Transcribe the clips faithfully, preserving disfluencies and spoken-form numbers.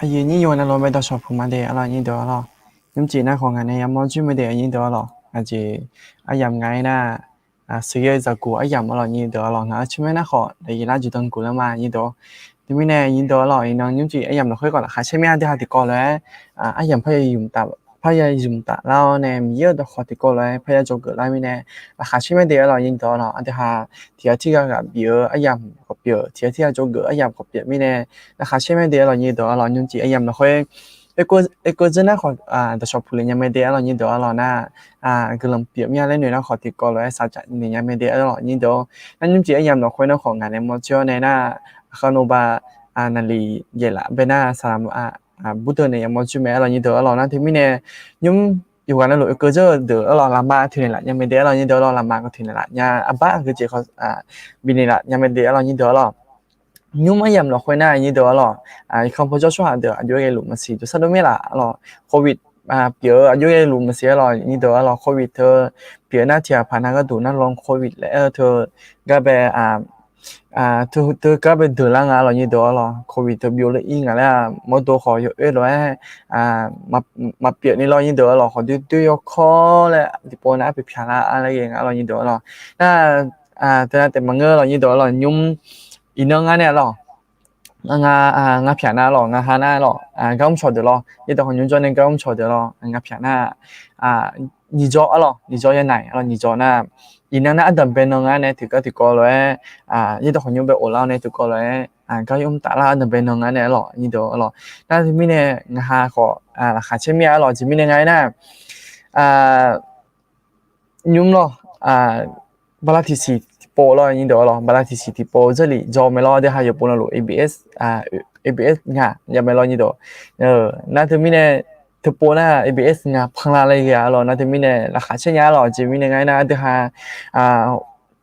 Aqyuif nyir yawqghaq navluf mae dawqshawq puq ma de arlawq nyir deuq arlawq. Nymrcif nar khawf ngaq nae yamawr jir mae de nyir deuq arlawq. Aqjeq aryamq nga-aer nar, sheuqghae zaqguq aryamq arlawq nyir deuq arlawq. Ngaq-euq tsawrmyanr nar khawf daqyiq lar jeq dan guq lar ma nyir deuq. Teumirnae nyir deuq arlawq, iqnan nymrcif aryamq lafkhoer khawf laqkhaq caer mir-a deuq ha tiqkawv lof-aer, aryamq parya zmq taf, parya zmq taf lar-awr nae Miqyaer-euq dawqkhawq tiqkawv lof-aer parya dzawgeuf lar mirnae, laqkhaq caer mir de arlawq nyir deuq arlawq. Aqdui ha tiqghaq tirghaq ghaq bif-eu aryamq khawf pyeuf, tiqghaq tirghaq dzawgeuf aryamq khawf pyeuf mirnae, laqkhaq caer mir de arlawq nyir deuq arlawq. Nymrcif aryamq lafkhoer oekeuv dzeur nar khawf dawqshawq puq lef nya mae de arlawq nyir deuq arlawq nar, guiqlanq pyeuf mir-a laer noeq nar khawf tiqkawv lof-aer saqcaf naeq nya mae de arlawq nyir deuq. Nar nymrcif aryamq lafkhoer nar khawf ngaq nae mawr jir-awr nae nar, aqkhav nov ba naqliq yaeqlaf bae nar saqlaq burdeuv nae yamawr jir mae arlawq nyir deuq arlawq. Nar teumirnae nymr yawqghaq navluf oekeuv dzeur-eu deuq arlawq lafma toeqnaeq laf nya mae de arlawq nyir deuq arlawq. Lafma toeqnaeq laf nya arbar aqgeujeq khawf bifnaeq laf nya mae de arlawq nyir deuq arlawq. Nymr aryamq lafkhoer nar nyir deuq arlawq, yawqkhanr pawjawr tsawrhaq deuq aqjox ghae luf maqsiq jawrsar dov mir laf arlawq. Covid pyeuf-eu aqjox ghae luf maqsiq arlawq nyir deuq arlawq. Covid teu pyeuf nar tiqghaq paq nar gharduq nar long covid laer aer-eu teu gar bae teu gar bae deuq lar nga arlawq nyir deuq arlawq. Covid teu byov ler ir ngaq laer-aq mawrdo khawf yawoer lof-aer maqpyeuf ni lawr nyir deuq arlawq. Khawf doer doer yawkawr laer tiqpov nar arpoeq pyaq lar-a laer ghae nga arlawq nyir deuq arlawq. Nar teu nar taef maqngeur arlawq nyir deuq arlawq. Nymr iqnan ngar nae arlawq, ngar pyaq nar arlawq, ngar ha nar arlawq, gar mr cawq deuq lawr, yaerdawq khawf nymr jawr nae gar mr cawq deuq lawr, ngar pyaq nar nyiq jawr arlawq, nyiq jawr ya naeq arlawq, nyiq jawr nar iqnan nar ardanq bae nan ngar nae tiqgar tiqkawv lof-aer, yaerdawq khawf nymr bae of lar-awr nae tiqkawv lof-aer gar yawmr taf lar ardanq bae nan ngar nae arlawq nyir deuq arlawq. Nar teumirnae ngaq ha khawf laqkhaq caer mir-a arlawq. Aqjeq mirnae nga-aer nar nymr lawr, bala tiqsiq tiqpov lawr nyir deuq arlawq, bala tiqsiq tiqpov zeur lif jaw mae lawr. Aqdui ha yawqpov navluf ABS, ABS ngaq ya mae lawr nyir deuq. Nar teumirnae teupov nar ABS ngaq panlar laer ghae arlawq. Nar teumirnae laqkhaq caer nya arlawq. Aqjeq mirnae nga-aer nar aqdui ha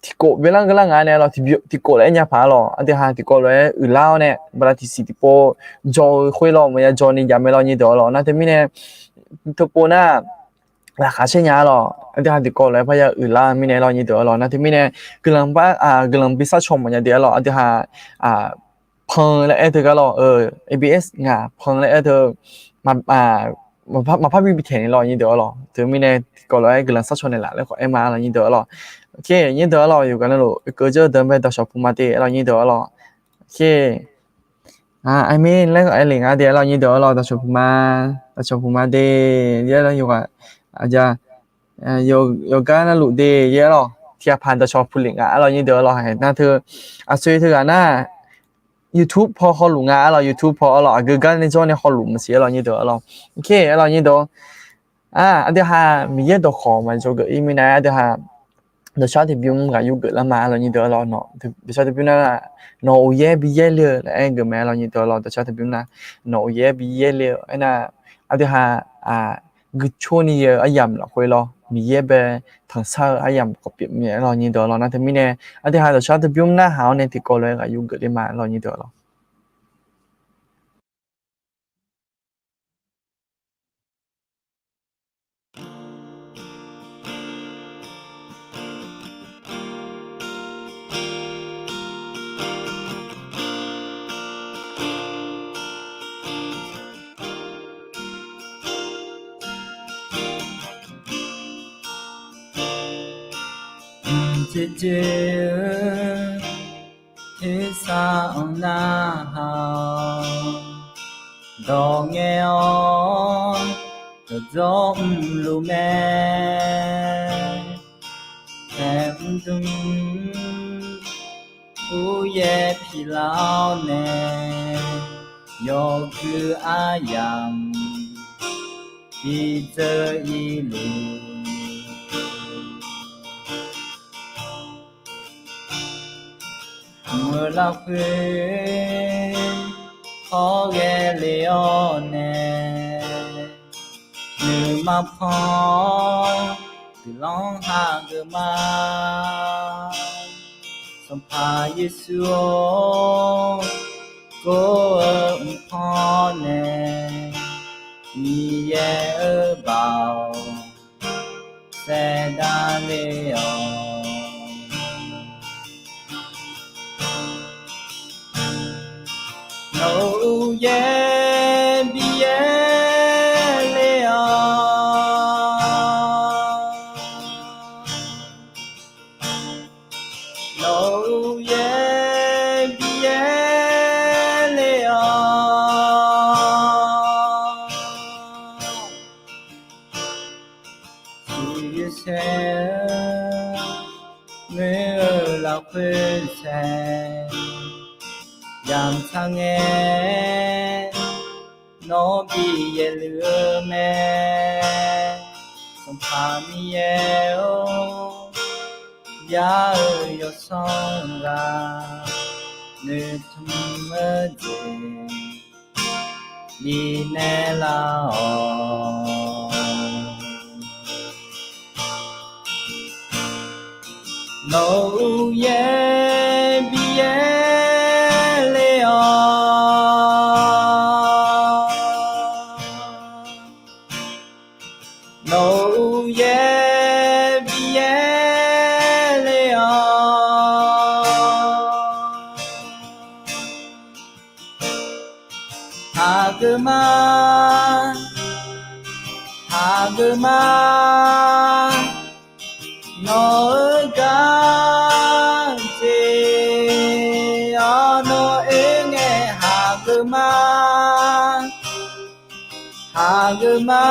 tiqkov byaerlar geur lar nga nae arlawq, tiqkov laer aer nya paq arlawq. Aqdui ha tiqkov lof-aer uiqlar-awr nae bala tiqsiq tiqpov jaw-eu khoer lawr maqya jaw ni jav mae lawr nyir deuq arlawq. Nar teumirnae teupov nar laqkhaq caer nya arlawq. Aqdui ha tiqkawv lof-aer parya uiqlar mirnae lawr nyir deuq arlawq. Nar teumirnae guiqlanq bar, guiqlanq bi sar caw mawf nya de arlawq. Aqdui ha pan laer aer teu gar lawr, ABS ngaq pan laer aer teu maqpar bi bi taeq ni lawr nyir deuq arlawq. Teumirnae tiqkawv lof-aer guiqlanq sar caw naeqlaf laer khawf aer ma arlawq nyir deuq arlawq. Oke, nyir deuq arlawq, yawqghaq navluf oekeuv dzeur deuq bae dawqshawq puq ma de arlawq nyir deuq arlawq. Oke, aqmeq laer khawf aer lef nga de arlawq nyir deuq arlawq. Dawqshawq puq ma, dawqshawq puq ma de, yaer lawr yawqghaq, aqja, yawqgar navluf de yaer lawr tiqghaq paq dawqshawq puq lef nga arlawq nyir deuq arlawq. Haiq nar teu aqsoe teughaq nar YouTube paw hawluf nga arlawq, YouTube paw arlawq, aqgeu gar nae jawr nae hawluf maqsiq arlawq nyir deuq arlawq. Oke arlawq nyir deuq, aqdui ha Miqyaer dawqkhawq maqjaw geuf ir mirnae aqdui ha dawqshaq tiqbymr ghaq yur geuf lar ma arlawq nyir deuq arlawq. Nawq dawqshaq tiqbymr nar nawq uqyaer bi yaer le-eu laer aer geuf mae arlawq nyir deuq arlawq. Dawqshaq tiqbymr nar nawq uqyaer bi yaer le-eu aernar aqdui ha guiqcurni yaer-eu aryamq lafkhoer lawr Miqyaer bae tanqsar-eu aryamq khawf pyeuf mae arlawq nyir deuq arlawq. Nar teumirnae aqdui ha dawqshaq tiqbymr narhaq-awr nae tiqkawv lof-aer ghaq yur geuf le ma arlawq nyir deuq arlawq. Jeqjeq-eu tersar-anr narhaq-awr dawq ngae-awr dawqdzawr mrluf mae. Taef mrdmq uryaer pilar-awr nae yawgui aryamq bidzeur ir luf. Mq-eu lafkhoer hawr ghae le-awr nae nuima pan-awr guiqlanq hageuf ma. Sanqpaq Yeqsur-or, gor-eu mqpan nae Miqyaer-euq baoq saerdar ler-awq. Nawq-euq uqyaer yamq tsaq ngae, nawr bi yaerluf-eu mae. Sanqpaq Miqyaer-or, jar-eu yawsanr ghaq, noeqtmq-eu jeq bifnaeq lar-awq. Nawq-euq uqyaer bi yaerle-awq. Nawq-euq uqyaer bi yaerle-awq. Hageuf ma, hageuf ma, nawq-euq gar jeq-awr nawr oe ngae, hageuf ma, hageuf ma,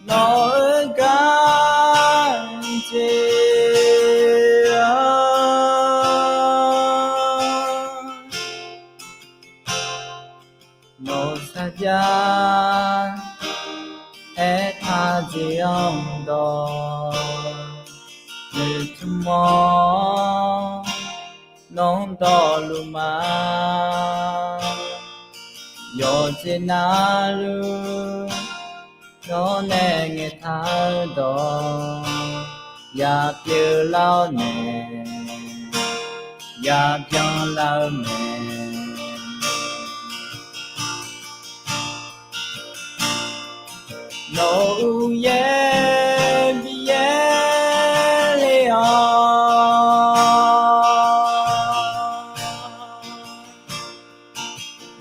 nawq-euq gar jeq-awr nawq sarjax aertaq jeq-anr dawq, noeqtmq-awr nawr dawqluf ma. Yawqjeq navluf nawr nae ngaeqtaq-eu dawq, ya pyeuflar-awr nae, ya byanlar-eu mae. Nawq-euq uqyaer bi yaerle-awq.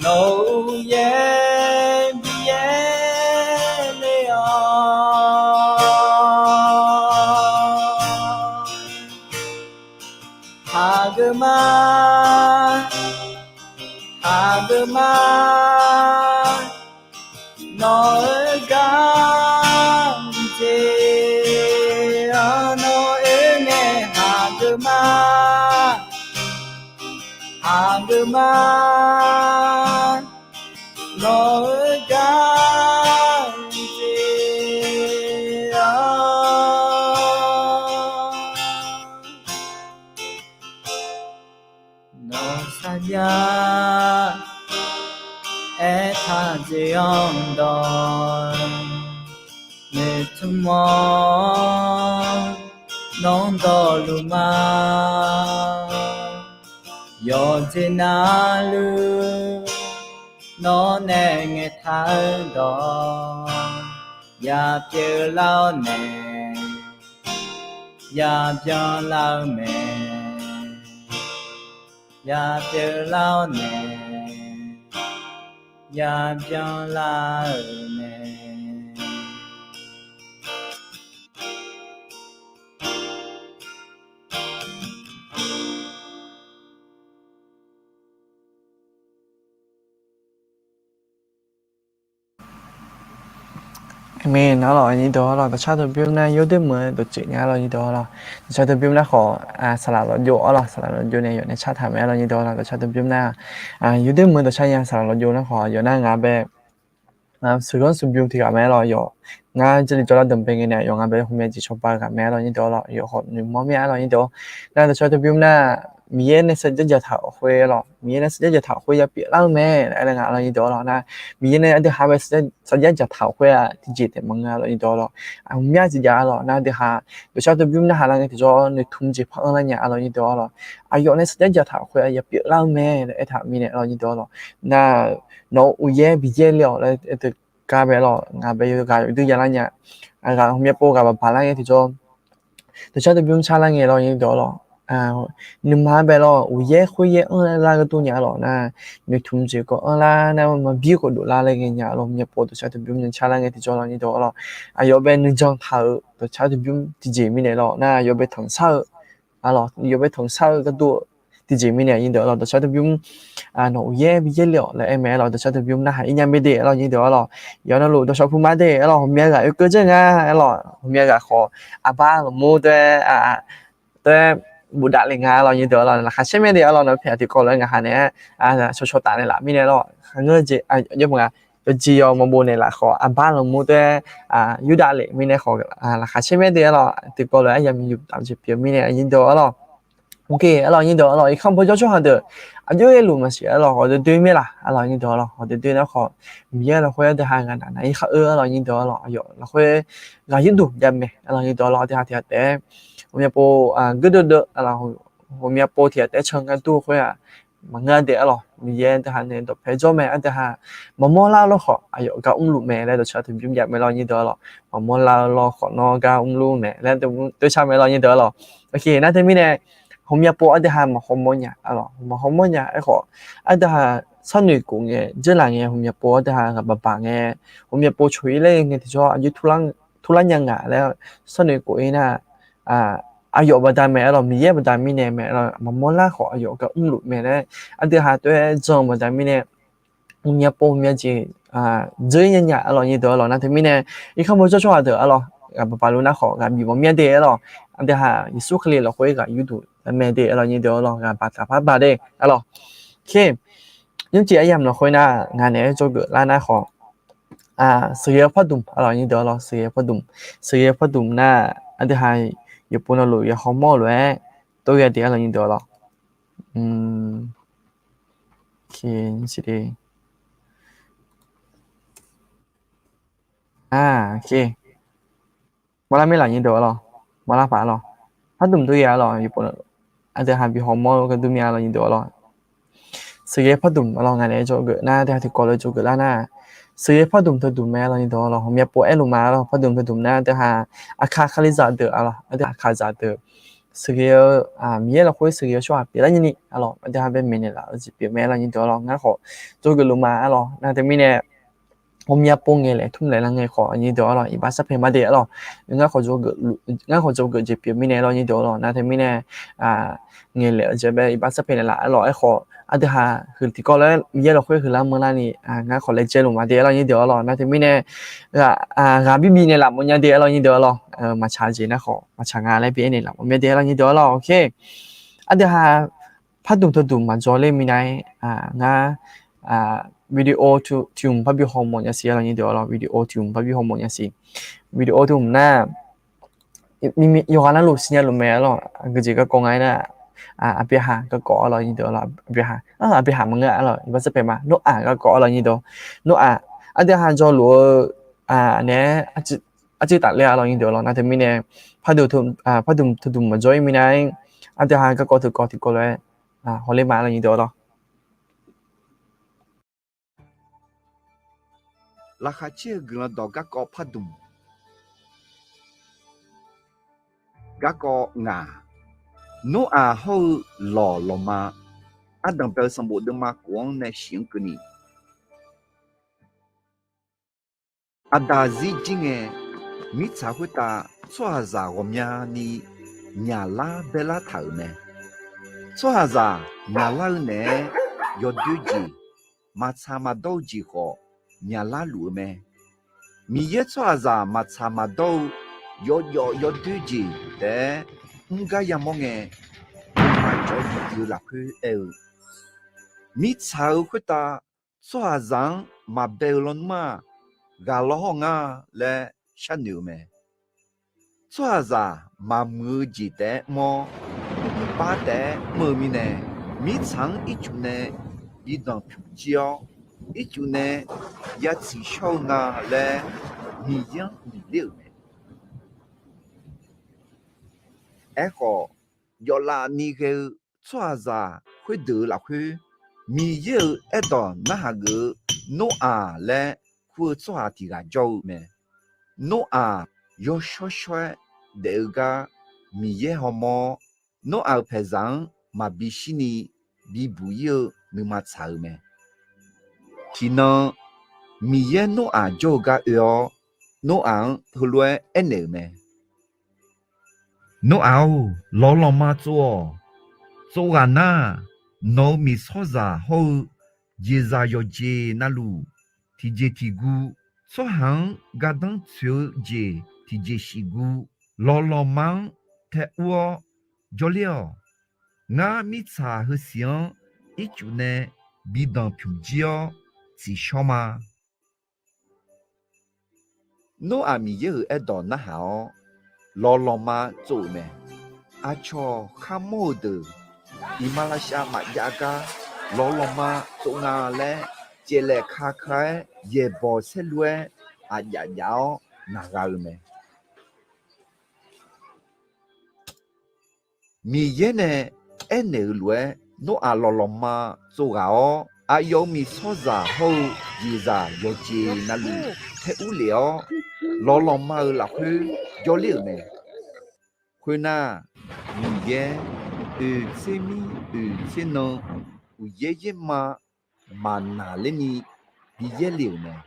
Nawq-euq uqyaer bi yaerle-awq. Hageuf ma, hageuf ma, nawq-euq gar jeq-awr nawr oe ngae, hageuf ma, hageuf ma, nawq-euq gar jeq-awr nawq sarjax aertaq jeq-anr dawq, noeqtmq-awr nawr dawqluf ma. Yawqjeq navluf nawr nae ngaeqtaq-eu dawq, ya pyeuflar-awr nae, ya byanlar-eu mae. Ya pyeuflar-awr nae, ya byanlar-eu mae. Aqmeq. Nar lawq, aqnyir deuq-awr lawq, dawqcar dawqbymr nar yawdoer meuq-eu dawqtsuif nya-ar lawq, nyir deuq-awr lawq. Dawqcar dawqbymr nar khawf, saqlaq lawqjov-awr lawq, saqlaq lawqjov nae yawf nae car taq mae-ar lawq, nyir deuq-awr lawq. Dawqcar dawqbymr nar, yawdoer meuq-eu dawqcar nya saqlaq lawqjov nar khawf, yawf nar ngaq bae sheuqghanr sheuqbymr tiq ghaq mae-ar lawq, yawf ngar jarlif jawrlar danqbae ngae nae yawf ngaq bae hmqmya jeq cawba-eu ghaq mae-ar lawq, nyir deuq-awr lawq. Yawf khawf noeqmawr mir-a lawq, nyir deuq-awr. Nar dawqcar dawqbymr nar, Miqyaer nae sarjax dzaqtaq-euq khoer-ar lawq, Miqyaer nae sarjax dzaqtaq-euq khoer ya pyeuflar-eu mae laer aer-eu nga lawq, nyir deuq-awr lawq. Nar Miqyaer nae aqdui ha bae sarjax dzaqtaq-euq khoer-aq tiqjeq taef maqngeur-a lawq, nyir deuq-awr lawq. Aqmyanluf tiqjeq-a lawq nar, aqdui ha dawqcar dawqbymr narhaq lar ngae tiqjawr noeqtmq jeq par anrlar nya-a lawq, nyir deuq-awr lawq. Aqyawf nae sarjax dzaqtaq-euq khoer-aq ya pyeuflar-eu mae laer aertaq mirnae lawq, nyir deuq-awr lawq. Nar nawq-euq uqyaer bi yaerle-awq laer aer-eu gar bae lawq, ngaq bae yawqghaq yawqdui yalar nya. Aqghaq hmqmya pov ghaq baq baqlar ngae tiqjawr dawqcar dawqbymr carlar ngae lawq, nyir deuq-awr lawq. Nuima-anr bae lawq, uqyaer khoeryaer anrlar gharduq nya-a lawq nar, noeqtmq jeq khawf anrlar nar, maqbir khawf dovlar laer ngae nya-a lawq, hmqmya pov dawqcar dawqbymr nya carlar ngae tiqjawr lawq, nyir deuq-awr lawq. Aqyawf bae nuijan taq-euq dawqcar dawqbymr tiqjeq mirnae lawq nar, aqyawf bae tanqshar-eu, a lawq, yawf bae tanqshar-eu gharduq tiqjeq mirnae, nyir deuq-awr lawq. Dawqcar dawqbymr nawq-euq uqyaer bi yaerle-awq laer aer mae-ar lawq, dawqcar dawqbymr narhaq ir nya mae de-ar lawq, nyir deuq-awr lawq. Yawf navluf dawqcar puq ma de-ar lawq, hmqmya ghaq oekeuv dzeur nga-ar lawq, hmqmya ghaq khawf aqbar lafmur tae, tae bofdav le nga arlawr nyir deuq arlawr. Laqkhaq caer myaer de arlawr, nawq-eu paeq tiqkawv lof-aer ngaq ha naeq-aer shawshaw taf naeq laf mirnae arlawr. Khaqngeur jeq, yawmuiq-a, yawjeq yawma bo naeq laf khawf aqbar lanqmur taef-aer yurdav lef mirnae khawf, laqkhaq caer myaer de arlawr, tiqkawv lof-aer yamiq yuf taf jeq pyeuf mirnae nyir deuq arlawr. Arlawr nyir deuq arlawr, irkanr bawjawr tsawrhaq deuq aqjox-aer luf maqsiq arlawr, ghawqdui dui mae laq arlawr nyir deuq arlawr, ghawqdui dui nar khawf, Miqyaer lafkhoer aqdui ha ngaq naq nav-ir khar-eu arlawr nyir deuq arlawr, aqyawf lafkhoer ghaq yurdeuq jav mae arlawr nyir deuq arlawr, aqdui ha tiq ghaq taef-aer ghawqmya pov gardeuv deuv arlawr, ghawqmya pov tiq ghaq taef-aer can gar dur khoer-aq, maqngeur de arlawr, Miqyaer aqdui ha nae dawqpae jawr mae, aqdui ha maqmawr lar-eu lawr khawf aqyawf gar mrluf mae laer dawqcawq taqbi mrjav mae lawr nyir deuq arlawr, maqmawr lar-eu lawr khawf nawr gar mrluf mae laer dawqcawq mae lawr nyir deuq arlawr. Nar teumirnae, ghawqmya pov aqdui ha maqhaw mawr nya arlawr, maqhaw mawr nya aerkhawf, aqdui ha sharnoeq khof ngae, dzeurlaf ngae, ghawqmya pov aqdui ha ghaq baq baq ngae, ghawqmya pov coq-ir laer ngae tiqjawr aqjox turlar nya ngaq laer sharnoeq khof-ir nar, aqyawf baqda mae arlawr, Miqyaer baqda mirnae mae arlawr, maqmawr lar khawf aqyawf gar mrluf mae laer aqdui ha tov-aer jan-eu baqda mirnae, ghawqmya pov ghawqmya jeq dzeur nya nya arlawr nyir deuq arlawr. Nar teumirnae, irkanr bawjawr tsawrhaq deuq arlawr, ghaq baq baq luf nar khawf ghaq bif mawf myaer de arlawr, aqdui ha Yeqsur Kali lafkhoer ghaq yurdeuq jav mae de arlawr nyir deuq arlawr, ghaq baq taq par baq de arlawr. Nymrcif aryamq lafkhoer nar ngaq naeq-aer dzawgeuf lar nar khawf, sheuqghae-eu pardmq arlawr nyir deuq arlawr, sheuqghae-eu pardmq, sheuqghae-eu pardmq nar aqdui ha yawqpov navluf ya hawmawr-eu lof-aer tov ghae de arlawr nyir deuq arlawr. Mawrlar mae laf nyir deuq arlawr, mawrlar paq arlawr, pardmq tov ghae arlawr, aqdui ha bi hawmawr-eu gardur mya arlawr nyir deuq arlawr. Sheuqghae pardmq arlawr, ngaq naeq-aer dzawgeuf nar aqdui ha tiqkawv lof-aer dzawgeuf lar nar, sheuqghae pardmq teudmq mae arlawr nyir deuq arlawr, ghawqmya pov aerluf ma arlawr, pardmq teudmq nar aqdui ha aqkaq kalizaq deuq arlawr, aqdui ha aqkaqzaq deuq sheuqghae-eu, Miqyaer lafkhoer sheuqghae-eu tsawrhaq pyeuflar nyir ni arlawr, aqdui ha bae maeqnaeq laf-eu jeq pyeuf mae arlawr nyir deuq arlawr, ngar khawf dzawgeuf luf ma arlawr. Nar teumirnae, ghawqmya pov ngaeqlaeq tmr laeq lar ngae khawf nyir deuq arlawr, iqbax sarpaeq ma de arlawr. Ngar khawf dzawgeuf jeq pyeuf mirnae arlawr nyir deuq arlawr, nar teumirnae, ngaeqlaeq-eu jeq bae iqbax sarpaeq naeq laf arlawr. Aerkhawf aqdui ha huiq tiqkawv lof-aer Miqyaer lafkhoer huiqlar manrlar ni, ngar khawf laejae luf ma de arlawr nyir deuq arlawr. Nar teumirnae, ghaq bibi naeq laf mawf nya de arlawr nyir deuq arlawr. Maqtsaq jeq nar khawf maqtsaq nga laer bi aernaeq laf mawf myaer de arlawr nyir deuq arlawr. Aqdui ha pardmq teudmq maqdzaw ler minav-aer, ngar video tiq mq parbi hawmawf nya siq arlawr nyir deuq arlawr, video tiq mq parbi hawmawf nya siq. Video tiq mq nar, yawqghaq navluf siqnya luf mae arlawr, aqgeujeq garkawv nga-aer nar, Aqbyaqhaq garkawv arlawr nyir deuq arlawr, Aqbyaqhaq, Aqbyaqhaq maqngeur arlawr, iqbax sarpaeq ma, Noraq garkawv arlawr nyir deuq, Noraq, aqdui ha jawrluf-eu naeq-aer arcuiv tafler arlawr nyir deuq arlawr. Nar teumirnae, pardmq teudmq maqdzaw-ir minav-aer, aqdui ha garkawv teukawv tiqkawv lof-aer hawler ma arlawr nyir deuq arlawr. Laqkhaq caer-eu Guiqlanq dawq garkawv pardmq. Garkawv ngaq, Noraq hawr-eu lawq lawqma. Ardanq bae-eu sanqbof deuvma khof-anr nae shif-anr keuvni, aqdaq zir jir ngae, mirtsaq khoertav tsawrhaqzaq ghawqmyani myaqlar baelar taq-euq mae. Tsawrhaqzaq myaqlar-eu naeq-aer yawdoer jeq, maqtsaq maqdawr-eu jeq khawf myaqlar luf-eu mae. Miqyaer tsawrhaqzaq maqtsaq maqdawr-eu yawjawf yawdoer jeq taef-aer mr gar yamawr ngae, maqjawq-eu jeq pyeuf-eu lafkhoer aer-eu, mirtsaq-eu khoertav tsawrhaqzaq-anr maqbae-eu lawnmr-aq, ghaq lawr hawr ngar laer sharnoeq-eu mae. Tsawrhaqzaq maqmuiq-eu jeq taef-aer mr-awr, iqbax taef-aer mr-eu mirnae, mirtsaq-anr ircuf nae bi danqpyuq jir-awr, ircuf nae ya tsiqshawr-eu nga laer Miqyaer-anr miqler-euq mae. Aerkhawf, yawflaf ni ghae-eu tsawrhaqzaq khoerdeuq-euq lafkhoer, Miqyaer-euq aerdawq narhaq geuf-eu Noraq laer kur-eu tsawrhaq tiq ghaq jawr-eu mae. Noraq yawshawr shawr-aer daef-eu gar Miqyaer hawmawr-awr, Noraq-euq paeqzaq-anr maqbi shirni bibuq-ir-eu nuima tsaq-eu mae. Tiqnan Miqyaer Noraq jawr-eu gar oe-awr, Noraq-anr heulof-aer aernaeq-euq mae. Noraq-or, lawq lanqma tsov-awq. Tsov ghaq nar, nawq-euq miqsawrzaq hawr-eu jeqzaq yawqjeq navluf, tiqjeq tiqguv, tsawrhaq-anr gardanr tsoeq-eu jeq tiqjeq shiqguv, lawq lanqma-anr tae ur-awr, Jawrler-awq. Ngar mirtsaq heusiq-anr ircuf nae bi danqpymq jir-awr tsiqshawr ma. Noraq Miqyaer-euq aerdawq narhaq-awr, lawqlanqma tsov-euq mae. Aqcawq kharmawr-eu deuq, iqmalavshav maqjav gar lawqlanqma tsov nga laer, caevlaeq ka ka-aer yaeqbawq saerlu-aer aqjaf jaf-awr naq gha-eu mae. Miqyaer nae aernaeq-euq lof-aer, Noraq lawqlanqma tsov ghaq-awr, aqyawf-euq miqsawrzaq hawr-eu jeqzaq yawqjeq navluf tae urlef-awr, lawqlanqma-euq lafkhoer jawrler-euq mae. Khoernar, Miqyaer oeq tser mir oeq tser nan, uqyaer yaerma maqnaqlerni bi yaerle-euq mae.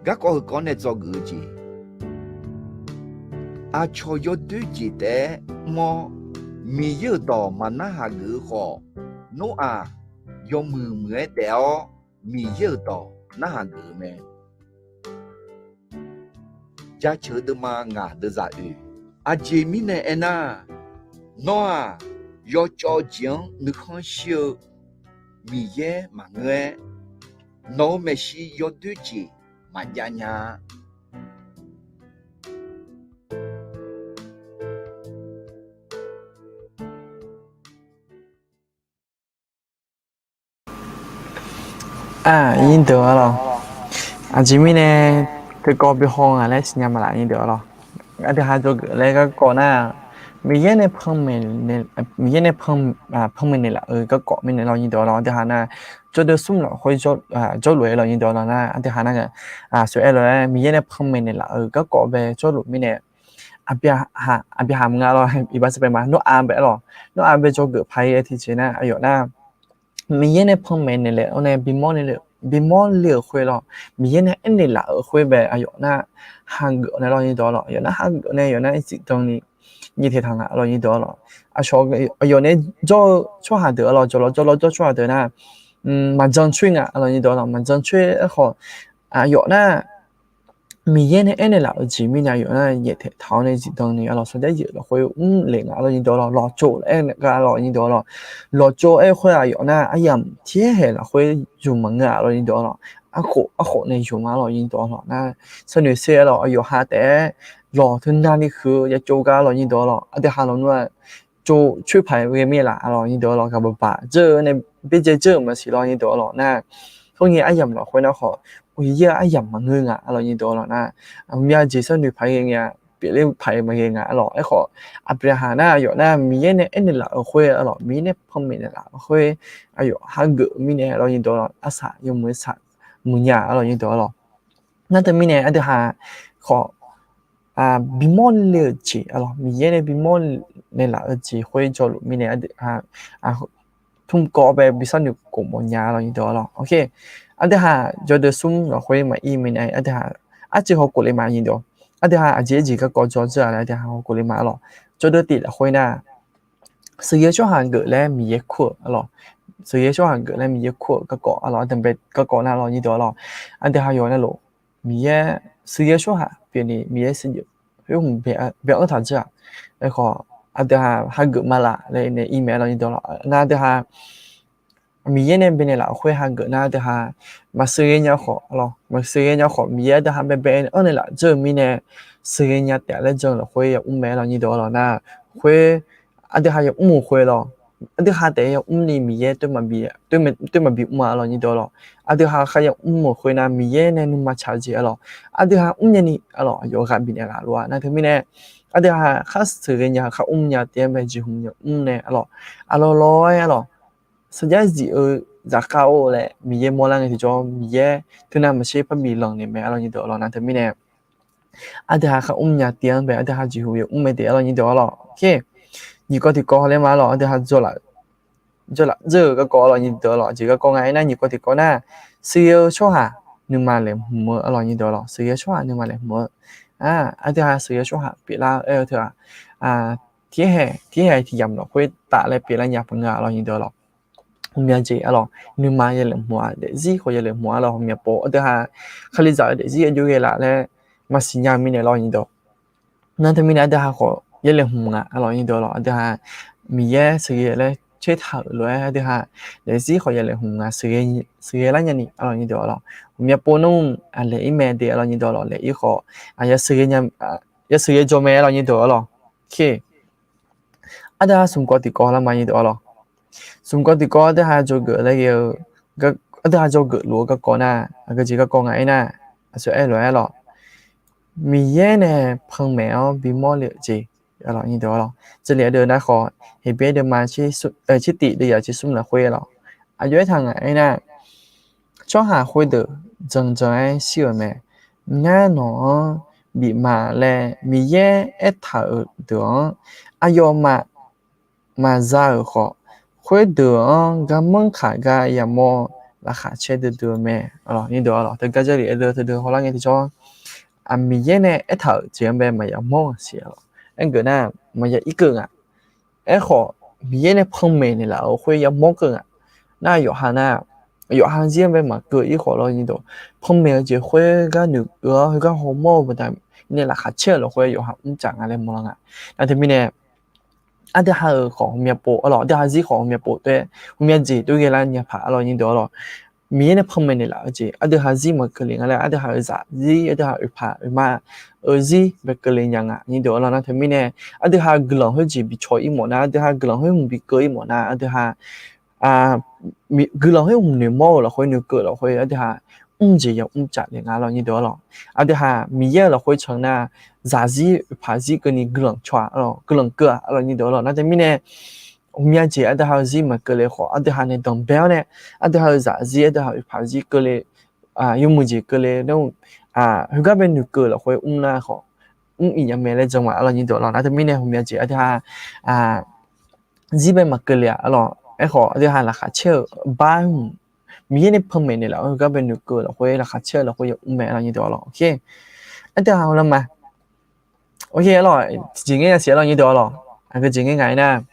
Garkawv heukawv nae dzawgeuf-eu jeq, aqcawq yawdoer jeq taef-aer mr-awr, Miqyaer-euq dawq maqnar hageuf-eu khawf, Noraq yawmuiq muiq-aer taef-awr, Miqyaer-euq dawq narhaq geuf-eu mae. Jaceuq-eu deuvma ngaq deuvzaq oeq. Aqjeq mirnae aernar, nawr-aq, yawcawv jeq-anr nuikhanr shir-eu Miqyaer maqngeur-aer, nawq-euq maeqshi yawdoer jeq maqjav nya-a. Aqnyir deuq-a lawq. Aqjeq mirnae teukawv bi haw nga laer siqnya ma laf nyir deuq-a lawq. Aqdui ha dzawgeuf laer garkawv nar, Miqyaer nae Miqyaer nae panmaeq naeqlaf-euq garkawv mirnae lawq nyir deuq-a lawq. Aqdui ha nar, jawrdeuv smr lafkhoer jawrluf-aer lawq nyir deuq-a lawq nar, aqdui ha nar, sawq-aer lof-aer Miqyaer nae panmaeq naeqlaf-euq garkawv bae jawrluf mirnae, Aqbyaqhaq, Aqbyaqhaq maqnga lawq, iqbax saqbae ma, Noraq bae-a lawq. Noraq bae dzawgeuf paq-ir-eu tiqjeq nar aqyawf nar, Miqyaer nae panmaeq naeqlaf-awr nae bimawr le-euq khoer lawq. Miqyaer nae aernaeq laf-euq khoer bae aqyawf nar hageuf-awr nae lawq nyir deuq-a lawq. Aqyawf nar hageuf-awr nae aqyawf nar zifdan ni nyiq taeq taq nga lawq nyir deuq-a lawq. Aqcawq aqyawf nae jawr-eu tsawrhaq deuq-a lawq, jawrlawr jawrlawr jawr tsawrhaq deuq nar, maqjan coer nga lawq nyir deuq-a lawq. Maqjan coer aerkhawf, aqyawf nar Miqyaer nae aernaeq laf-eu jeq mirnae aqyawf nar yaeq taeq taq-awr nae zifdan ni-a lawq, sawrjax zif lafkhoer mr le nga lawq nyir deuq-a lawq. Lawqtsov laer aer-eu gar lawq nyir deuq-a lawq. Lawqtsov aer-eu khoer aqyawf nar aryamq tirhaer haeq lafkhoer yumq maqngeur-a lawq nyir deuq-a lawq. Arkhof arkhof nae yumq-a lawq nyir deuq-a lawq nar, sharnoeq ser-a lawq. Aqyawf ha taef-aer lawq teunav ni huiq-eu ya tsov gar lawq nyir deuq-a lawq. Aqdui ha lawq nmr-aq, tsov coer paq-aer ghae mir laf-a lawq nyir deuq-a lawq. Ghaq baqbaq dzeur-eu nae byaerdzae dzeur-euq maqsiq lawq nyir deuq-a lawq nar, khoerngae aryamq lafkhoer nar khawf, oeq yaer-eu aryamq maqngeur nga-a lawq nyir deuq-a lawq nar, aqmya jeq sharnoeq paq-aer ghae ngae-a, pyeufler paq-aer maqghae nga-a lawq. Aerkhawf, Aqbyaqhaq nar aqyawf nar Miqyaer nae aernaeq laf-euq khoer-a lawq, Miqyaer nae panmaeq naeqlaf-euq khoer aqyawf hageuf-eu mirnae lawq nyir deuq-a lawq. Arsaq yawmuiq saq muiqnya-a lawq nyir deuq-a lawq. Nar teumirnae aqdui ha khawf, bimawr le-euq jeq-a lawq, Miqyaer nae bimawr naeqlaf-eu jeq khoer jawrluf mirnae aqdui ha tmr kawv bae bi sharnoeq khof mawfnya-a lawq nyir deuq-a lawq. Aqdui ha jawrdeuv smr lafkhoer maqir mirnae aqdui ha arcuiv hawkhof le ma nyir deuq. Aqdui ha aqjeq arjeq garkawv jawr dzeur-a laer aqdui ha hawkhof le ma-a lawq. Jawrdeuv tif lafkhoer nar, sheuqghae-eu tsawrhaq geuf laer Miqyaer kur-euq-a lawq. Sheuqghae-eu tsawrhaq geuf laer Miqyaer kur-euq garkawv-a lawq, aqdui bae garkawv nar lawq nyir deuq-a lawq. Aqdui ha yawf navluf, Miqyaer sheuqghae-eu tsawrhaq pyeufni Miqyaer sheuqghae-eu khoer hmq bae-anr taq dzeur-aq. Aerkhawf, aqdui ha hageuf ma laf laer nae ir mae-a lawq nyir deuq-a lawq. Nar aqdui ha Miqyaer nae baenaeq laf-euq khoer hageuf nar aqdui ha maqsheuqghae nya khawf-a lawq, maqsheuqghae nya khawf Miqyaer aqdui ha baebae anr nae laf dzeur-eu mirnae, sheuqghae nya taef laer jan lafkhoer yamr mae-a lawq nyir deuq-a lawq nar, khoer aqdui ha yamr-euq khoer lawq. Aqdui ha taef yamr ni Miqyaer toer maqbi mr-a lawq nyir deuq-a lawq. Aqdui ha khar yamr-euq khoer nar Miqyaer nae nuima tsaq-eu jeq-a lawq. Aqdui ha mrnya ni-a lawq, yawqghaq bifnaeq laf lof-a nar teumirnae, aqdui ha khar sheuqghae nya khar mrnya taef-aer bae jeqhmq nya mr nae-a lawq. Aqlawq lawq-aer-a lawq, sharjax zif-eu zafkhav-or laer Miqyaer mawrlar ngae tiqjawr Miqyaer teunav maqtser parbi lanq naeq mae-a lawq nyir deuq-a lawq nar teumirnae, aqdui ha khar mrnya taef-aer bae aqdui ha jeqhmq yamr mae taef-a lawq nyir deuq-a lawq. Nyiq kawv tiqkawv laer ma-a lawq, aqdui ha jawrlaf dzeur-euq garkawv-a lawq nyir deuq-a lawq. Aqjeq garkawv nga aernar nyiq kawv tiqkawv nar, sheuqghae-eu tsawrhaq nuima laeqhmq-eu-a lawq nyir deuq-a lawq. Sheuqghae-eu tsawrhaq nuima laeqhmq-eu, aqdui ha sheuqghae-eu tsawrhaq pyeuflar-aer-eu teu-aq, tirhae tiqyamq lafkhoer taf laer pyeuflar nya paq ngeur-a lawq nyir deuq-a lawq. Ghawqmya jeq-a lawq, nuima ya laeqhmq-a, daefzir khawf ya laeqhmq-a lawq. Ghawqmya pov aqdui ha Kalizaq-eu daefzir ya jov ghae laf laer maqsiq nya-eu mirnae lawr nyir deuq. Nar teumirnae aqdui ha khawf ya laeqhmq nga, aqlawq nyir deuq lawr. Aqdui ha Miqyaer sheuqghae laer tsertaq-euq lof-aer aqdui ha laeqzir khawf ya laeqhmq nga, sheuqghae lar nyani, aqlawq nyir deuq lawr. Ghawqmya pov nmr aqlaeq ir mae de, aqlawq nyir deuq lawr. Laeq ir khawf ya sheuqghae jawr mae, aqlawq nyir deuq lawr. Aqdui ha smq kawv tiqkawv lar ma nyir deuq lawr. Smq kawv tiqkawv aqdui ha dzawgeuf laer ghae-eu, aqdui ha dzawgeuf luf-eu garkawv nar, aqgeujeq garkawv nga aernar, aqsur aer lof-aer lawr, Miqyaer nae panmaeq-awr bimawr le-euq jeq, aqlawq nyir deuq lawr. Teulof-aer deuq nar khawf, Heqbyaer deuvma tsertif deuvyaq tsersmr lafkhoer lawr, aqjox aertaq nga aernar, tsawrhaq khoerdeuq janjan-aer shir-euq mae. Ngar nawq-anr bif ma laer Miqyaer aertaq-euq deuq-anr aqyawfmaf maqza-euq khawf, khoerdeuq-anr garmanr kaq gar yamawr laqkhaq caer duidui-eu mae, aqlawq nyir deuq lawr. Teugar Jarlif aerdeuq teudeuq hawlar ngae tiqjawr, Miqyaer nae aertaq-euq jeq-anr bae maqya mawr-a siq, aqlawq. Aergeuf nar, maqya irkeuv nga. Aerkhawf, Miqyaer nae panmaeq naeqlaf-euq khoer yamawr keuv nga. Nar yawqha nar, yawqha zir-anr bae maqkeuv ir khawf lawr nyir deuq, panmaeq-eu jeq khoergar noeqkeuv-awr heugar hawmawr-eu baqda, nae laqkhaq caer-euq lafkhoer yawqha mrcaf nga laer mawrlar nga. Nar teumirnae aqdui ha-euq khawf ghawqmya pov, aqlawq, aqdui ha zir khawf ghawqmya pov taef-aer ghawqmya jeq toer ghae lar nya paq, aqlawq nyir deuq lawr. Miqyaer nae panmaeq naeqlaf-eu jeq aqdui ha zir maqkeuv le nga laer, aqdui ha-euq zaqzir, aqdui ha oeqpaq oeqma-euq zir bae keuv le nya nga nyir deuq lawr. Nar teumirnae aqdui ha guiqlanq khoerjeq bi caw ir mawf nar, aqdui ha guiqlanq khoer hmq bi keuv ir mawf nar, aqdui ha guiqlanq khoer hmq noeqmawr-eu lafkhoer noeqkeuv lafkhoer aqdui ha mr jeq ya mrcaf le nga, aqlawq nyir deuq lawr. Aqdui ha Miqyaer-euq lafkhoer can nar, zaqzir oeqpaq zir keuvni guiqlanq caw-a, aqlawq, guiqlanq keuv-a, aqlawq nyir deuq lawr. Nar teumirnae ghawqmya jeq aqdui ha-eu zir maqkeuv le khawf, aqdui ha nae danqbae-awr nae, aqdui ha-euq zaqzir, aqdui ha oeqpaq zir keuv le, yawmuiq jeq keuv le, heugar bae noeqkeuv lafkhoer mr nar khawf, mr iq nya mae laer jan ma, aqlawq nyir deuq lawr. Nar teumirnae ghawqmya jeq aqdui ha zir bae maqkeuv le-a, aqlawq. Aerkhawf aqdui ha laqkhaq caer-euq bar hmq, Miqyaer nae panmaeq naeqlaf-eu heugar bae noeqkeuv lafkhoer laqkhaq caer-eu lafkhoer ya mr mae, aqlawq nyir deuq lawr. Oke, aqdui ha hawlar ma. Oke, aqlawq, tiqjeq ngaer ya siq, aqlawq nyir deuq lawr. Aqgeujeq ngaer nga aernar,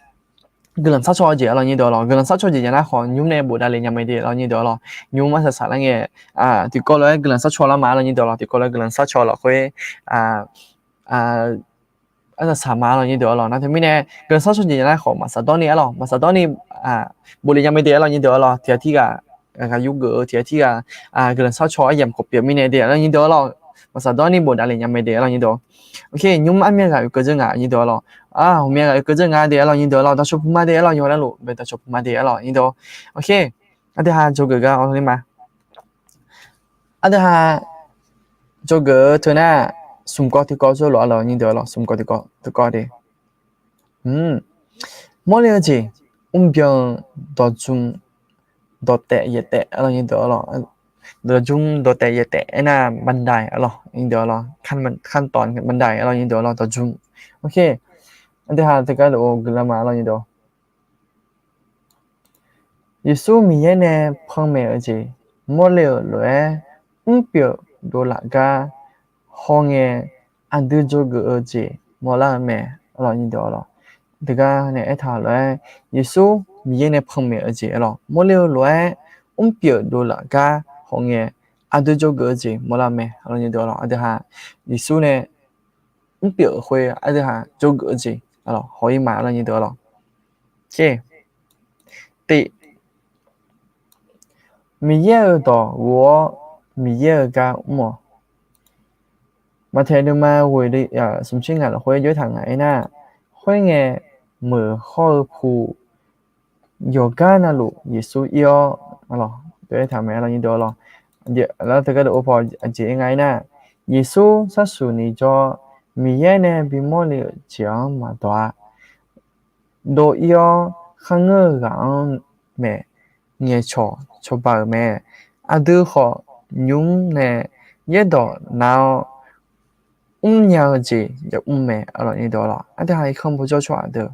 guiqlanq sharcaw-eu jeq, aqlawq nyir deuq lawr. Guiqlanq sharcaw jeq ya nar khawf nymr nae bofdav le nya mae de, aqlawq nyir deuq lawr. Nymr arsaq saq lar ngae, tiqkawv lof-aer guiqlanq sharcaw lar ma, aqlawq nyir deuq lawr. Tiqkawv lof-aer guiqlanq sharcaw lafkhoer arsaq saq ma, aqlawq nyir deuq lawr. Nar teumirnae guiqlanq sharcaw jeq ya nar khawf maqsaqdawr ni, aqlawq, maqsaqdawr ni bofle nya mae de, aqlawq nyir deuq lawr. Tiq ghaq tirghaq ghaq yurgeuf-eu tiq ghaq tirghaq guiqlanq sharcaw aryamq khawf pyeuf mirnae de, aqlawq nyir deuq lawr. Maqsaqdawr ni bofdav le nya mae de, aqlawq nyir deuq. Oke, nymr armyav ghaq oekeuv dzeur nga, nyir deuq lawr. Aqghawqmya ghaq oekeuv dzeur nga de, aqlawq nyir deuq lawr. Dawqcawq puq ma de, aqlawq, yawqha lar luf bae dawqcawq puq ma de, aqlawq nyir deuq. Oke, aqdui ha dzawgeuf gar awr ler ma. Aqdui ha dzawgeuf-eu teu nar, smq kawv tiqkawv zeur lof, aqlawq nyir deuq lawr. Smq kawv tiqkawv, tiqkawv de. Mawrle-eu jeq, mrbyan-eu dawqdzm dawqtaef yaef taef, aqlawq nyir deuq lawr. Dawqdzm dawqtaef yaef taef aernar, บันได aqlawq nyir deuq lawr. ขั้นตอน บันได aqlawq nyir deuq lawr, dawqdzm. Oke, aqdui ha teugar lof-eu guiqlanq ma, aqlawq nyir deuq. Yeqsur Miqyaer nae panmaeq-eu jeq mawrle-euq lof-aer mrpyeuf dovlaf gar hawngae aqdui dzawgeuf-eu jeq mawrlar-eu mae, aqlawq nyir deuq lawr. Deugar nae aertaq lof-aer, Yeqsur Miqyaer nae panmaeq-eu jeq, aqlawq, mawrle-eu lof-aer mrpyeuf dovlaf gar hawngae aqdui dzawgeuf-eu jeq mawrlar-eu mae, aqlawq nyir deuq lawr. Aqdui ha Yeqsur nae mrpyeuf-eu khoer aqdui ha dzawgeuf-eu jeq, aqlawq, haw-ir ma, aqlawq nyir deuq lawr. Tiv, Miqyaer-euq dawq ghof-awr Miqyaer-euq gar mr-awq. Maqtaeq deuvma ghoeq smqtser ngaq lafkhoer jawr taq ngaq aernar, khoerngae meuq hawr-eu pu yawqgar navluf Yeqsur ir-awr, aqlawq, dov-aer taq mae, aqlawq nyir deuq lawr. Lar teugar deuq-or paw aqjeq aer nga aernar, Yeqsur sharsuq ni jawr-awr, Miqyaer nae bimawr le-euq jeq-anr maqdawq-a. Dov-ir-awr kharngeur-eu ghaq-anr maeq ngaeqcawq cawba-euq mae. Aqdui khawf nymr nae yaerdawq nar-awr mrnya-eu jeq yamr mae, aqlawq nyir deuq lawr. Aqdui ha irkanr bawjawr tsawrhaq deuq,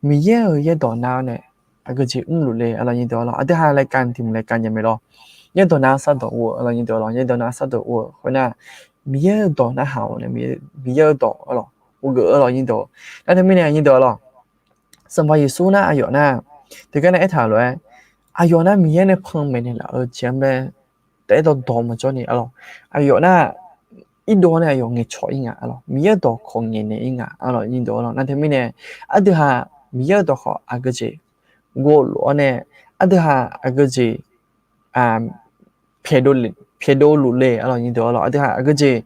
Miqyaer-euq yaerdawq nar-awr nae aqgeujeq mrluf le, aqlawq nyir deuq lawr. Aqdui ha รายการ tiq mq รายการ nya mae lawr. Yaerdawq nar-awr sardawq ur-eu, aqlawq nyir deuq lawr. Yaerdawq nar-awr sardawq ur-eu khoernar, Miqyaer-euq dawq narhaq-awq nae, Miqyaer-euq dawq, aqlawq, ur geuf-eu, aqlawq nyir deuq. Nar teumirnae nyir deuq lawr, Sanqpaq Yeqsur nar aqyawf nar, teugar nae aertaq lof-aer, aqyawf nar Miqyaer nae panmaeq naeqlaf-eu jeq-anr bae taef-aer dawqdawq maqjawr ni, aqlawq, aqyawf nar irdov-awr nae aqyawf ngaeqcawq-ir nga, aqlawq Miqyaer-euq dawq khawf ngaeqnaeq-ir nga, aqlawq nyir deuq-awr lawq. Nar teumirnae, aqdui-haq Miqyaer-euq dawq khawf aqgeujeq ghovluf-awr nae, aqdui-haq aqgeujeq pyaeqdov luf le, aqlawq nyir deuq-awr lawq. Aqdui-haq aqgeujeq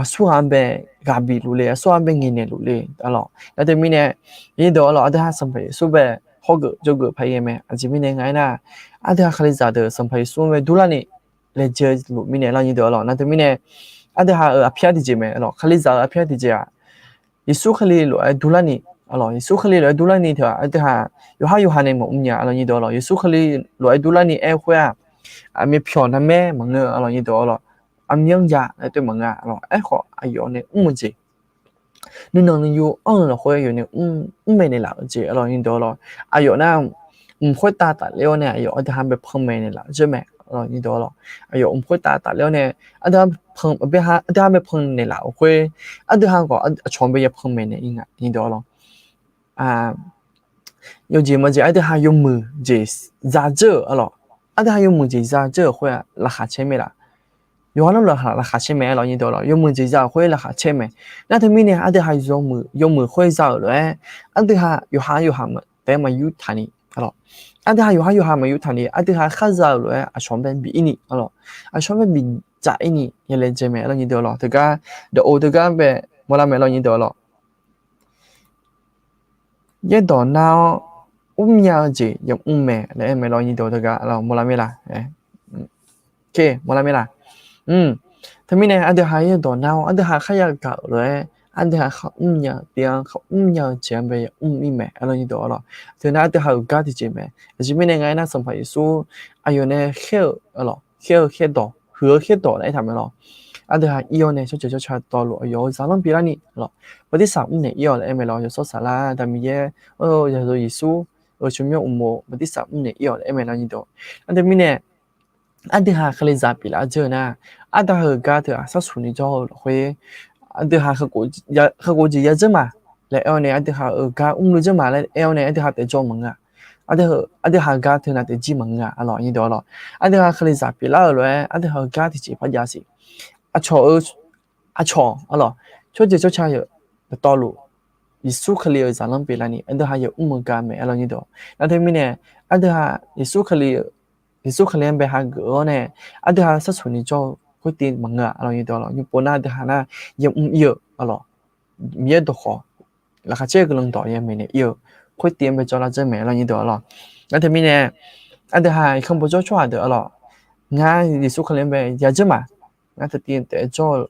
aqsurghaq-anr bae ghaq bif luf le, aqsurghaq-anr bae ngaeqnaeq luf le, aqlawq. Nar teumirnae, nyir deuq-awr lawq, aqdui-haq Sanqpaq Yeqsur bae hawgeuf jawrgeuf paq-aer ghae mae. Aqjeq mirnae nga aernar, aqdui-haq Kalizaq deuq Sanqpaq Yeqsur-anr bae durlarni laejae luf mirnae, aqlawq nyir deuq-awr lawq. Nar teumirnae, aqdui-haq-euq aqpyar tiqjeq mae, aqlawq Kalizaq-euq aqpyar tiqjeq-aq, Yeqsur Kali lof-aer durlarni, aqlawq Yeqsur Kali lof-aer durlarni teu-aq, aqdui-haq yawqhar yawqha nae maqmr nya, aqlawq nyir deuq-awr lawq. Yeqsur Kali lof-aer durlarni aer-eu khoer-aq, aqmyaeq pyawq narmaer maqngeur, aqlawq nyir deuq-awr lawq. Aqmyanr ya laer toer maqngeur, aqlawq. Aerkhawf aqyawf nae mr-eu jeq, nuinanq nuiyu anr-eu lafkhoer yawf nae mr maeqnaeq laf-eu jeq, aqlawq nyir deuq-awr lawq. Aqyawf nar, mq khoertav tafler-awr nae aqyawf aqdui-haq bae pan maeqnaeq laf-eu jeq mae, aqlawq nyir deuq-awr lawq. Aqyawf mq khoertav tafler-awr nae, aqdui-haq, aqdui-haq bae pan naeqlaf-euq khoer, aqdui-haq khawf aqcawq-anr bae ya pan maeqnaeq-ir nga, nyir deuq-awr lawq. Yawjeq majeq aqdui-haq yawmuiq jeq zadzeur-euq, aqlawq. Aqdui-haq yawmuiq jeq zadzeur-euq khoer-aq laqkhaq caer mae laf? Yawqha navluf laqkhaq caer mae, aqlawq nyir deuq-awr lawq. Yawmuiq jeq za-euq khoer laqkhaq caer mae. Nar teumirnae aqdui-haq yawmuiq khoer za-euq lof-aer, aqdui-haq yawqha yawqha taef-aer maqyur taqni, aqlawq. Aqdui-haq yawqha yawqha maqyur taqni, aqdui-haq khar za-euq lof-aer aqcawq-anr bae bif-ir ni, aqlawq. Aqcawq-anr bae bif dzaq-ir ni ya laejae mae, aqlawq nyir deuq-awr lawq. Teugar, dawq-eu teugar bae mawrlar mae, aqlawq nyir deuq-awr lawq. Yaerdawq nar-awr, mrnya-eu jeq yamr mae laer aer mae, aqlawq nyir deuq-awr teugar, aqlawq mawrlar mae laf? Mawrlar mae laf? Teumirnae aqdui-haq yaerdawq nar-awr, aqdui-haq kharya gaq-euq lof-aer, aqdui-haq khar mrnya-eu tiv-anr khar mrnya-eu jeq-anr bae yamr-ir mae, aqlawq nyir deuq-awr lawq. Teunar aqdui-haq-euq gar tiqjeq mae. Aqjeq mirnae nga aernar, Sanqpaq Yeqsur aqyawf nae khaer-eu, aqlawq, khaer-eu khaerdawq, huiq-eu khaerdawq laer aertaq mae lawq. Aqdui-haq ir-awr nae tsawrjeuq tsawrca dawqtawvluf aqyawf-euq zaqlanr pyeuflarni, aqlawq, bartirsaq mrnaeq ir-awq laer aer mae lawq. Yawshawr Saflar, Aqda Miqyaer, Yaqzaq Yeqsur-euq tsawrmyanr uqmov bartirsaq mrnaeq ir-awq laer aer mae, aqlawq nyir deuq-awr. Nar teumirnae, aqdui-haq Kalizaq pyeuflar dzeur-eu nar, aqda-euq gar teu-aq sharsuq ni jawr-eu lafkhoer, aqdui-haq kakhof jeq ya dzeur ma laer aer-awr nae, aqdui-haq-euq gar mrluf dzeur ma laer aer-awr nae, aqdui-haq taef jawr maqngeur-a. Aqdui-haq gar teu nav taef jir maqngeur-a, aqlawq nyir deuq-awr lawq. Aqdui-haq Kalizaq pyeuflar-euq lof-aer aqdui-haq-euq gar tiqjeq par jav siq. Aqcawq-eu aqcawq, aqlawq, tsawrjeuq tsawrca dawqtawvluf, Yeqsur Kali-euq zaqlanr pyeuflarni aqdui-haq yamr-eu gar mae, aqlawq nyir deuq-awr. Nar teumirnae, aqdui-haq Yeqsur Kali, Yeqsur Kali-anr bae hageuf-awr nae, aqdui-haq sharsuq ni jawr-eu khoertiv maqngeur-a, aqlawq nyir deuq-awr lawq. Nymq pov nar aqdui-haq nar yamr ir-eu, aqlawq, Miqyaer dawqkhawf, laqkhaq caer-eu guiqlanq dawq ya maeqnaeq ir-eu khoertiv-anr bae jawrlar dzeur mae, aqlawq nyir deuq-awr lawq. Nar teumirnae, aqdui-haq irkanr bawjawr tsawrhaq deuq, aqlawq, ngar Yeqsur Kali-anr bae ya dzeur ma, ngar teu tiv taef jawr-eu,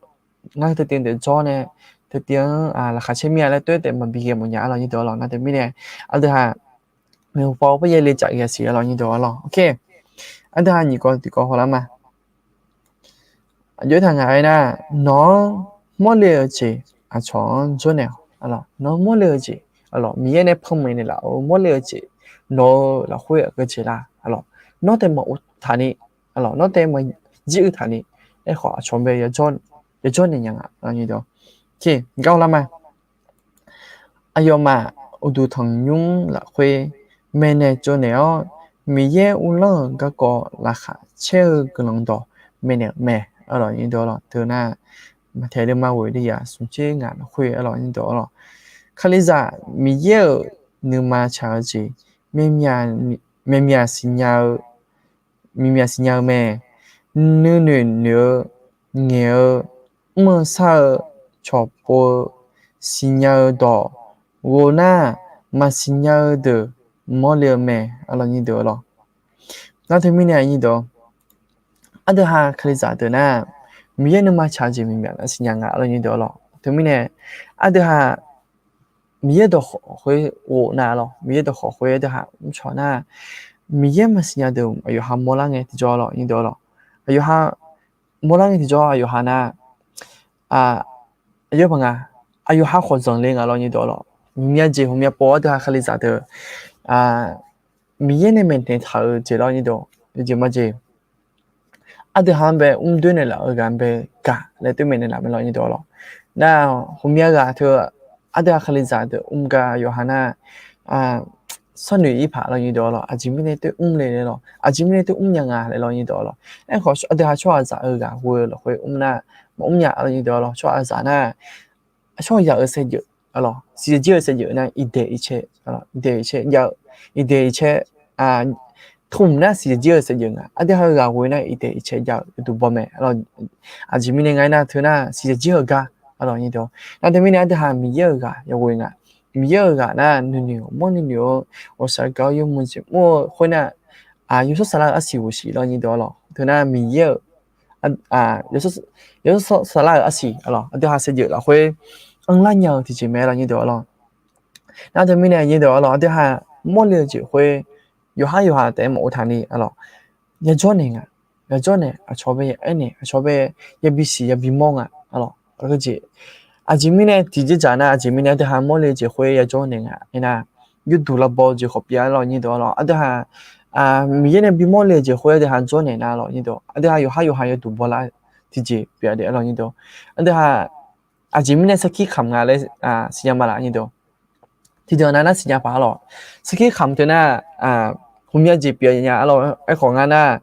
ngar teu tiv taef jawr nae, teu tiv-anr laqkhaq caer mir-a laer toer taef maqbi ghae mawf nya, aqlawq nyir deuq-awr lawq. Nar teumirnae, aqdui-haq, meuq paw par ya le caf ghae siq, aqlawq nyir deuq-awr lawq. Aqdui-haq nyiq kawv tiq kawv hawlar ma. Aqjox-aer taq ngaq-aer nar, nawq-anr mawrle-eu jeq aqcawq-anr jawrnaeq-awq, aqlawq. Nawq-anr mawrle-eu jeq, aqlawq, Miqyaer nae panmaeq naeqlaf-eu mawrle-eu jeq, nawq-eu lafkhoer aqgeu jeq la, aqlawq. Nawr taef maqov taqni, aqlawq, nawr taef maqjir-eu taqni, aerkhawf aqcawq bae yajawr naeq nya nga, aqlawq nyir deuq-awr. Gar hawlar ma. Aqyawfmaf uqduq tanqnymr lafkhoer maeqnaeq tsovnaeq-awr, Miqyaer uvlanr-euq garkawv laqkhaq caer-eu guiqlanq dawq maeqnaeq-euq mae, aqlawq nyir deuq-awr lawq. Teu nar, Maqtaeq deuvma ghoeq deuvyaq smq tser ngaq lafkhoer, aqlawq nyir deuq-awr lawq. Kalizaq Miqyaer-euq nuima tsaq-eu jeq, maeqmyaq siqnya-eu, maeqmyaq siqnya-eu mae. Nuinoeq noeq-eu, ngaeq-eu, mr-eu shar-eu, cawqpov-eu, siqnya-eu dawq ghov nar, maqsiqnya-eu deuq mawrle-eu mae, aqlawq nyir deuq-awr lawq. Nar teumirnae nyir deuq-awr, aqdui-haq Kalizaq deuq nar, Miqyaer nuima tsaq-eu jeq maeqmyaq siqnya nga, aqlawq nyir deuq-awr lawq. Teumirnae, aqdui-haq Miqyaer dawqkhawf khoer ghov nar lawq, Miqyaer dawqkhawf khoer aqdui-haq mrcawq nar, Miqyaer maqsiqnya deuq aqyawf-haq mawrlar ngae tiqjawr, aqlawq nyir deuq-awr lawq. Aqyawf-haq mawrlar ngae tiqjawr, aqyawf-haq nar, aqyawf paq nga, aqyawf-haq khawf zanqle nga, aqlawq nyir deuq-awr lawq. Ghawqmya jeq ghawqmya pov aqdui-haq Kalizaq deuq Miqyaer nae maeqnaeq taq-eu jeq, aqlawq nyir deuq-awr, jeq majeq aqdui-haq-anr bae mr doer naeqlaf-eu ghaq-anr bae gaq laer toer maeqnaeq laf mae, aqlawq nyir deuq-awr lawq. Nar, ghawqmya ghaq teu aqdui-haq Kalizaq deuq mr gar yawqha nar, sharnoeq-ir paq, aqlawq nyir deuq-awr lawq. Aqjeq mirnae toer mr le laer lawq, aqjeq mirnae toer mrnya nga laer, aqlawq nyir deuq-awr lawq. Aerkhawf aqdui-haq tsawrhaqzaq-eu ghaq ghoe-eu lafkhoer mr nar, maqmr nya, arlawr nyir deuq arlawr. Tsawrhaqzaq nar, tsawrhaqzaq-euq saevdzeuf, arlawr, siqsaqjir-euq saevdzeuf nar iqdaeq iqcae, iqdaeq iqcae jav-eu, iqdaeq iqcae, tmq nar siqsaqjir-euq saevdzeuf nga. Aqdui ha-eu ghaq ghoe nar iqdaeq iqcae jav-eu uqduq baw mae, arlawr. Aqjeq mirnae nga aernar teu nar siqsaqjir-euq gar, arlawr nyir deuq. Nar teu mirnae aqdui ha Miqyaer-euq ghaq yaghoe nga. Miqyaer-euq ghaq nar nuinoeq mawrni noeq-eu, ghawqshaq gaq-eu yawmuiq jeq mr-eu khoernar, yawshawr saflar-euq arsiq ghoeqsiq, arlawr nyir deuq arlawr. Teu nar Miqyaer-euq yawshawr saflar-euq arsiq, arlawr, aqdui ha saevdzeuf lafkhoer anrlar nya-eu tiqjeq mae, arlawr nyir deuq arlawr. Nar teu mirnae nyir deuq arlawr, aqdui ha mawrle-eu jeq khoer yawqhar yawqha taef-aer maqghov taqni, arlawr, yajawr naeq nga. Yajawr naeq, aqcawq bae yaaer naeq, aqcawq bae yabi siq yabi mawr nga, arlawr. Aqjeq mirnae tiqjeq dzaq nar, aqjeq mirnae aqdui ha mawrle-eu jeq khoer yajawr naeq nga aernar, yawduq lavbaw-eu jeq khawf pyeuf, arlawr nyir deuq arlawr. Aqdui ha Miqyaer nae bimawr le-eu jeq khoer aqdui ha jawr naeq nar, arlawr nyir deuq, aqdui ha yawqhar yawqha yawduq baw lar tiqjeq pyeuf-a de, arlawr nyir deuq. Aqdui ha aqjeq mirnae sarkir kamq nga laer siqnya ma laf, nyir deuq. Tiqdeuq nav nar siqnya paq, arlawr. Sarkir kamq teu nar, hmqmya jeq pyeuf nya, arlawr. Aerkhawf ngar nar,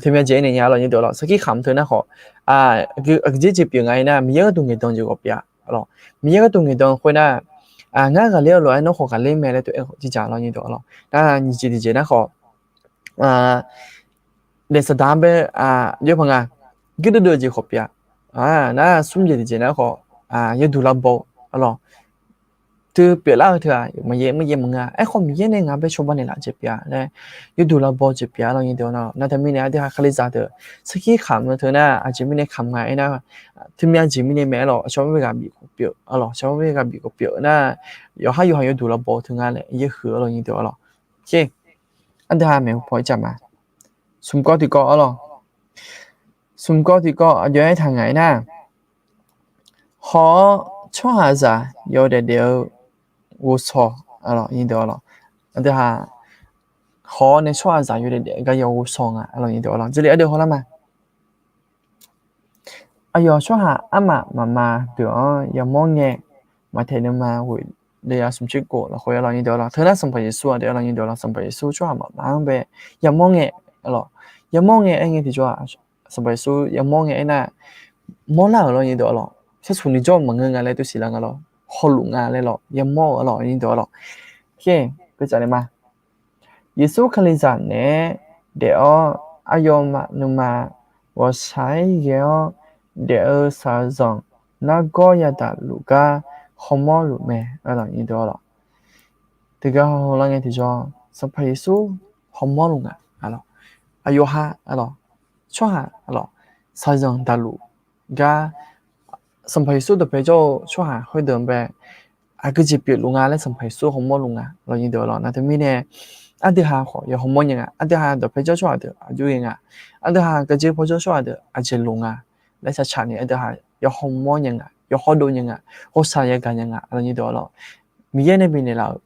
teumya jeq aernaeq nya, arlawr nyir deuq arlawr. Sarkir kamq teu nar khawf, aqgeujeq jeq pyeuf nga aernar, Miqyaer gharduq ngaeqdan-eu jeq khawf pyeuf, arlawr. Miqyaer gharduq ngaeqdan-eu khoernar, ngar ghaqler-eu lof-aer nawr khawf ghaqler mae laer teu aerkhawf tiqjaq, arlawr nyir deuq arlawr. Nar nyiq jeq tiqjeq nar khawf, daef saqdaq-anr bae jawr paq nga. Guirdeuv deuv-eu jeq khawf pyeuf-a. Nar smr jeq tiqjeq nar khawf, yawduq lavbaw, arlawr. Teu pyeuflar-eu teu-aq maqyaer maqyaer maqnga. Aerkhawf Miqyaer nae ngaq bae cawba naeqlaf jeq pyeuf-a laer, yawduq lavbaw jeq pyeuf-a, arlawr nyir deuq arlawr. Nar teu mirnae aqdui ha Kalizaq deuq sarkir kamq-eu teu nar aqjeq mirnae kamq nga aernar, teumya jeq mirnae mae, arlawr. Aqcawq bae ghaq bif khawf pyeuf, arlawr. Aqcawq bae ghaq bif khawf pyeuf nar, yawqhar yawqha yawduq lavbaw teu nga laer yaerhuiq, arlawr nyir deuq arlawr. Aqdui ha maeqhu paw ircaf ma. Smq kawv tiqkawv, arlawr. Smq kawv tiqkawv aqjox-aer taq ngaq aernar, hawr-awr tsawrhaqzaq yawdaef daef-eu ghovshaw, arlawr nyir deuq arlawr. Aqdui ha hawr-awr nae tsawrhaqzaq yawdaef daef gar yaw ghovshaw nga, arlawr nyir deuq arlawr. Jali ardeuv hawlar ma. Aqyawf tsawrhaq armaf mafma deuq-anr yamawr ngae, maqtaeq nuima ghoeq le-a smq tser kof lafkhoer, arlawr nyir deuq arlawr. Teu nar Sanqpaq Yeqsur-a de, arlawr nyir deuq arlawr. Sanqpaq Yeqsur tsawrhaq mafma-anr bae yamawr ngae, arlawr. Yamawr ngae aer ngae tiqjawr-aq, Sanqpaq Yeqsur yamawr ngae aernar, mawrlar-euq, arlawr nyir deuq arlawr. Sarsuq ni jawr maqngeur nga laer tov siqlar nga lawr. Hawluf nga laer lawr, yamawr-euq, arlawr nyir deuq arlawr. Oke, peuqtsaf naeq ma. Yeqsur Kalizaq naeq-aer daef-awr, aqyawfmaf nuima ghawqshaq-aer ghae-awr daef-eu shaqzanq nargawr yadaq luf gar hawmawr luf mae, arlawr nyir deuq arlawr. Tiqgar hawlar ngae tiqjawr, Sanqpaq Yeqsur hawmawr luf nga, arlawr. Aqyawf ha, arlawr, tsawrhaq, arlawr, shaqzanq daqluf gar Sanqpaq Yeqsur dawqpae jawr-eu tsawrhaq khoerdeuq-anr bae aqgeujeq pyeufluf nga laer Sanqpaq Yeqsur hawmawr luf nga, arlawr nyir deuq arlawr. Nar teumirnae aqdui ha khawf yawhawmawr nya nga. Aqdui ha dawqpae jawr tsawrhaq deuq aqjox ghae nga. Aqdui ha gaqjeq paw jawr tsawrhaq deuq aqjeq loq nga laer saqcaq ni aqdui ha yawhawmawr nya nga, yawhawrdov nya nga, ghawqshaq yagaq nya nga, arlawr nyir deuq arlawr. Miqyaer nae bifnaeq laf-euq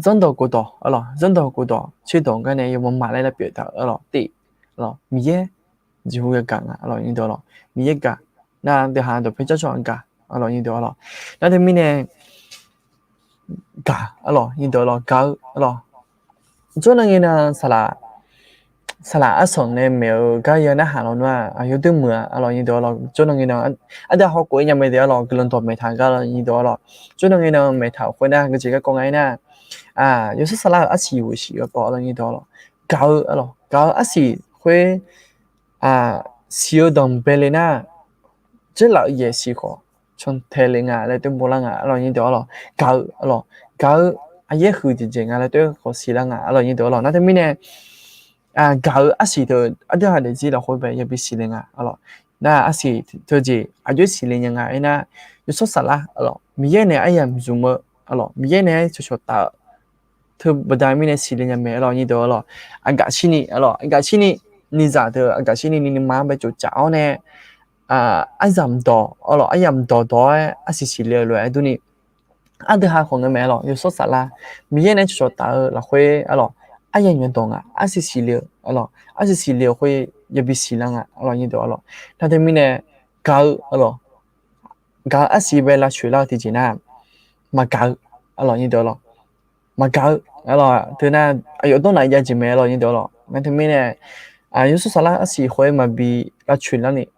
zanrdawq khofdawq, arlawr, zanrdawq khofdawq tserdawq garnae yawmawr maqlaer laer pyeuf taq-euq, arlawr, tif, arlawr, Miqyaer jeqhu yagaq nga, arlawr nyir deuq arlawr. Miqyaer gaq, nar deuq ha dawqpae jawr tsawrhaq gaq, arlawr nyir deuq arlawr. Nar teumirnae gaq, arlawr nyir deuq arlawr, gaq-eu, arlawr. Jawrnan ngae nan saqlaq, saqlaq arsanq nae maeq-eu gar ya narhaq lawnmr-aq, aqyawf deuq muiq-a, arlawr nyir deuq arlawr. Jawrnan ngae nan aqdui ha hawkhof-aer nya mae de, arlawr, guiqlanq dawqmaeq taq gar, arlawr nyir deuq arlawr. Jawrnan ngae nan maeqtaq-euq khoernar geujeq garkawv nga aernar, yawshawr saflar-euq arsiq ghoeqsiq garkawv, arlawr nyir deuq arlawr. Gaq-eu, arlawr, gaq-eu arsiq khoer siq-eu danqbae le nar, dzeurlaf-eu yaeq siq khawf cantae le nga laer tov boflar nga, arlawr nyir deuq arlawr. Gaq-eu, arlawr, gaq-eu aqyaer huiq jeqjeq nga laer tov khawf siqlar nga, arlawr nyir deuq arlawr. Nar teumirnae gaq-eu arsiq teu aqdui ha daefzir lafkhoer bae yabi siqle nga, arlawr. Nar arsiq teujeq aqjox siqle nya nga aernar, yawshawr saflar, arlawr, Miqyaer naeq aryamq zmq-eu, arlawr, Miqyaer naeq-aer cawqcawq taf-eu teu baqda mirnae siqle nya mae, arlawr nyir deuq arlawr. Aqgaf shirni, arlawr, aqgaf shirni, nizaq teu aqgaf shirni ni nuima-anr bae tsoftsaf-awr nae, aryamq dawq, arlawr, aryamq dawqdawq-aer arsiq siqle-eu lof-aer durni, aqdui ha khawf ngeur mae, arlawr, yawshawr saflar, Miqyaer naeq-aer cawqcawq taf-eu lafkhoer, arlawr, aryamq dawq nga, arsiq siqle-eu, arlawr, arsiq siqle-eu khoer yabi siqlar nga, arlawr nyir deuq arlawr. Nar teumirnae gaq-eu, arlawr, gaq-eu arsiq bae lavcoeq lar-eu tiqjeq nar, maqgaq-eu, arlawr nyir deuq arlawr. Maqgaq-eu, arlawr, teu nar aqyawf dawrnaf jav jeq mae, arlawr nyir deuq arlawr. Nar teumirnae yawshawr saflar arsiq khoer maqbi lavcoeq larni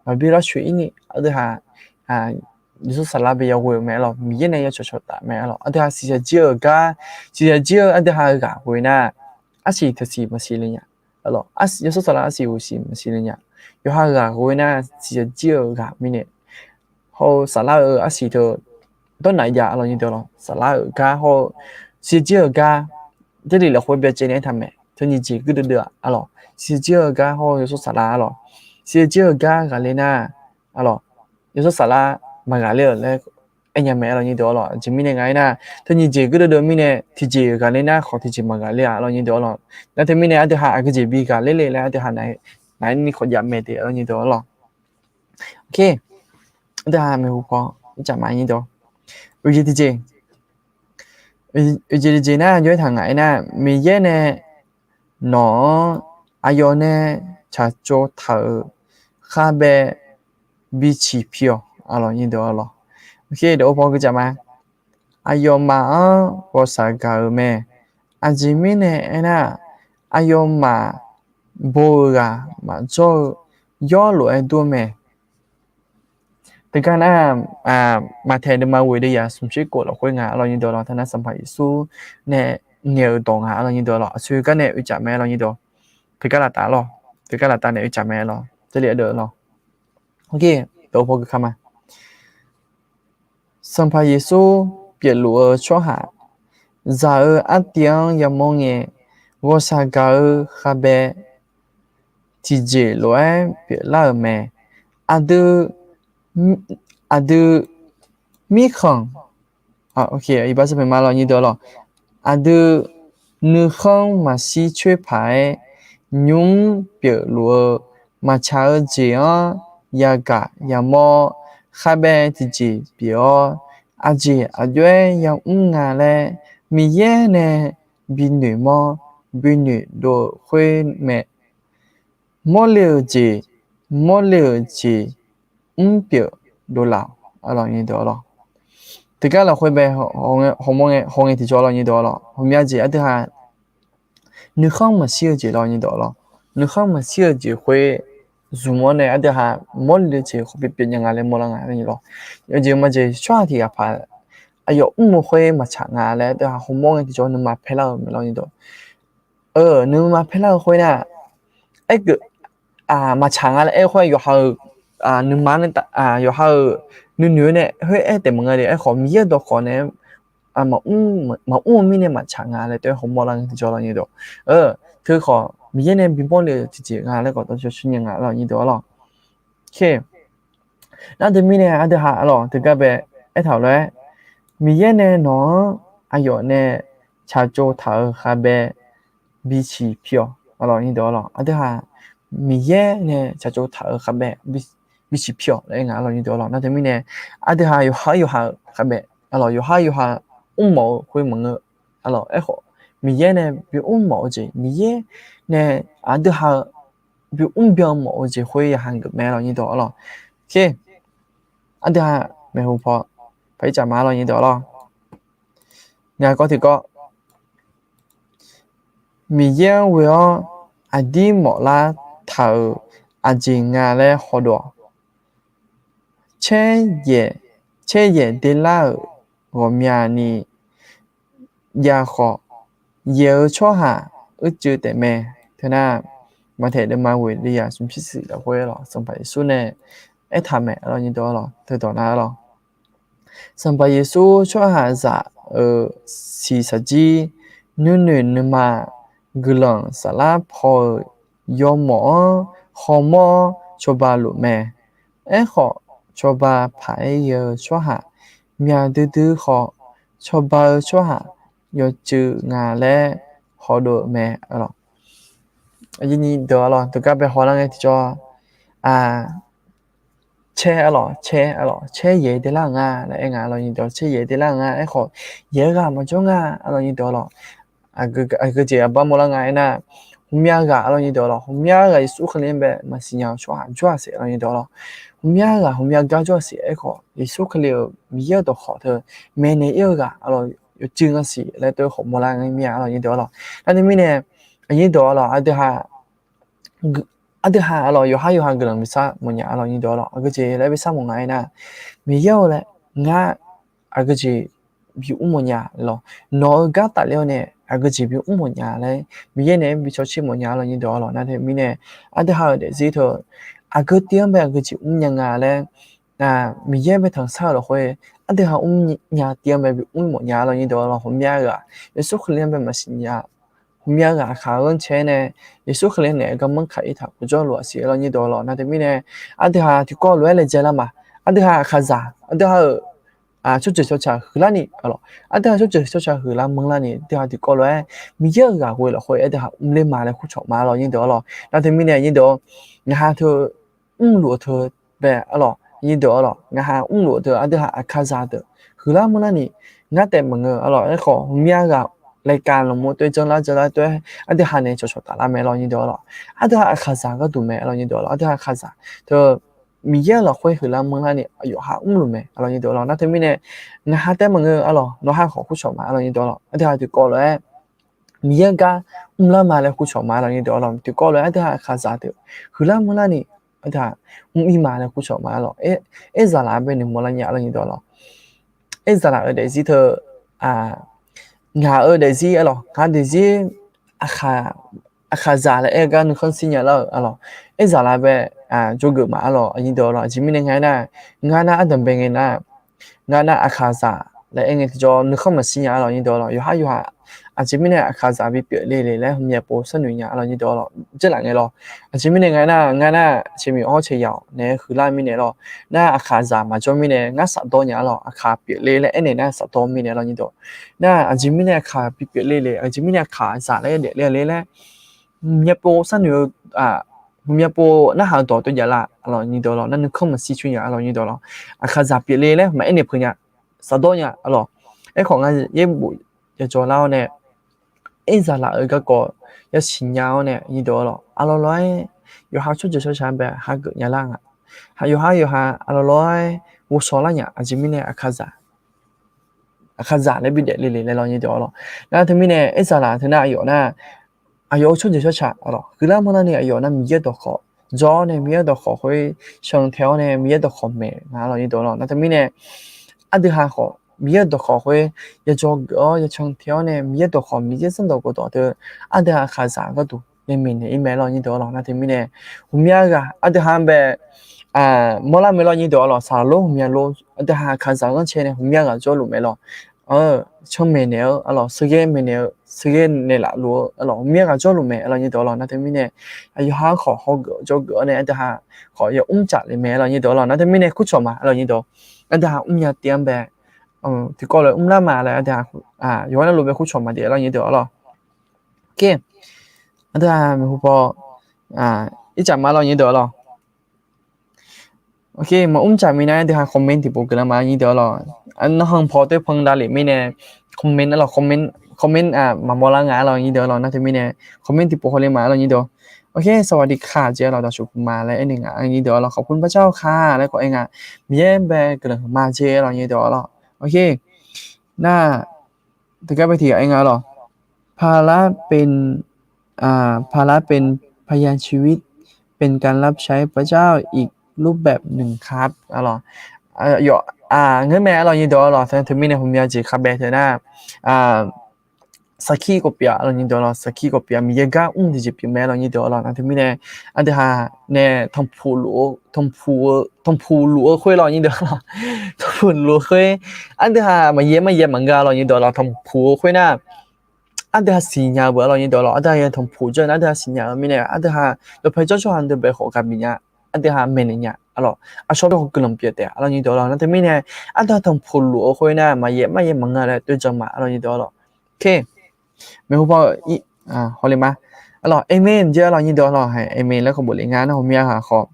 Maqbi lavshoeq-ir ni aqdui ha Yawsanr Saflar bae yaghoe-euq mae arlawq. Miqyaer nae yawcawq cawqtaf mae arlawq. Aqdui ha siqsaq jir-eu gar, siqsaq jir-eu aqdui ha ghaq ghoe nar, arsiq teusiq maqsiq le nya. Yawsanr Saflar arsiq uqsiq maqsiq le nya. Yawqha ghaq ghoe nar siqsaq jir-eu ghaq mirnae, hawr-eu Saflar-eu arsiq teu dawrnaq jav arlawq nyir deuq arlawq. Saflar-euq gar hawr-eu siqsaq jir-eu gar, Jarlif lafkhoer byacaevni aertaq mae. Teu nyiq jeq guirdeuv deuv-aq arlawq. Siqsaq jir-eu gar hawr-eu Yawsanr Saflar arlawq. Siqsaq jir-eu gar ghaqler nar arlawq, Yawsanr Saflar maqghaqler-euq laer aernya mae arlawq nyir deuq arlawq. Aqjeq mirnae nga aernar, teu nyiq jeq guirdeuv deuv mirnae tiqjeq ghaqler nar khawf tiqjeq maqghaqler-a arlawq nyir deuq arlawq. Nar teumirnae aqdui ha aqgeujeq bi ghaqler le laer aqdui ha naqni khawf jav mae de arlawq nyir deuq arlawq. Aqdui ha maeqhu paw ircaf ma nyir deuq. Oeq jeq tiqjeq, oeq jeq tiqjeq nar jawr aertaq ngaq aernar, Miqyaer nae nawq-anr aqyawf nae tsaqtsov taq-euq kharbae biciq pi-awq arlawq nyir deuq arlawq. Aqyawfmaf-anr ghawqshaq gaq-euq mae. Aqjeq mirnae aernar, aqyawfmaf bo-eu ghaq maqjawr-eu yawr lof-aer dur-eu mae. Teugar nar, Maqtaeq deuvma ghoeq deuvyaq smqtser khof lafkhoer nga arlawq nyir deuq arlawq. Teunar Sanqpaq Yeqsur nae ngaeq-euq dawq nga arlawq nyir deuq arlawq. Aqsur gar nae oeqcaf mae arlawq nyir deuq. Teugar laftav arlawq, teugar laftav nae oeqcaf mae arlawq. Jarlif ardeuv arlawq. Sanqpaq Yeqsur pyeufluf-eu tsawrhaq, zaq-eu artiv-anr yamawr ngae, ghawqshaq gaq-eu kharbae tiqjeq lof-aer pyeuflar-euq mae. Aqdui, aqdui mirkhanq, iqbax sar pyeuf ma arlawq nyir deuq arlawq. Aqdui nuikhanr maqshir coer paq-aer, nymr pyeufluf-eu maqtsaq-eu jeq-anr yagaq yamawr kharbae tiqjeq pyeuf-awr, aqjeq aqjox-aer yamr nga laer Miqyaer nae binoeq mawr, binoeq dov-euq khoer mae. Mawrle-euq jeq, mawrle-euq jeq mrpyeuf dovlaf-awq arlawq nyir deuq arlawq. Teugar lafkhoer bae hawmawr ngae tiqjawr arlawq nyir deuq arlawq. Hawmya jeq aqdui ha nuikhanr maqshir-eu jeq arlawq nyir deuq arlawq. Nuikhanr maqshir-eu jeq khoer zmq-awr nae aqdui ha mawrle-eu jeq khawf pyeufpyeuf nya nga laer mawrlar nga arlawq. Yawjeq majeq tsawrhaq tiq ghaq paq aqyawf mr-eu khoer maqtsaq nga laer aqdui ha hawmawr ngae tiqjawr nuima paerlar-euq mae arlawq nyir deuq. Nuima paerlar-eu khoer nar, aergeuf maqtsaq nga laer aer-eu khoer yawqha-euq nuima, yawqha-euq nuinoeq-eu nae khoer aer taef maqngeur de. Aerkhawf Miqyaer-eu dawqkawq nae maqmr-eu mirnae maqtsaq nga laer teu-aer hawmawr lar ngae tiqjawr arlawq nyir deuq. Teukhawf Miqyaer nae bimawr le-eu tiqjeq nga laer khawf dawqtawv shawr nya nga arlawq nyir deuq arlawq. Nar teumirnae aqdui ha arlawq teugar bae aertaq-euq lof-aer, Miqyaer nae nawq-anr aqyawf nae tsaqtsov taq-euq kharbae bisiq pi-awq arlawq nyir deuq arlawq. Aqdui ha Miqyaer nae tsaqtsov taq-euq kharbae bisiq pi-awq laer aer nga arlawq nyir deuq arlawq. Nar teumirnae aqdui ha yawqha-aer yawqha-euq kharbae arlawq, yawqha-aer yawqha mrmawf-eu khoer maqngeur arlawq. Aerkhawf Miqyaer nae bimr mawf-eu jeq, Miqyaer nae aqdui ha-eu bimr byan mawf-eu jeq khoer yawqha geuf mae arlawq nyir deuq arlawq. Aqdui ha maeqhu paw paq-ir caf ma arlawq nyir deuq arlawq. Ngaq kawv tiqkawv, Miqyaer-anr ghoe-awr aqdir mawf lar taq-euq aqjeq nga laer hawdov-awq. Caer yaeq, caer yaeq derlar-euq ghawqmyani jav khawf, yaeq-eu tsawrhaq uicuiv taef mae. Teunar, Maqtaeq deuvma ghoeq deuvyaq smqtser siq lafkhoer lawq, Sanqpaq Yeqsur nae aertaq mae arlawq nyir deuq arlawq, teudawq nar arlawq. Sanqpaq Yeqsur tsawrhaqzaq-euq siqsaqjir nuinoeq nuima guiqlanq saflar paw-euq yawmawf-anr hawmawr-awr cawba luf mae. Aerkhawf, cawba paq-aer ghae-eu tsawrhaq myaq duidui khawf, cawba-eu tsawrhaq yawcuiv nga laer hawdov-eu mae. Aqyuif nyir deuq arlawq, teugar bae hawlar ngae tiqjawr, caer arlawq, caer arlawq, caer yaeq derlar-euq nga laer aer nga arlawq nyir deuq, caer yaeq derlar-euq nga. Aerkhawf, yaeq-eu ghaq maqjawr nga arlawq nyir deuq arlawq. Aqgeu jeq aqbar mawrlar nga aernar, hmqmya ghaq arlawq nyir deuq arlawq, hmqmya ghaq Yeqsur Kali-anr bae maqsiq nya-eu tsawrhaq jawr-aq siq arlawq nyir deuq arlawq. Hmqmya ghaq hmqmya gar jawr-aq siq. Aerkhawf, Yeqsur Kali-euq Miqyaer-euq dawqkawq teu maeqnaeq ir-eu ghaq arlawq, yawcuiv nga siq laer teu khawf mawrlar nga mir-a arlawq nyir deuq arlawq. Nar teumirnae, aqnyir deuq arlawq, aqdui ha Aqdui ha arlawq, yawqhar yawqha guiqlanq bi sar mawfnya arlawq nyir deuq arlawq. Aqgeujeq laer bi sar mawf nga aernar, Miqyaer-eu laer ngar aqgeujeq bi mr mawfnya lawq. Nawq-eu gar tafler-awr nae aqgeujeq bi mr mawfnya laer Miqyaer naeq-aer bi cawtser mawfnya arlawq nyir deuq arlawq. Nar teumirnae aqdui ha-euq daefzir teu aqgeu tiv-anr bae aqgeujeq mrnya nga laer Miqyaer bae tanqsar-eu lafkhoer aqdui ha mrnya tiv-anr bae bi mr mawfnya arlawq nyir deuq arlawq. Ghawqmya ghaq Yeqsur Kali-anr bae maqsiq nya, ghawqmya ghaq aqkaq-anr caer nae Yeqsur Kali naeq-aer garmanr kaq ir taq gurjawr luf-aq siq arlawq nyir deuq arlawq. Nar teumirnae aqdui ha tiqkawv lof-aer laejae lar ma. Aqdui ha aqkaqzaq, aqdui ha-euq tsawrjeuq tsawrca huiqlar ni arlawq. Aqdui ha tsawrjeuq tsawrca huiqlar manrlar ni aqdui ha tiqkawv lof-aer Miqyaer-euq ghaq ghoe lafkhoer aqdui ha mrler ma laer kurcawq ma arlawq nyir deuq arlawq. Nar teumirnae nyir deuq-awr, ngaq ha teu mrluf-eu teu bae arlawq nyir deuq arlawq. Ngaq ha mrluf-eu teu aqdui ha aqkaqzaq deuq huiqlar manrlar ni ngar taef maqngeur arlawq. Aerkhawf ghawqmya ghaq laeqkaq lanqmur toer janrlar janrlar toer aqdui ha nae cawqcawq taflar mae arlawq nyir deuq arlawq. Aqdui ha aqkaqzaq gharduq mae arlawq nyir deuq arlawq. Aqdui ha aqkaqzaq teu Miqyaer-euq lafkhoer huiqlar manrlar ni aqyawf ha mrluf mae arlawq nyir deuq arlawq. Nar teumirnae ngaq ha taef maqngeur arlawq, nawq ha khawf kurcawq ma arlawq nyir deuq arlawq. Aqdui ha tiqkawv lof-aer Miqyaer-eu gar mrlar ma laer kurcawq ma arlawq nyir deuq arlawq. Tiqkawv lof-aer aqdui ha aqkaqzaq deuq huiqlar manrlar ni aqdui ha mr ir ma laer kurcawq ma arlawq. Aerzaqlaf bae noeqmawr lar nya arlawq nyir deuq arlawq. Aerzaqlaf-euq daefzir teu, ngaq-euq daefzir arlawq, ngaq daefzir aqkaqzaq laer aer-eu gar nuikhanr shir nya lar-euq arlawq. Aerzaqlaf bae jawrgeuf ma arlawq nyir deuq arlawq. Aqjeq mirnae nga aernar, ngar nar ardanqbae ngae nar, ngar nar aqkaqzaq laer aer ngae tiqjawr nuikhanr maqshir nya arlawq nyir deuq arlawq. Yawqhar yawqha aqjeq mirnae aqkaqzaq bipyeuf le le laer hmqmya pov sharnoeq nya arlawq nyir deuq arlawq. Jarlaf ngae lawr. Aqjeq mirnae nga aernar, ngar nar aqcawq miq-awr cawq yawq naeq-aer huiqlar mirnae lawr. Nar aqkaqzaq maqjawr mirnae ngar shafdawr nya arlawq. Aqkaq pyeufle laer aernaeq nar shafdawr mirnae arlawq nyir deuq. Nar aqjeq mirnae aqkaq bipyeuf le le, aqjeq mirnae aqkaqzaq laer aer daefle le laer hmqmya pov sharnoeq-eu, hmqmya pov narhaq-eu dawq toer javlar arlawq nyir deuq arlawq. Nar nuikhanr maqshir coer nya arlawq nyir deuq arlawq. Aqkaqzaq pyeufle laer hmq-aer naeq peuq nya, shafdawr nya arlawq. Aerkhawf ngar yaerbof yajawr lar-awr nae, Aerzaqlaf-euq garkawv yasiq nya-awr nae nyir deuq arlawq, aqlawq lawr-aer yawqha tsawrjeuq tsawrca bae hageuf nya lar nga. Yawqha yawqha aqlawq lawr-aer ghovshaw lar nya. Aqjeq mirnae aqkaqzaq aqkaqzaq laer bidaef le le laer lawr nyir deuq arlawq. Nar teumirnae Aerzaqlaf teunar aqyawf nar, aqyawf-euq tsawrjeuq tsawrca arlawq huiqlar manrlar ni aqyawf nar Miqyaer-eu dawqkawq jawr-awr nae Miqyaer-eu dawqkawq khoer can tae-awr nae Miqyaer-eu dawqkawq maeq nga arlawq nyir deuq arlawq. Nar teumirnae aqdui ha khawf Miqyaer-eu dawqkawq khoer yajawr geuf-awr yacan tae-awr nae Miqyaer dawqkawq Miqyaer zanrdawq gawqdawq teu aqdui ha aqkaqzaq gharduq yamir naeq ir mae lawr nyir deuq arlawq. Nar teumirnae ghawqmya ghaq aqdui ha bae mawrlar mae lawr nyir deuq arlawq. Saqlaq lor ghawqmya lor aqdui ha aqkaqzaq ghanrcae nae ghawqmya ghaq jawrluf mae lawr. Can maeqnaeq-eu arlawq, sheuqghae maeqnaeq-eu, sheuqghae naeqlaf luf-eu arlawq, ghawqmya ghaq jawrluf mae arlawq nyir deuq arlawq. Nar teumirnae aqyawqha-anr khawf hawgeuf jawrgeuf-awr nae aqdui ha khawf yamr caf le mae arlawq nyir deuq arlawq. Nar teumirnae kurcawq ma arlawq nyir deuq. Aqdui ha mrnya tiv-anr bae tiqkawv lof-aer mrlar ma laer aqdui ha yawqha navluf bae kurcawq ma de arlawq nyir deuq arlawq. Aqdui ha maeqhu paw ircaf ma arlawq nyir deuq arlawq. Maqmr caf mirnae aqdui ha comment tiqpov guiqlanq ma nyir deuq arlawq. Nanrhanq paw toer pan davlef mirnae comment arlawq, comment maqmawr lar nga arlawq nyir deuq arlawq. Nar teumirnae comment tiqpov hawler ma arlawq nyir deuq. สวัสดีค่ะ jeq arlawq, daqshuq puq ma laer aernaeq nga nyir deuq arlawq. ขอบคุณพระเจ้าค่ะ laer khawf aer nga. Miqyaer bae guiqlanq huiqma jeq arlawq nyir deuq arlawq. Nar teugar bae tiqghaq aer nga arlawq. ภาระเป็น ภาระเป็นพยานชีวิต เป็นการรับใช้พระเจ้าอีกรูปแบบหนึ่งครับ arlawq. Ngeur mae arlawq nyir deuq arlawq. Teumirnae ghawqmya jeq khabae teu nar sarkir khawf pyeuf arlawq nyir deuq arlawq. Sarkir khawf pyeuf, Miqyaer gar mr tiqjeq pyeuf mae arlawq nyir deuq arlawq. Nar teumirnae aqdui ha nae tanqpuq luf-eu khoer lawq nyir deuq arlawq. Tanqpuq luf-eu khoer aqdui ha maqyaer maqyaer maqngeur arlawq nyir deuq arlawq. Tanqpuq-eu khoer nar aqdui ha siqnya-eu beu arlawq nyir deuq arlawq. Aqdui ha yawtanqpuq jawr nar aqdui ha siqnya-eu mirnae aqdui ha dawqpae jawrjawr ha deuq bae khawf ghaq bif nya. Aqdui ha maeqnaeq nya arlawq. Aqshawr bae khawf guiqlanq pyeuf taef arlawq nyir deuq arlawq. Nar teumirnae aqdui ha tanqpuq luf-eu khoer nar maqyaer maqyaer maqngeur laer toer jan ma arlawq nyir deuq arlawq. Maeqhu paw hawler ma arlawq. Amen jeq arlawq nyir deuq arlawq. Amen laer khawf bof le nga nar ghawqmya ghaq khawf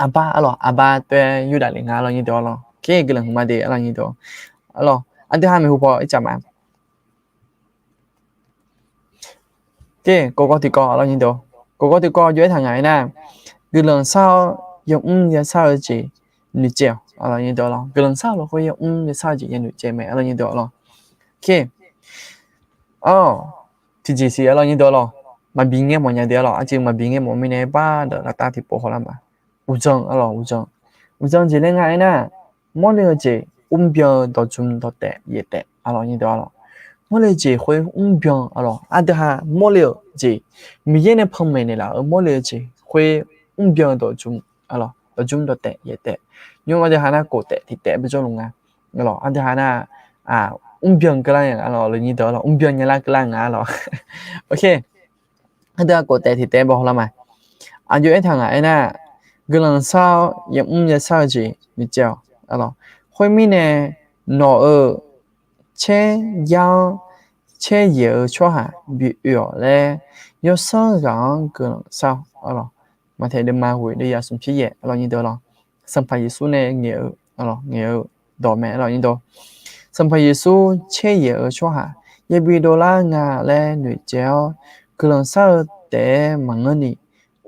aqbar arlawq, aqbar toer yurdaf le nga arlawq nyir deuq arlawq. Guiqlanq huiqma de arlawq nyir deuq arlawq. Aqdui ha maeqhu paw ircaf ma Kawqgawr tiqkawv arlawq nyir deuq, kawqgawr tiqkawv jov-aer taq ngaq-aer nar, guiqlanq shar-awr yamr yashar-eu jeq noeqtsaev-awq arlawq nyir deuq arlawq. Guiqlanq shar-eu lafkhoer yamr yashar-eu jeq yanoeqtsaev mae arlawq nyir deuq arlawq. Tiqjeq siq arlawq nyir deuq arlawq. maqbi ngaer mawf nya de arlawq. Aqjeq maqbi ngaer mawf mirnae bar deuq lavtav tiqpov hawlar ma. Uqdzan arlawq, uqdzan. Uqdzan jeq laer nga aernar, mawrle-eu jeq mrbyan-eu dawqdzm dawqtaef yaef taef arlawq, nyir deuq arlawq. Mawrle-eu jeq khoer mrbyan arlawq. Aqdui haq mawrle-euq jeq, Miqyaer nae panmaeq naeqlaf-euq mawrle-eu jeq khoer mrbyan-eu dawqdzm arlawq, dawqdzm dawqtaef yaef taef. Nymr aqdui haq nar kof taef tiq taef bajawrluf nga. Arlawq, aqdui haq nar mrbyan keuvlar nya nga arlawq, nyir deuq arlawq, mrbyan nyalar keuvlar nga arlawq. Aqdui haq kof taef tiq taef baw hawlar ma. Aqjox aertaq ngaq aernar, guiqlanq shar-awr yamr yashar-eu jeq noeqtsaev-awq arlawq. Khoermirnae, nawq-euq caer jar-awr caer yaeq-eu tsawrhaq bi oe-awq laer, yawsanr ghaq-anr guiqlanq shar-awq arlawq. Maqtaeq deuvma ghoeq deuv yaf smq pir yaef arlawq, nyir deuq arlawq. Sanqpaq Yeqsur nae ngaeq-eu, ngaeq-eu dawq mae arlawq, nyir deuq. Sanqpaq Yeqsur caer yaeq-eu tsawrhaq yabi dovlar nga laer noeqtsaev-awr, guiqlanq shar-eu taef-aer maqngeur ni,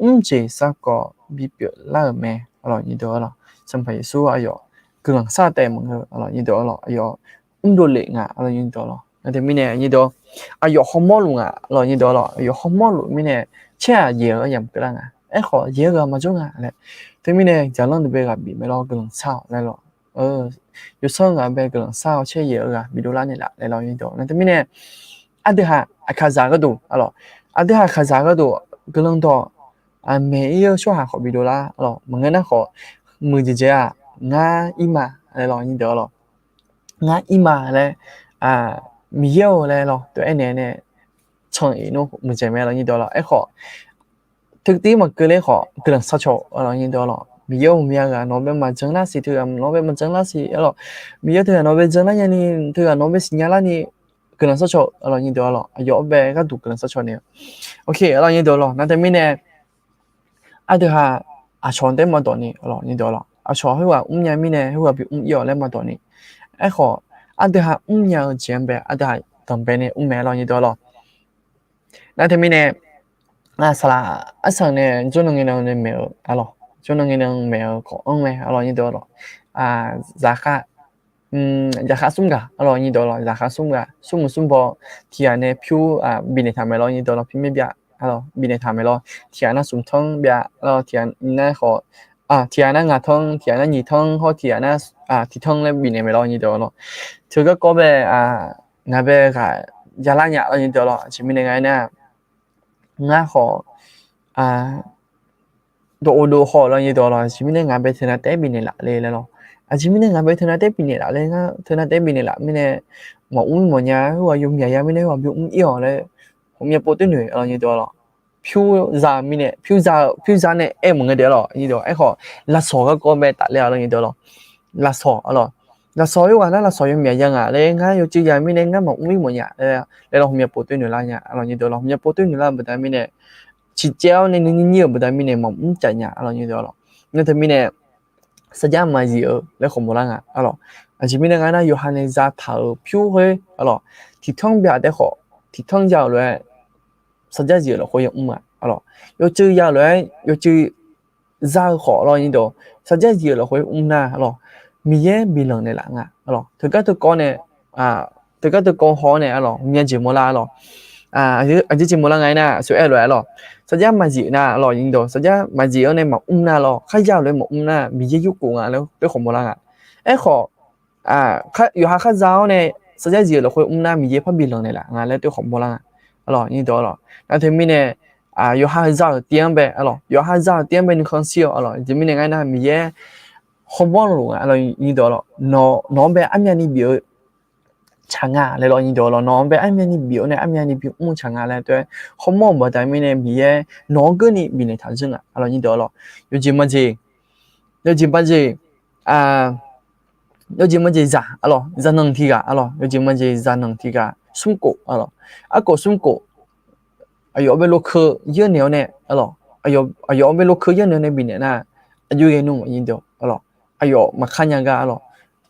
mrjeq sarkawv bipyeuf lar-euq mae arlawq, nyir deuq arlawq. Sanqpaq Yeqsur aqyawf guiqlanq shar-eu taef maqngeur arlawq, nyir deuq arlawq, aqyawf mrdovlef nga arlawq, nyir deuq arlawq. Nar teumirnae nyir deuq, aqyawf hawmawr luf nga arlawq, nyir deuq arlawq, aqyawf hawmawr luf mirnae, caer-aq yaeq-eu yamq keuvlar nga. Aerkhawf yaeq-eu ghaq maqjawr nga laer. Teumirnae jaqlanr deuq bae ghaq bif mae lawr, guiqlanq shar-awq laer lawr. Yawsanr ghaq bae guiqlanq shar-awr caer yaeq-eu ghaq bi dovlar naeqlaf laer lawr, nyir deuq. Nar teumirnae aqdui haq aqkaqzaq gharduq arlawq, aqdui haq aqkaqzaq gharduq guiqlanq dawq maeq ir-eu tsawrhaq khawf bi dovlar arlawq. Maqngeur nar khawf, muiqdzaeq dzaeq-aq, ngar ir ma laer lawr, nyir deuq arlawq. Ngar ir ma laer, Miqyaer-or laer lawr tov-aer naeq nae can-iq nmr muiqdzaeq mae lawr, nyir deuq arlawq. Aerkhawf, teutiv maqkeuv ler khawf guiqlanq shar caw arlawq, nyir deuq arlawq. Miqyaer-or, miqyaer ghaq nawq bae maqjan lar siq, teughaq nawq bae maqjan lar siq arlawq. Miqyaer teughaq nawq bae jan lar nyani, teughaq nawq bae siqnya larni, guiqlanq shar caw arlawq, nyir deuq arlawq. Aqyawf-anr bae gharduq guiqlanq shar caw naeq-eu. Arlawq, nyir deuq arlawq. Nar teumirnae aqdui haq aqcawq taef maqdawq ni arlawq, nyir deuq arlawq. Aqcawq khoerghaq mrnya mirnae khoerghaq bimr ir-awq laer maqdawq ni. Aerkhawf, aqdui haq mrnya-eu jeq-anr bae aqdui haq danqbae nae mr mae arlawq, nyir deuq arlawq. Nar teumirnae saqlaq arsanq nae jawrnan ngaenan nae maeq-eu arlawq, jawrnan ngaenan maeq-eu khawf anr mae arlawq, nyir deuq arlawq. Zaqkhav zaqkhav smr ghaq arlawq, nyir deuq arlawq. Zaqkhav smr ghaq, smrmuiq smrbaw tiqghaq nae pyur bifnaeq taq mae lawr, nyir deuq arlawq. Pyur maer byav arlawq, bifnaeq taq mae lawr. Tiqghaq nar smq tanr byav arlawq, tiqghaq nar khawf, tiqghaq nar ngaq tanr, tiqghaq nar nyiq tanr hawr tiqghaq nar tiq tanr laer bifnaeq mae lawr, nyir deuq arlawq. Teu garkawv bae ngaq bae ghaq jalar nya lawr, nyir deuq arlawq. Aqjeq mirnae nga aernar, ngar khawf dawqov dov haw lawr, nyir deuq arlawq. Aqjeq mirnae ngaq bae teunav taef-aer bifnaeq laf le laer lawr. Aqjeq mirnae ngaq bae teunav taef-aer bifnaeq laf le, ngar teunav taef-aer bifnaeq laf mirnae maqmr mawf nya, khoerghaq yawmyaq ya mirnae khoerghaq bimr ir-awq laer, ghawqmya pov toer noeq arlawq, nyir deuq arlawq. Pyur za mirnae, pyur za-eu, pyur za nae aer-eu maqngeur de arlawq, nyir deuq. Aerkhawf, lafsawq garkawv bae tafler-a lawr, nyir deuq arlawq. Lafsawq arlawq. Lafsawq khoerghaq nar lafsawq yawmyaq ya ngaq laer, ngar yawcuiv ya mirnae ngar maqmr ir mawf nya laer lawr, ghawqmya pov toer noeq lar nya arlawq, nyir deuq arlawq. Ghawqmya pov toer noeq lar-eu baqda mirnae, ciqcaev-awr nae nuinyir nyir-euq baqda mirnae maqmr caf nya arlawq, nyir deuq arlawq. Nar teumirnae sarjax maqzif-eu laer khawf mawrlar nga arlawq. Aqjeq mirnae nga aernar, yawqha nae zataq-euq pyur khoer arlawq, tiq tanr byav taef khawf, tiq tanr ya-euq lof-aer sarjax zif-euq lafkhoer yamr nga arlawq. Yawcuiv ya-euq lof-aer yawcuiv za-eu khawf lawr, nyir deuq, sarjax zif-euq lafkhoer mr nar arlawq, Miqyaer bilanq naeqlaf nga arlawq. Teugar teukawv nae teugar teukawv haw-awr nae arlawq, ghawqmya jeq mawrlar arlawq. Aqjeq jeq mawrlar nga aernar, aqsur aer-eu lof-aer arlawq, sarjax maqzif nar arlawq, nyir deuq, sarjax maqzif-awr nae maqmr nar arlawq, kharya-euq lof-aer maqmr nar Miqyaer yurkhof nga laer toer khawf mawrlar nga. Aerkhawf, yawqha kharza-awr nae sarjax zif-euq lafkhoer mr nar Miqyaer parbi lanq naeqlaf nga laer toer khawf mawrlar nga arlawq, nyir deuq arlawq. Nar teumirnae yawqha za-euq tiv-anr bae arlawq, yawqha za-euq tiv-anr bae nuikhanr shir-awq arlawq. Aqjeq mirnae nga aernar, Miqyaer hawmawr luf nga arlawq, nyir deuq arlawq. Nawq-anr bae armyavni bif-eu tsaq nga laer lawr, nyir deuq arlawq. Nawq-anr bae armyavni bif-awr nae armyavni bimr-eu tsaq nga laer toer hawmawr-euq baqda mirnae Miqyaer nawq-anr keuvni bifnaeq taq zeur nga arlawq, nyir deuq arlawq. Yawjeq maqjeq, yawjeq maqjeq, yawjeq maqjeq zaq arlawq, zaqnanq tiq ghaq arlawq, yawjeq maqjeq zaqnanq tiq ghaq smrkhof arlawq. Arkhof smrkhof, aqyawf-anr bae lokeu yawrnaeq-awr nae arlawq, aqyawf-anr bae lokeu yawrnaeq-awr nae bifnaeq nar, aqjox ghae nmr, nyir deuq arlawq. Aqyawf maqkar nya gar arlawq,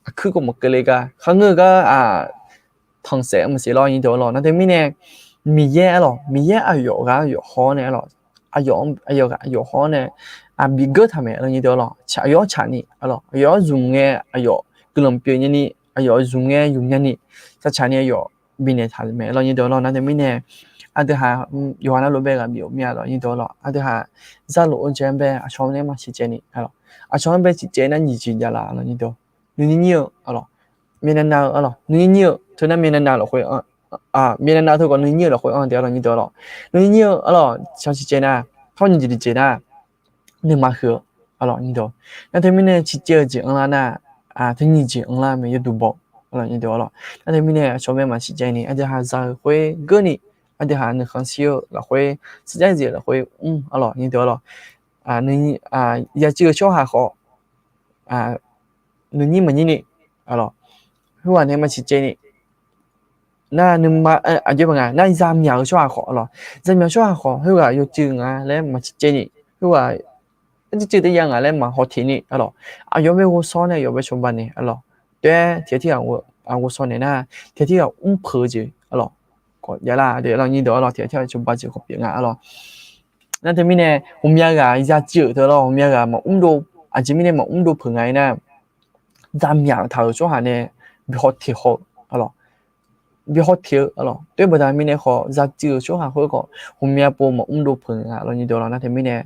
aqkuir khawf maqkeuv le gar, kharngeur gar tanqsaef maqsiq lawr, nyir deuq arlawq. Nar teumirnae Miqyaer arlawq, Miqyaer aqyawf ghaq aqyawf haw-awr nae arlawq, aqyawf ghaq aqyawf haw-awr nae bigeur taq mae lawr, nyir deuq arlawq. Aqyawf-anr tsaqni arlawq, aqyawf-anr zmq ngae aqyawf guiqlanq pyeuf nyani, aqyawf zmq ngae yuf nyani, tsaqtsaq ni aqyawf bifnaeq taq mae lawr, nyir deuq arlawq. Nar teumirnae Aqdui haq yawqha navluf bae ghaq bif-euq mir-a lawq nyir deuq-a lawq. Aqdui haq zar lof-eu jeq-anr bae aqcawq-anr nae maqsiq caev ni, aqcawq-anr bae siq caev nar nyiq jeq jav laf lawq nyir deuq. Nuinyir nyir-eu arlawq, myavnav nav-eu arlawq, nuinyir nyir-eu teunar myavnav nav lafkhoer, myavnav nav teukhawf nuinyir-eu lafkhoer anr taef arlawq nyir deuq-a lawq. Nuinyir nyir-eu arlawq, shaq siq caev nar, khar nyiq jeq tiq jeq nar, nuima huiq-eu arlawq nyir deuq. Nar teumirnae siq caev-eu jeq anrlar nar, teu nyiq jeq anrlar mae yawduq baw arlawq nyir deuq-a lawq. Nar teumirnae aqcawq bae maqsiq caev ni aqdui haq za-euq khoer geur ni, aqdui haq nuikhanr shir-eu lafkhoer, sarjax zif-eu lafkhoer mr arlawq nyir deuq-a lawq. Yacuiv-eu tsawrhaq khawf nuinyir maqnyir ni arlawq, khoerghaq nae maqsiq caev ni. Nar nuima, aqjox-aer paq nga nar, zaqmyaq-eu tsawrhaq khawf arlawq, zaqmyaq tsawrhaq khawf khoerghaq yawcuiv nga laer maqsiq caev ni, khoerghaq arcuiv cuiv taef ya nga laer maqhaw teq ni arlawq. Aqyawf bae ghovshaw nae aqyawf bae cawba naeq arlawq. Taef-aer tiq ghaq tirghaq ghovshaw naeq nar, tiq ghaq tirghaq mrpeuq-eu jeq arlawq, khawf javlar de arlawq nyir deuq-a lawq. Tiq ghaq tirghaq cawba jeq khawf pyeuf nga arlawq. Nar teumirnae ghawqmya ghaq yacuiv-euq teu lawr, ghawqmya ghaq maqmr dov, aqjeq mirnae maqmr dov peuq nga-aer nar, zaqmyaq taq-euq tsawrhaq nae bihaw teq haw-eu arlawq, bihaw teq-eu arlawq. Toer baqda mirnae khawf, yacuiv-euq tsawrhaq khoer khawf ghawqmya pov maqmr dov peuq nga arlawq nyir deuq-a lawq. Nar teumirnae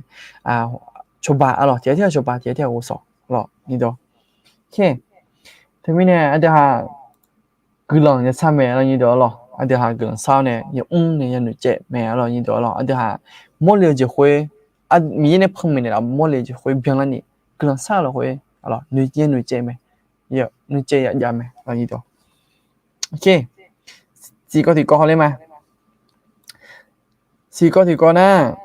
cawba arlawq, tiq ghaq tirghaq cawba, tiq ghaq tirghaq ghovshaw arlawq nyir deuq. Teumirnae aqdui haq guiqlanq yashar mae arlawq nyir deuq-a lawq. Aqdui haq guiqlanq shar-awr nae yamr nae yanoeq caev mae arlawq nyir deuq-a lawq. Aqdui haq mawrle-eu jeq khoer, Miqyaer nae panmaeq naeqlaf mawrle-eu jeq khoer byanlar ni, guiqlanq shar-eu lafkhoer arlawq, nuicaev nuicaev mae, nuicaev yajav mae arlawq nyir deuq. Siqkawv tiqkawv hawler ma. Siqkawv tiqkawv nar,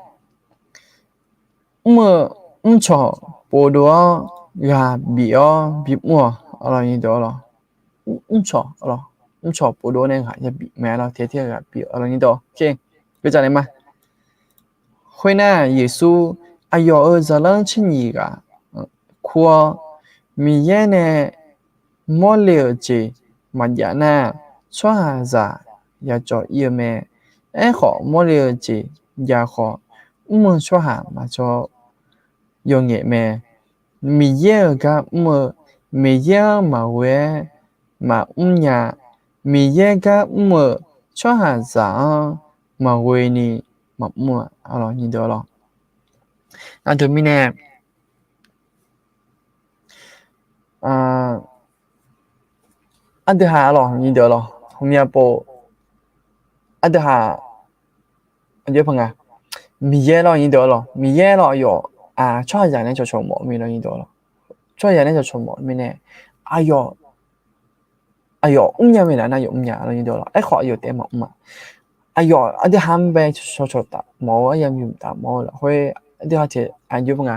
mr-eu, mrcawq povdov-awr ghaq bif-awr bimr-awq arlawq nyir deuq-a lawq. Mrcawq, mrcawq povdov nae ghaq yabif mae arlawq, tiq ghaq tirghaq ghaq bif arlawq nyir deuq. Geudzaq naeq ma. Khoernar Yeqsur aqyawf-euq zaqlanr tser nyiq ghaq kur-awr, Miqyaer nae mawrle-euq jeq maqjav nar, tsawrhaqzaq yacawv ir-eu mae. Aerkhawf, mawrle-eu jeq jav khawf, mr-eu tsawrhaq maqcawv yawqngaef mae. Miqyaer-euq gar mr-eu, Miqyaer-anr maqghoe-aer maqmr nya. Miqyaer gar mr-eu tsawrhaqzaq-anr maqghoe ni maqmr-a arlawq nyir deuq-a lawq. Nar teumirnae aqdui haq arlawq nyir deuq-a lawq, ghawqmya pov aqdui haq aqjox-aer paq nga, Miqyaer lawq nyir deuq-a lawq, Miqyaer lawq aqyawf tsawrhaqzaq nae cawqcawq mawf-eu mirnae lawq nyir deuq-a lawq. Tsawrhaqzaq nae cawqcawq mawf-eu mirnae aqyawf aqyawf mrnya mae laf nar yawf mrnya arlawq nyir deuq-a lawq. Aerkhawf aqyawf taef maqmr-a. Aqyawf aqdui haq-anr bae cawqcawq taf mawf-eu, aryamq taf mawf-eu lafkhoer aqdui haq taef aqjox-aer paq nga,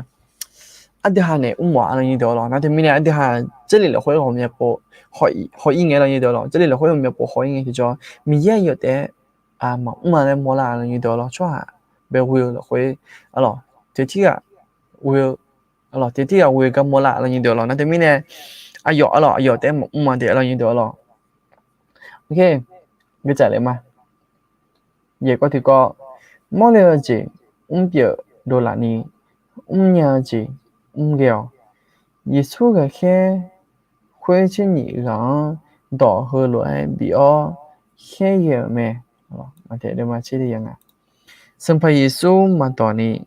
aqdui haq naeq mr mawf arlawq nyir deuq-a lawq. Nar teumirnae aqdui haq Jarlif lafkhoer ghawqmya pov haw-ir ngae arlawq nyir deuq-a lawq. Jarlif lafkhoer ghawqmya pov haw-ir ngae tiqjawr Miqyaer aqyawf taef-aer maqmr-a laer mawrlar arlawq nyir deuq-a lawq. Tsawrhaq bae ghoe-eu lafkhoer arlawq, tiq ghaq tirghaq ghoe-eu arlawq, tiq ghaq tirghaq ghoe-eu gar mawrlar arlawq nyir deuq-a lawq. Nar teumirnae aqyawf arlawq aqyawf taef-aer maqmr-a de arlawq nyir deuq-a lawq. Geudzaq naeq ma. Yaeqkawv tiqkawv, mawrle-eu jeq mrpyeuf dovlaf ni, mrnya-eu jeq mrghae-awq. Yeqsur ghaqkhaer khoer tser nyiq ghaq-anr dawq heulof-aer bif-awr khaerghae-euq mae. Sanqpaq Yeqsur maqdawq ni,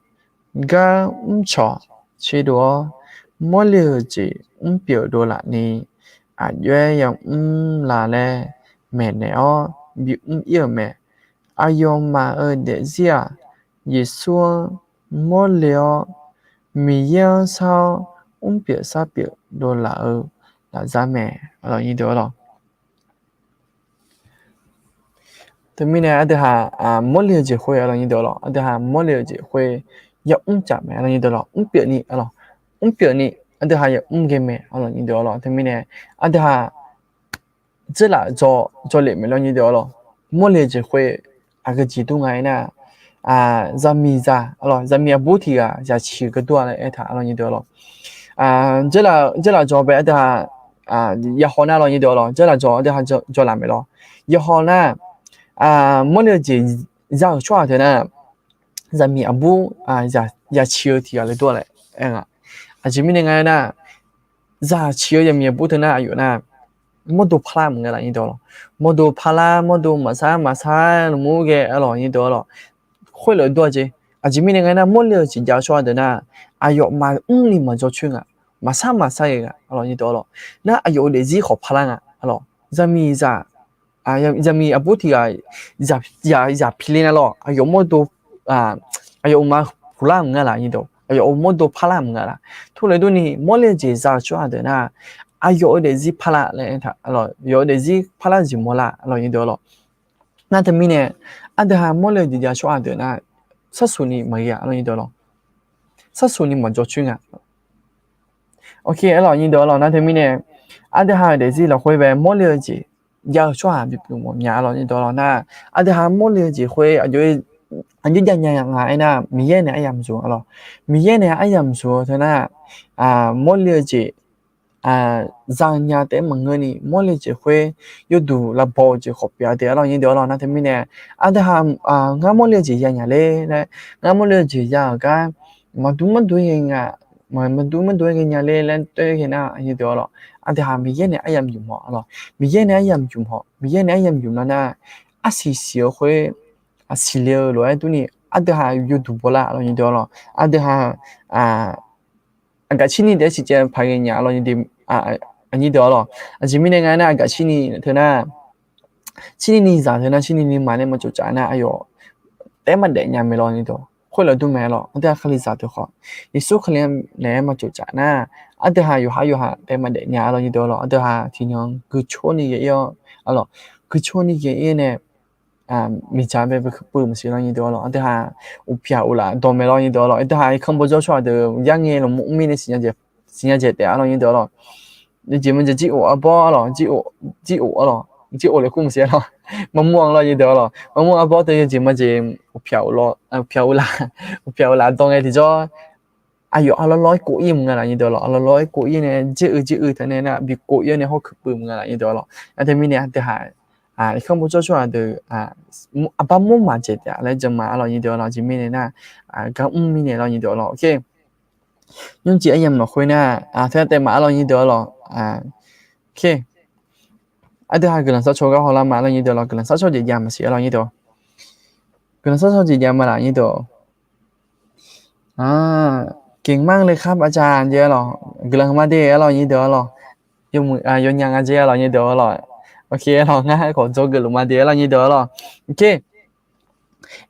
gar mrcawq tserdov-awr, mawrle-eu jeq mrpyeuf dovlaf ni, aqjox-aer yamr la laer maeqnaeq-awr bimr ir-euq mae. Aqyawfmaf-euq daefzir-aq, Yeqsur-anr mawrle-awr, Miqyaer-anr shar-awr mrpyeuf sharpyeuf dovlaf-eu lafzar mae. Teumirnae aqdui haq mawrle-eu jeq khoer arlawq nyir deuq-a lawq, aqdui haq mawrle-eu jeq khoer yamr tsaf mae arlawq nyir deuq-a lawq. Mrpyeuf ni arlawq, mrpyeuf ni aqdui haq yamr ghae mae arlawq nyir deuq-a lawq. Teumirnae aqdui haq dzeurlaf dzaw, dzaw lef mae arlawq nyir deuq-a lawq. Mawrle-eu jeq khoer aqgeu jeq dur nga-aer nar, zaqmiqzaq arlawq, zaqmiq aqbur tiq ghaq zaq ciq-eu geur dur-a laer aertaq arlawq nyir deuq-a lawq. Dzeurlaf dzaw bae aqdui haq yahaw nar arlawq nyir deuq-a lawq, dzeurlaf dzaw aqdui haq dzaw laf mae lawq. Yahaw nar, mawrle-eu jeq za-euq tsawrhaq teu nar, zaqmiq aqbur zaq ciq-eu tiq ghaq geur dur-a laer aer nga. Aqjeq mirnae nga-aer nar, zaq ciq-eu zaqmiq aqbur teu nar aqyawf nar, mawrdo parlar maqngeur laf nyir deuq-a lawq. Mawrdo parlar, mawrdo maqsar maqsar lmur ghae-a lawq nyir deuq-a lawq. Khoerlof dur-a jeq. Aqjeq mirnae nga nar, mawrle-eu jeq jav-eu tsawrhaq deuq nar, aqyawf maqmr ni maqjawr coer nga, maqsar maqsar ghae nga-a lawq nyir deuq-a lawq. Nar aqyawf-euq daefzir khawf parlar nga-a lawq. Zaqmiqzaq zaqmiq aqbur tiq ghaq zaq pile nar lawq, aqyawf mawrdo, aqyawf uqma puqlar maqnga laf nyir deuq, aqyawf-euq mawrdo parlar maqnga laf. Turle durni mawrle-eu jeq za-eu tsawrhaq deuq nar, aqyawf-euq daefzir parlar laer, aqyawf-euq daefzir parlar jeq mawrlar-a lawq nyir deuq-a lawq. Nar teumirnae, aqdui ha mawrle-eu jeq jav-eu tsawrhaq deuq nar, sarsuq ni maqghae-a lawq nyir deuq-a lawq. Sarsuq ni maqjawr coer nga. Ok, a lawq nyir deuq-a lawq. Nar teumirnae, aqdui ha-euq daefzir lafkhoer bae mawrle-eu jeq jav-eu tsawrhaq bipyeuf mawf nya-a lawq nyir deuq-a lawq. Nar aqdui ha mawrle-eu jeq khoer aqjox jav nya nga aernar, Miqyaer nae aryamq zmq-a lawq. Miqyaer nae aryamq zmq-eu teu nar, mawrle-eu jeq za nya taef-aer maqngeurni, mawrle-eu jeq khoer yawduq lavbaw-eu jeq khawf pyeuf-a de-a lawq nyir deuq-a lawq. Nar teumirnae, aqdui ha ngar mawrle-eu jeq ya nya ler laer, ngar mawrle-eu jeq ya-euq gar maqdur maqdur ghae nga, maqdur maqdur ghae nya ler laer toer ghae nar nyir deuq-a lawq. Aqdui ha Miqyaer nae aryamq zmq haw-a lawq. Miqyaer nae aryamq zmq haw, Miqyaer nae aryamq zmq lar nar, arsiq siq-eu khoer siqle-eu lof-aer durni, aqdui ha yawduq bawlar-a lawq nyir deuq-a lawq. Aqdui ha aqgaf cirni taef-aer siqcaev paq ghae nya-a lawq nyir deuq-a lawq. Aqjeq mirnae nga aernar, aqgaf cirni teu nar, cirni ni zaq teu nar, cirni ni ma nae maqtsov tsaf nar, aqyawf taef-aer maqdaef nya mae lawq nyir deuq. Khoerlof dur mae lawq. Aqdui ha Kalizaq deuq khawf, Yeqsur Kali naeq-aer maqtsov tsaf nar, aqdui ha yawqhar yawqha taef-aer maqdaef nya-a lawq nyir deuq-a lawq. Aqdui ha tiqnyan guiqcawr ni ghae-ir-awr, aqlawq, guiqcawr ni ghae-ir nae miqdzaq bae bae keupuiv maqsiq lawq nyir deuq-a lawq. Aqdui ha uqpyaq uqlaf dawq mae lawq nyir deuq-a lawq. Aqdui ha irkanr bawjawr tsawrhaq deuq yarngae lmqmr mirnae siqnya dzaeq taef-a lawq nyir deuq-a lawq. Jeq maqjeq jir of arbawr-a lawq, jir of-a lawq, jir of le kur maqsiq-a lawq. Maqmur-a lawq nyir deuq-a lawq. Maqmur arbawr teu yawjeq maqjeq uqpyaq uqlaf, uqpyaq uqlaf dawq ngae tiqjawr, aqyawf arlawr lawr-aer kov-ir maqnga laf nyir deuq-a lawq. Arlawr lawr-aer kov-ir nae, jir uiq jir uiq teu nae nar bi kov-ir-awr nae hawr keupuiv maqnga laf nyir deuq-a lawq. Nar teumirnae aqdui ha irkanr bawjawr tsawrhaq deuq aqbar mawr maqjeq taef-a laer jan ma-a lawq nyir deuq-a lawq. Aqjeq mirnae nar, gar mr mirnae lawq nyir deuq-a lawq. Ok. Nymrcif aryamq lafkhoer nar, teu taef ma-a lawq nyir deuq-a lawq. Ok. Aqdui ha guiqlanq sharcaw gar hawlar ma-a lawq nyir deuq-a lawq. Guiqlanq sharcaw jeq jav maqsiq-a lawq nyir deuq. Guiqlanq sharcaw jeq jav ma laf nyir deuq. Geqmar le khar baqcav jeq-a lawq. Guiqlanq heuq ma de-a lawq nyir deuq-a lawq. Yawmuiq yawnyaf nga jeq-a lawq nyir deuq-a lawq. Ok-a lawq, ngar khawf dzawgeuf luf ma de-a lawq nyir deuq-a lawq. Ok.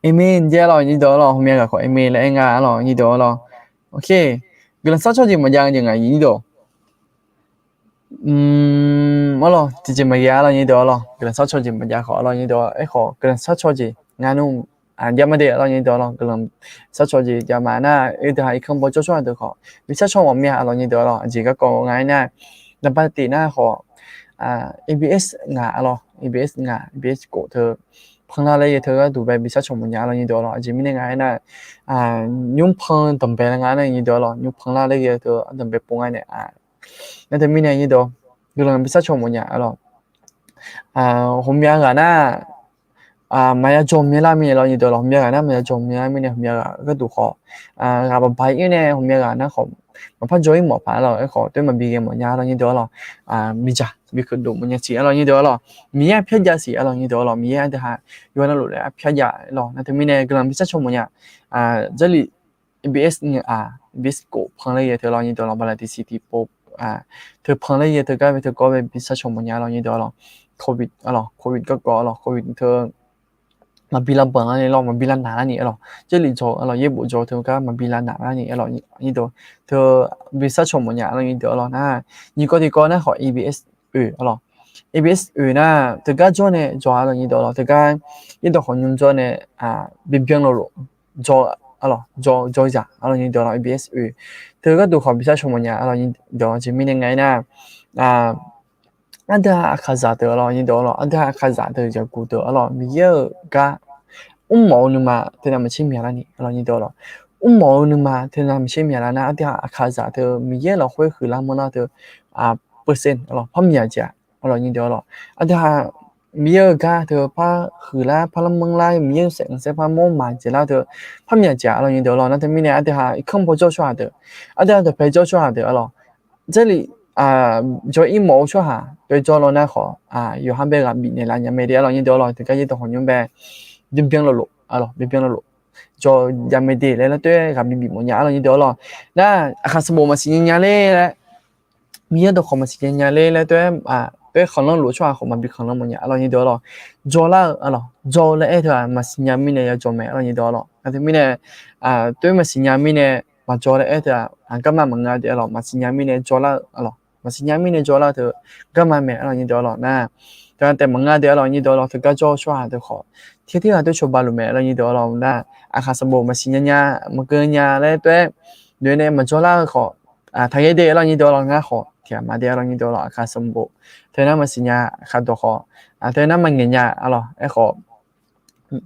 Amen jeq-a lawq nyir deuq-a lawq. Hawmya ghaq khawf amen laer aer nga-a lawq nyir deuq-a lawq. Ok. Guiqlanq sharcaw jeq maqjav jeq nga nyir deuq. Arlawq, tiqjeq maqghae-a lawq nyir deuq-a lawq. Guiqlanq sharcaw jeq maqjav khawf-a lawq nyir deuq-a. Aerkhawf guiqlanq sharcaw jeq ngar nmr jav ma de-a lawq nyir deuq-a lawq. Guiqlanq sharcaw jeq jav ma nar, aqdui ha irkanr bawjawr tsawrhaq deuq khawf bi sharcaw mawf mir-a lawq nyir deuq-a lawq. Aqjeq garkawv nga aernar, naqba tif nar khawf, ABS ngaq-a lawq. ABS ngaq, ABS kof teu panlar laer ghae teu gharduq bae bi sharcaw mawf nya-a lawq nyir deuq-a lawq. Aqjeq mirnae nga aernar, nymr pan danqbae nga nar nyir deuq-a lawq. Nymr panlar laer ghae teu danqbae pov nga nae, nar teumirnae nyir deuq, guiqlanq bi sharcaw mawf nya-a lawq. Hawmya ghaq nar maqya jawr myalar mirnae lawq nyir deuq-a lawq. Hawmya ghaq nar maqya jawr myalar mirnae hawmya ghaq gharduq khawf, ghaq baqbaq ir nae hawmya ghaq nar khawf maqpar jawr ir mawf paq-a lawq. Aerkhawf toer maqbi ghae mawf nya-a lawq nyir deuq-a lawq. Miqdzaq bi keuv dov mawf nya siq-a lawq nyir deuq-a lawq. Miqyaer arpyar jav siq-a lawq nyir deuq-a lawq. Miqyaer aqdui ha yawqha navluf laer arpyar jav-a lawq. Nar teumirnae guiqlanq bi sharcaw mawf nya. Jarlif ABS ngaq, ABS kof pan laer ghae teu lawq nyir deuq-a lawq. Bala tiqsiq tiqpov teu pan laer ghae teu gar bae teu kawv bae bi sharcaw mawf nya-a lawq nyir deuq-a lawq. Covid-a lawq, covid garkawv-a lawq, covid teu maqbi lavbanq lar ni lawq, maqbi lavnaq lar ni-a lawq. Jarlif dzaw-a lawq, yaerbof dzaw teu gar maqbi lavnaq lar ni-a lawq nyir deuq. Teu bi sharcaw mawf nya-a lawq nyir deuq-a lawq. Nar nyiq kawv tiqkawv nar khawf ABS oe-a lawq. ABS oe nar teugar jawr nae dzaw-a lawq nyir deuq-a lawq. Teugar yaerdawq khawf nymr jawr nae bibyan lawq lof dzaw-a lawq, dzaw, dzaw zaq-a lawq nyir deuq-a lawq. ABS oe teu gharduq khawf bi sharcaw mawf nya-a lawq nyir deuq-a. Aqjeq mirnae nga aernar, aqdui ha aqkaqzaq deuq-a lawq nyir deuq-a lawq. Aqdui ha aqkaqzaq deuq yaqguq deuq-a lawq. Miqyaer-euq gar mrmawf-eu nuima teunav maqtser myaqlar ni-a lawq nyir deuq-a lawq. Mrmawf-eu nuima teunav maqtser myaqlar nar, aqdui ha aqkaqzaq teu Miqyaer lafkhoer huiqlar manrlar teu percent-a lawq, par myaq jeq-a lawq nyir deuq-a lawq. Aqdui ha Miqyaer-euq gar teu par huiqlar, par lar manrlar, Miqyaer-euq saef khanqsaer par mawr maqjeq lar teu par myaq jeq-a lawq nyir deuq-a lawq. Nar teumirnae aqdui ha irkanr bawjawr tsawrhaq deuq, aqdui ha dawqpae jawr tsawrhaq deuq-a lawq. Jarlif jawr-ir mawf-eu tsawrhaq toer jawr law nar khawf, yawqha bae ghaq bifnaeq laf nya mae de arlawr nyir deuq arlawr. Tiqgar yaerdawq khawf nymr bae byanbyan loflof, byanbyan loflof jawr jav mae de laer laer toer ghaq bibif mawf nya arlawr nyir deuq arlawr. Nar aqkhaq sanqbof maqsiq nya nya ler laer, Miqyaer dawqkhawq maqsiq nya nya ler laer toer, toer khanqlanr lof-eu tsawrhaq khawf maqbi khanqlanr mawf nya arlawr nyir deuq arlawr. Jawrlar-eu arlawr, jawr-eu laer aer teu-aq maqsiq nya mirnae yajawr mae arlawr nyir deuq arlawr. Nar teumirnae, toer maqsiq nya mirnae maqjawr laer aer teu-aq, garma maqngeur de arlawr. Maqsiq nya mirnae jawrlar-eu arlawr, maqsiq nya mirnae jawrlar-eu teu garma mae arlawr nyir deuq arlawr. Nar teu-aq taef maqngeur de arlawr nyir deuq arlawr. Teugar jawr-eu tsawrhaq deuq khawf, tiqgar tiqghaq toer cawba luf mae arlawr nyir deuq arlawr. Nar aqkhaq sanqbof maqsiq nya nya, maqgeu nya laer toer, noeq nae maqjawrlar-eu khawf, taqghae de arlawr nyir deuq arlawr. Ngar khawf tiqghaq ma de arlawr nyir deuq arlawr. Aqkhaq sanqbof teu nar maqsiq nya, aqkhaq dawq khawf teu nar maqngaeq nya arlawr. Aerkhawf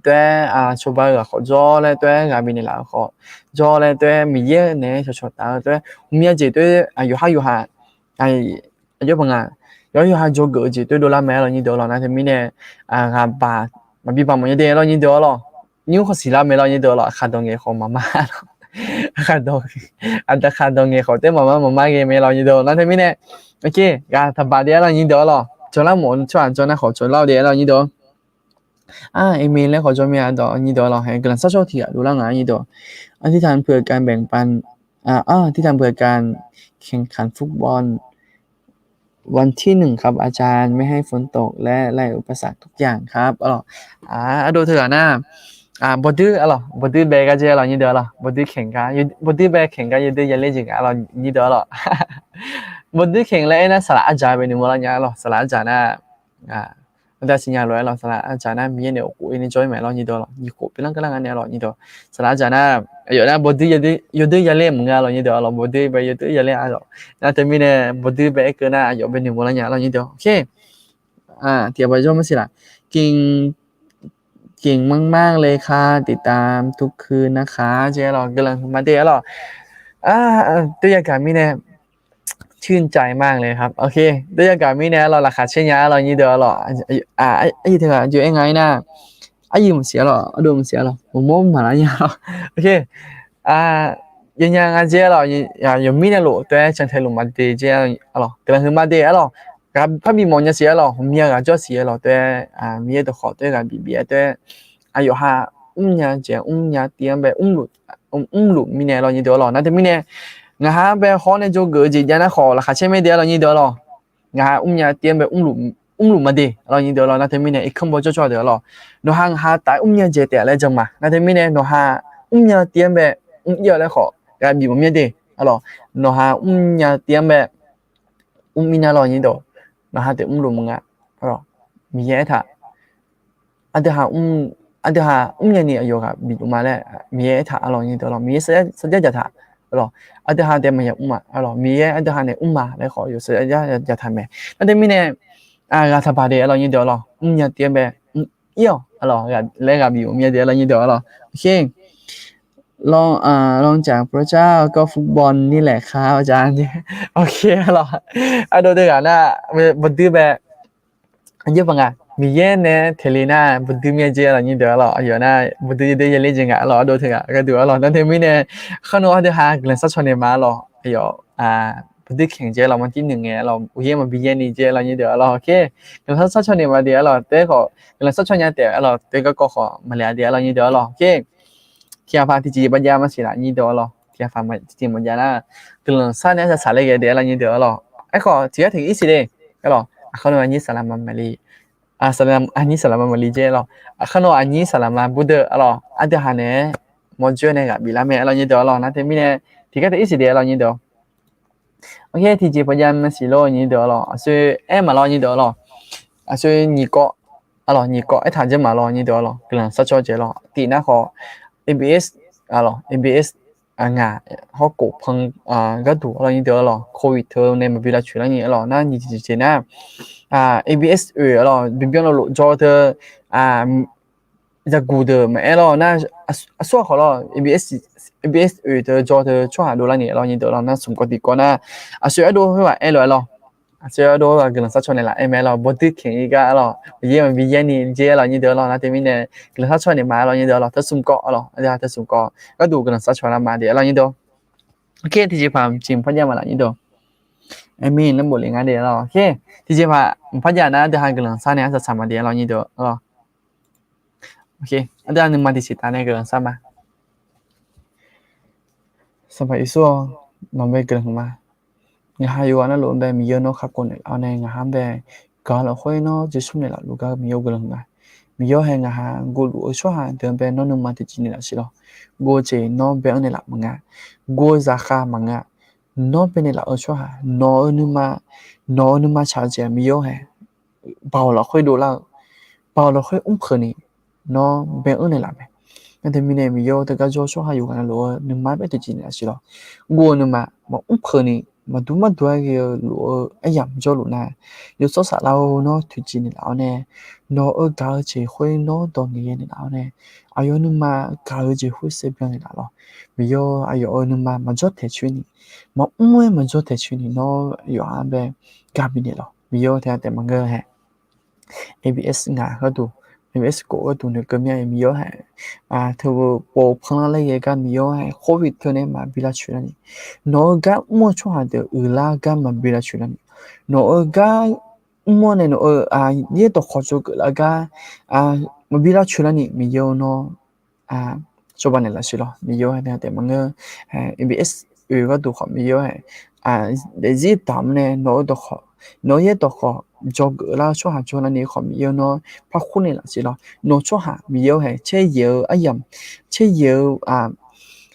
toer cawba-eu ghaq khawf jawr laer toer ghaq bifnaeq laf-eu khawf jawr laer toer Miqyaer naeq-aer cawqcawq taf-eu toer hmqmya jeq toer yawqhar yawqha aqjox paq nga, yawqhar yawqha jawrgeuf-eu jeq toer dovlar mae arlawr nyir deuq arlawr. Nar teumirnae ghaq baq maqbi baq mawf nya de arlawr nyir deuq arlawr. Nymr khawf siqlar mae arlawr nyir deuq arlawr. Aqkhaq dawq ngaeq khawf maqmar, aqkhaq dawq ngaeq khawf taef maqmar maqmar ghae mae arlawr nyir deuq. Nar teumirnae, ok, ghaq taqbaq de arlawr nyir deuq arlawr. Jawrlar mawf-eu tsawrhaq jawr nar khawf jawrlar-eu de arlawr nyir deuq. Aqmeq laer khawf jawr mae arlawr nyir deuq arlawr. Hae guiqlanq sharshawr tiqghaq dovlar nga nyir deuq. อธิษฐานเผื่อการแบ่งปัน อธิษฐานเผื่อการแข่งขันฟุตบอล วันที่หนึ่งครับ อาจารย์ ไม่ให้ฝนตกและไล่อุปสรรคทุกอย่างครับ arlawr. Ardov teughaq nar, bawduir arlawr, bawduir bae gar dzer arlawr nyir deuq arlawr. Bawduir khaeq gar, bawduir bae khaeq gar yawdui yaler jeq nga arlawr nyir deuq arlawr. Bawduir khaeq laer aer nar saqlaq arjaq bae noeqmawr lar nya arlawr. Saqlaq arjaq nar, aqda siqnya lof aer arlawr. Saqlaq arjaq nar Miqyaer nae of khof-ir nae jawr-ir mae arlawr nyir deuq arlawr. Nyiq khof pyeuflar keuvlar nga nae arlawr nyir deuq. Saqlaq arjaq nar, aqyawf nar bawduir yaler maqngeur arlawr nyir deuq arlawr. Bawduir bae yawdui yaler arlawr. Nar teumirnae bawduir bae aer keuv nar aqyawf bae noeqmawr lar nya arlawr nyir deuq. Ok, tiqghaq baq jawr mar siq laf. เก่งมากๆเลยค่ะ ติดตามทุกคืนนะคะ jeq arlawr. Guiqlanq huiqma de arlawr. Toer yagaq mirnae ชื่นใจมากเลยครับ ok, toer yagaq mirnae arlawr laqkhaq caer nya arlawr nyir deuq arlawr. Aqyuif teughaq jov-aer nga-ir nar, aqyuif maqsiq arlawr, ardov maqsiq arlawr, maqmawr maqlar nya arlawr. Ok, yanya nga jeq arlawr, yawqmir nae lof toer cantae luf maqde jeq arlawr. Guiqlanq huiqma de arlawr. Ghaq parbi mawf nya siq arlawr, hmqmya ghaq jawr siq arlawr toer, Miqyaer dawqkhawf toer ghaq bif bif-aer toer, aqyawf ha mrnya jeq mrnya tiv-anr bae mrluf mirnae arlawr nyir deuq arlawr. Nar teumirnae ngaq ha bae hawr nae jawrgeuf-eu jeq jav nar khawf laqkhaq caer mae de arlawr nyir deuq arlawr. Ngaq ha mrnya tiv-anr bae mrluf maqde arlawr nyir deuq arlawr. Nar teumirnae irkanr baw jawrjawr deuq arlawr. Nawqha ngaq ha taf-aer mrnya jeq taef laer jan ma. Nar teumirnae nawqha mrnya tiv-anr bae mr-ir-awq laer khawf ghaq bif mawf mir-a de arlawr. Nawqha mrnya tiv-anr bae mr mirnae arlawr nyir deuq, nawqha taef mrluf maqnga. Miqyaer aertaq, aqdui ha mrnya ni aqyawf ghaq bif luf ma laer Miqyaer aertaq arlawr nyir deuq arlawr. Miqyaer sarjar jaq taq arlawr. Aqdui ha taef maqya mr ma arlawr. Miqyaer aqdui ha nae mr ma laer khawf yawf sarjar jaq taq mae. Nar teumirnae ghaq taqbaq de arlawr nyir deuq arlawr. Mrnya tiv-anr bae mr-ir-awq arlawr laer ghaq bif mawf mir-a de arlawr nyir deuq arlawr. Ok, รองจากพระเจ้าก็ฟุตบอลนี่แหละครับอาจารย์ ok arlawr. Ardov teughaq nar, bawduir bae, aqjeq paq nga, Miqyaer nae teq le nar bawduir mir-a jeq arlawr nyir deuq arlawr. Aqyawf nar bawduir yawdui yaler jeq nga arlawr. Ardov teughaq gharduq arlawr. Nar teumirnae khar nawr aqdui ha guiqlanq sharcaw naeq ma arlawr. Aqyawf bawduir khaeq jeq arlawr, maqtir noeq ngae arlawr, uqyaer maqbi yaer ni jeq arlawr nyir deuq arlawr. Ok, guiqlanq sharcaw naeq ma de arlawr. Taef-aer khawf guiqlanq sharcaw nya taef arlawr. Taef-aer garkawv khawf maqle-a de arlawr nyir deuq arlawr. Ok, tiqghaq paq tiqjeq baqjav maqsiq laf nyir deuq arlawr. Tiqghaq paq tiqjeq baqjav nar, guiqlanq sharcaw naeq-aer saqsaq laer ghae de arlawr nyir deuq arlawr. Aerkhawf tiqghaq tiq-ir siq de arlawr. Aqkar nawr aqnyir saqlaqma maqli, aqnyir saqlaqma maqli jeq arlawr. Aqkar nawr aqnyir saqlaqma burdeuv arlawr, aqdui ha naeq-aer mawrjoer nae ghaq biflar mae arlawr nyir deuq arlawr. Nar teumirnae tiqghaq tiq-ir siq de arlawr nyir deuq. Ok, tiqjeq baqjav maqsiq lor nyir deuq arlawr. Aqsoer aer maqlawr nyir deuq arlawr. Aqsoer nyiq kawv arlawr, nyiq kawv aertaq jeq maqlawr nyir deuq arlawr. Guiqlanq sharcaw jeq arlawr. Tif nar khawf, ABS arlawr, ABS ngaq hawr khof pan gharduq arlawr nyir deuq arlawr. Covid teu nae maqbi lavcoeq lar nyir arlawr. Nar nyiq jeq jeq nar, ABS oeq arlawr, bibyan loflof jawr teu, yaguq deuq maqaer lawr nar, aqsur aqkhawf lawr, ABS oeq teu jawr teu tsawrhaq dovlar ni arlawr nyir deuq arlawr. Nar smq kawv tiq kawv nar, aqsoer ardov khoerghaq aer lof-aer lawr. Aqsoer ardov khoerghaq guiqlanq sharcaw naeq laf aer mae arlawr. Bawduir khaeq-ir gar arlawr, uqyaer maqbi yaer ni jeq arlawr nyir deuq arlawr. Nar teumirnae guiqlanq sharcaw naeq ma arlawr nyir deuq arlawr. Teu smq kawv arlawr, aqdui ha teu smq kawv gharduq guiqlanq sharcaw lar ma de arlawr nyir deuq. Ok, tiqjeq paq tiqjeq maqpar jav maqlaf nyir deuq. Aqmeq laer bof le nga de lawr. Tiqjeqpaq maqpar jav nar aqdui ha guiqlanq sar nae arsaq saq ma de lawr nyir deuq lawr. Aqdui ha nuima tiqsiq taf nae guiqlanq sar ma. Sanqpaq Yeqsur-awr, nawq bae guiqlanq ma. Ngaq ha yawqghaq navluf-anr bae Miqyaer nawr kakhof naeqlaf-awr nae ngaq ha-anr bae gaq lafkhoer nawr jeqsur naeqlaf luf gar Miqyaer guiqlanq ma. Miqyaer hae ngaq ha guvluf-eu tsawrhaq deuq-anr bae nawr nuima tiqjeq naeqlaf siq lawr. Guv-eu jeq nawr bae-anr naeqlaf maqnga. Guv-eu zaqkhav maqnga. Nawr bae naeqlaf-eu tsawrhaq nawq-eu nuima, nawq-eu nuima tsaq-eu jeq Miqyaer hae baoq lafkhoer dovlar-eu, baoq lafkhoer mrpeuq ni nawr bae-anr naeqlaf mae. Nar teumirnae Miqyaer teugar jawr-eu tsawrhaq yawqghaq navluf-eu nuima bae toeqciv naeqlaf siq lawr. Guv-eu nuima maqmr peuq ni maqdur mardur-aer ghae-eu lof-eu aryamq jawrluf nar, yawshawr saflar-eu nawr toeqciv naeqlaf-awr nae, nawq-eu gaq-eu jeq khoer nawr dawq ngaeqghae naeqlaf-awr nae, aqyawf nuima gaq-eu jeq khoer saevbyan naeqlaf lawr. Miqyaer aqyawf-euq nuima maqjawr taeq coer ni, maqmr-aer maqjawr taeq coer ni nawr yawqha-anr bae gaq bifnaeq lawr. Miqyaer taef-aer taef maqngeur hae. ABS ngaq gharduq, ABS khof gharduq noeqkeuv mir-a Miqyaer hae, teu pov panlar laer ghae gar Miqyaer hae, covid teu nae maqbi lavcoeq lar ni, nawq-eu gar mr-eu tsawrhaq deuq uiqlar gar maqbi lavcoeq lar ni, nawq-eu gar mr-awr nae nawq-eu yaerdawq khawf tsovgeuf lar gar maqbi lavcoeq lar ni Miqyaer nawr cawba naeqlaf siq lawr. Miqyaer hae taef maqngeur. ABS oe gharduq khawf Miqyaer hae daefzir taq-awr nae nawq-eu dawq khawf, nawq-eu yaerdawq khawf dzawgeuf lar-eu tsawrhaq jawr lar ni khawf Miqyaer nawr parkur naeqlaf siq lawr. Nawq tsawrhaq Miqyaer hae caeryaeq-eu aryamq, caeryaeq-eu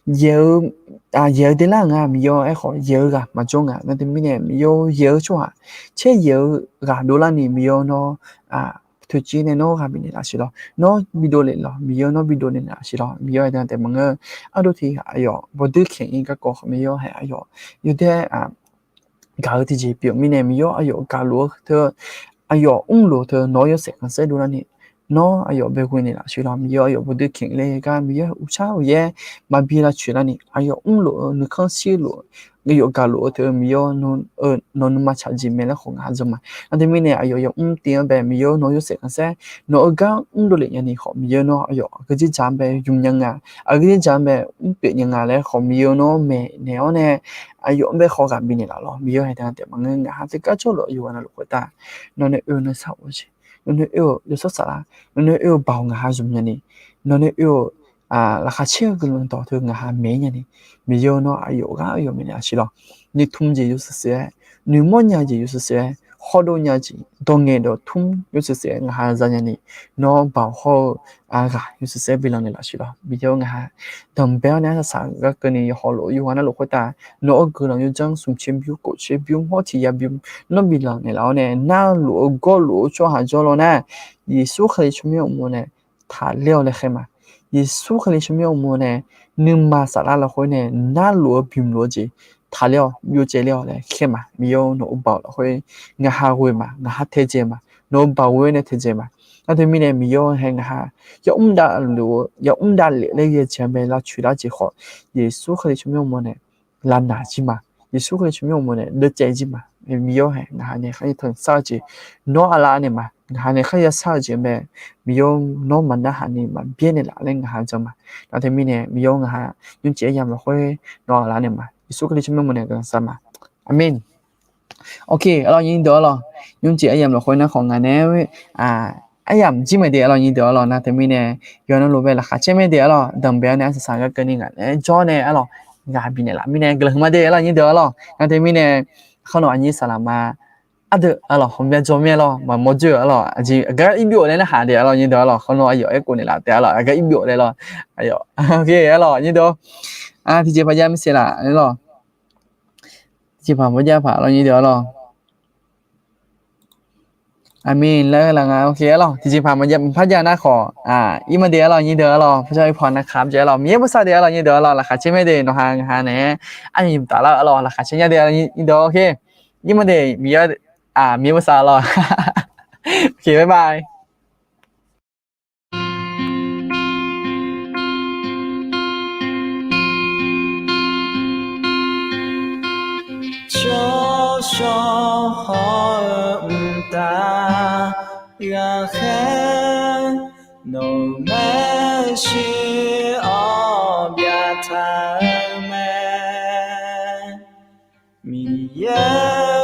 yaeq-eu, yaeq-eu daelar nga Miqyaer aerkhawf yaeq-eu ghaq maqjawr nga. Nar teumirnae Miqyaer yaeq-eu tsawrhaq, caeryaeq-eu ghaq dovlar ni Miqyaer nawr toeqciv nae nawr ghaq bifnaeq laf siq lawr. Nawr bidov le lawr, Miqyaer nawr bidov naeqlaf siq lawr. Miqyaer hae taef maqngeur. Ardov tiq aqyawf bawduir keq-ir garkawv khawf Miqyaer hae aqyawf yawdaer gaq-eu tiqjeq pyeuf mirnae Miqyaer aqyawf gaqluf-eu teu, aqyawf mrluf-eu teu nawq-eu yawshaef khanqsaer dovlar ni nawr aqyawf bae ghoe naeqlaf siq lawr. Miqyaer aqyawf bawduir keq-ir le gar Miqyaer uqtsar uqyaer maqbi lavcoeq lar ni aqyawf mrluf-eu nuikhanr shirluf-eu aqyawf gaqluf-eu teu Miqyaer nawq nuima tsaq jeq mae laer khawf ngaq ha jan ma. Nar teumirnae aqyawf yamr tiv-anr bae Miqyaer nawq-eu yawshaef khanqsaer nawq-eu gar mrdov lef nya ni khawf Miqyaer nawr aqyawf aqgeu dzerdzaq-anr bae ymq nya nga, aqgeu dzerdzaq-anr bae mrpyeuf nya nga laer khawf Miqyaer nawr maeqnaeq-awr nae aqyawf-anr bae khawf ghaq bifnaeq laf lawr. Miqyaer hae taef maqngeur. Ngaq ha teugar jawrluf-eu yawqghaq navluf khoertav nawq nae oe-eu nuisar of-eu jeq, nawq nae oe-euq yawshawr saflar, nawq nae oe-euq baoq ngaq ha zmq nya ni, nawq nae oe-euq laqkhaq caer-eu guiqlanq dawq teu ngaq ha maeq-ir nya ni, Miqyaer nawr aqyawf gar aqyawf maeqnaeq laf siq lawr. Noeqtmq jeq yawshuif shuif-aer, noeqmawr nya jeq yawshuif shuif-aer, khawdov nya jeq, dawq ngaeq dawq tmr yawshuif shuif-aer ngaq ha za nya ni, nawr baoq hawr-eu ghaq yawshuif shuif-aer bilanq naeqlaf siq lawr. Miqyaer ngaq ha danqbae-awr nae arsaq saq gar keuvni yawqhawq lof-eu yawqghaq navluf khoertav nawq-eu guiqlanq yawdzanr smq caer bymr kof caer bymr hawr tiq ya bymr nawr bilanq naeqlaf-awr nae narluf-eu gawrluf-eu tsawrhaq jawr law nar, Yeqsur Kali tsawrmyanr uqmov nae taqler-awq laer khaer ma. Yeqsur Kali tsawrmyanr uqmov nae nuima saflar lafkhoer nae narluf-eu bymluf-eu jeq taqler-awq, byovcaevler-awq laer khaer ma. Miqyaer nawq-eu baoq lafkhoer ngaq ha ghoe ma, ngaq ha taedzae ma, nawq-eu baoq ghoe nae taedzae ma. Nar teumirnae Miqyaer hae ngaq ha yamr davlef-eu, yamr davlef laer ghae-eu jeq-anr bae lavcoeq lar jeq khawf, Yeqsur Kali tsawrmyanr uqmov nae lavnaq jir ma. Yeqsur Kali tsawrmyanr uqmov nae deuvcaev jir ma. Miqyaer hae ngaq ha nae kharya tanqsar-eu jeq, nawr aqlaf naeq ma. Ngaq ha nae kharya sar-eu jeq-anr bae Miqyaer nawr maqnarhaq ni maqbyaer naeqlaf laer ngaq ha jan ma. Nar teumirnae Miqyaer ngaq ha nymrcif aryamq lafkhoer nawr aqlaf naeq ma. Yeqsur Kali tsawrmyanr uqmov nae guiqlanq sar ma. Aqmeq. Ok, arlawr nyir deuq arlawr, nymrcif aryamq lafkhoer nar khawf ngaq nae aryamq jir mae de arlawr nyir deuq arlawr. Nar teumirnae yawqnan lof bae laqkhaq caer mae de arlawr, danqbae-awr nae arsaq saq gar keuvni ngaq nae jawr nae arlawr, ngaq bifnaeq laf mirnae guiqlanq huiqma de arlawr nyir deuq arlawr. Nar teumirnae khawr nawq aqnyir saqlaqma ardeuv arlawr hawmya jawr mir arlawr, maqmawr dzoer arlawr, aqjeq aqgar irbyov laer narhaq de arlawr nyir deuq arlawr, khawr nawq aqyawf aerkhof naeqlaf taef arlawr, aqgar irbyov laer lawr. Aqyawf, ok arlawr nyir deuq, tiqjeqpaq jav maqsiq laf arlawr, tiqjeqpaq mawrjav paq arlawr nyir deuq arlawr. Aqmeq laer laf nga, ok arlawr, tiqjeqpaq maqpar jav nar khawf, irma de arlawr nyir deuq arlawr, par jawr irpaq nav kaq jav arlawr, Miqyaer bosav de arlawr nyir deuq arlawr, laqkhaq caer mae de nawq ha ngaq ha nae arnyif taf lar arlawr, laqkhaq caer nya de arlawr nyir deuq, ok. Irma de Miqyaer, Miqyaer bosav arlawr. Ok, bye bye. Tsawrshawr hawr-eu mqtav ghaqkhaer, nawq-euq maeqshi-awr byaqtaq-eu mae. Miqyaer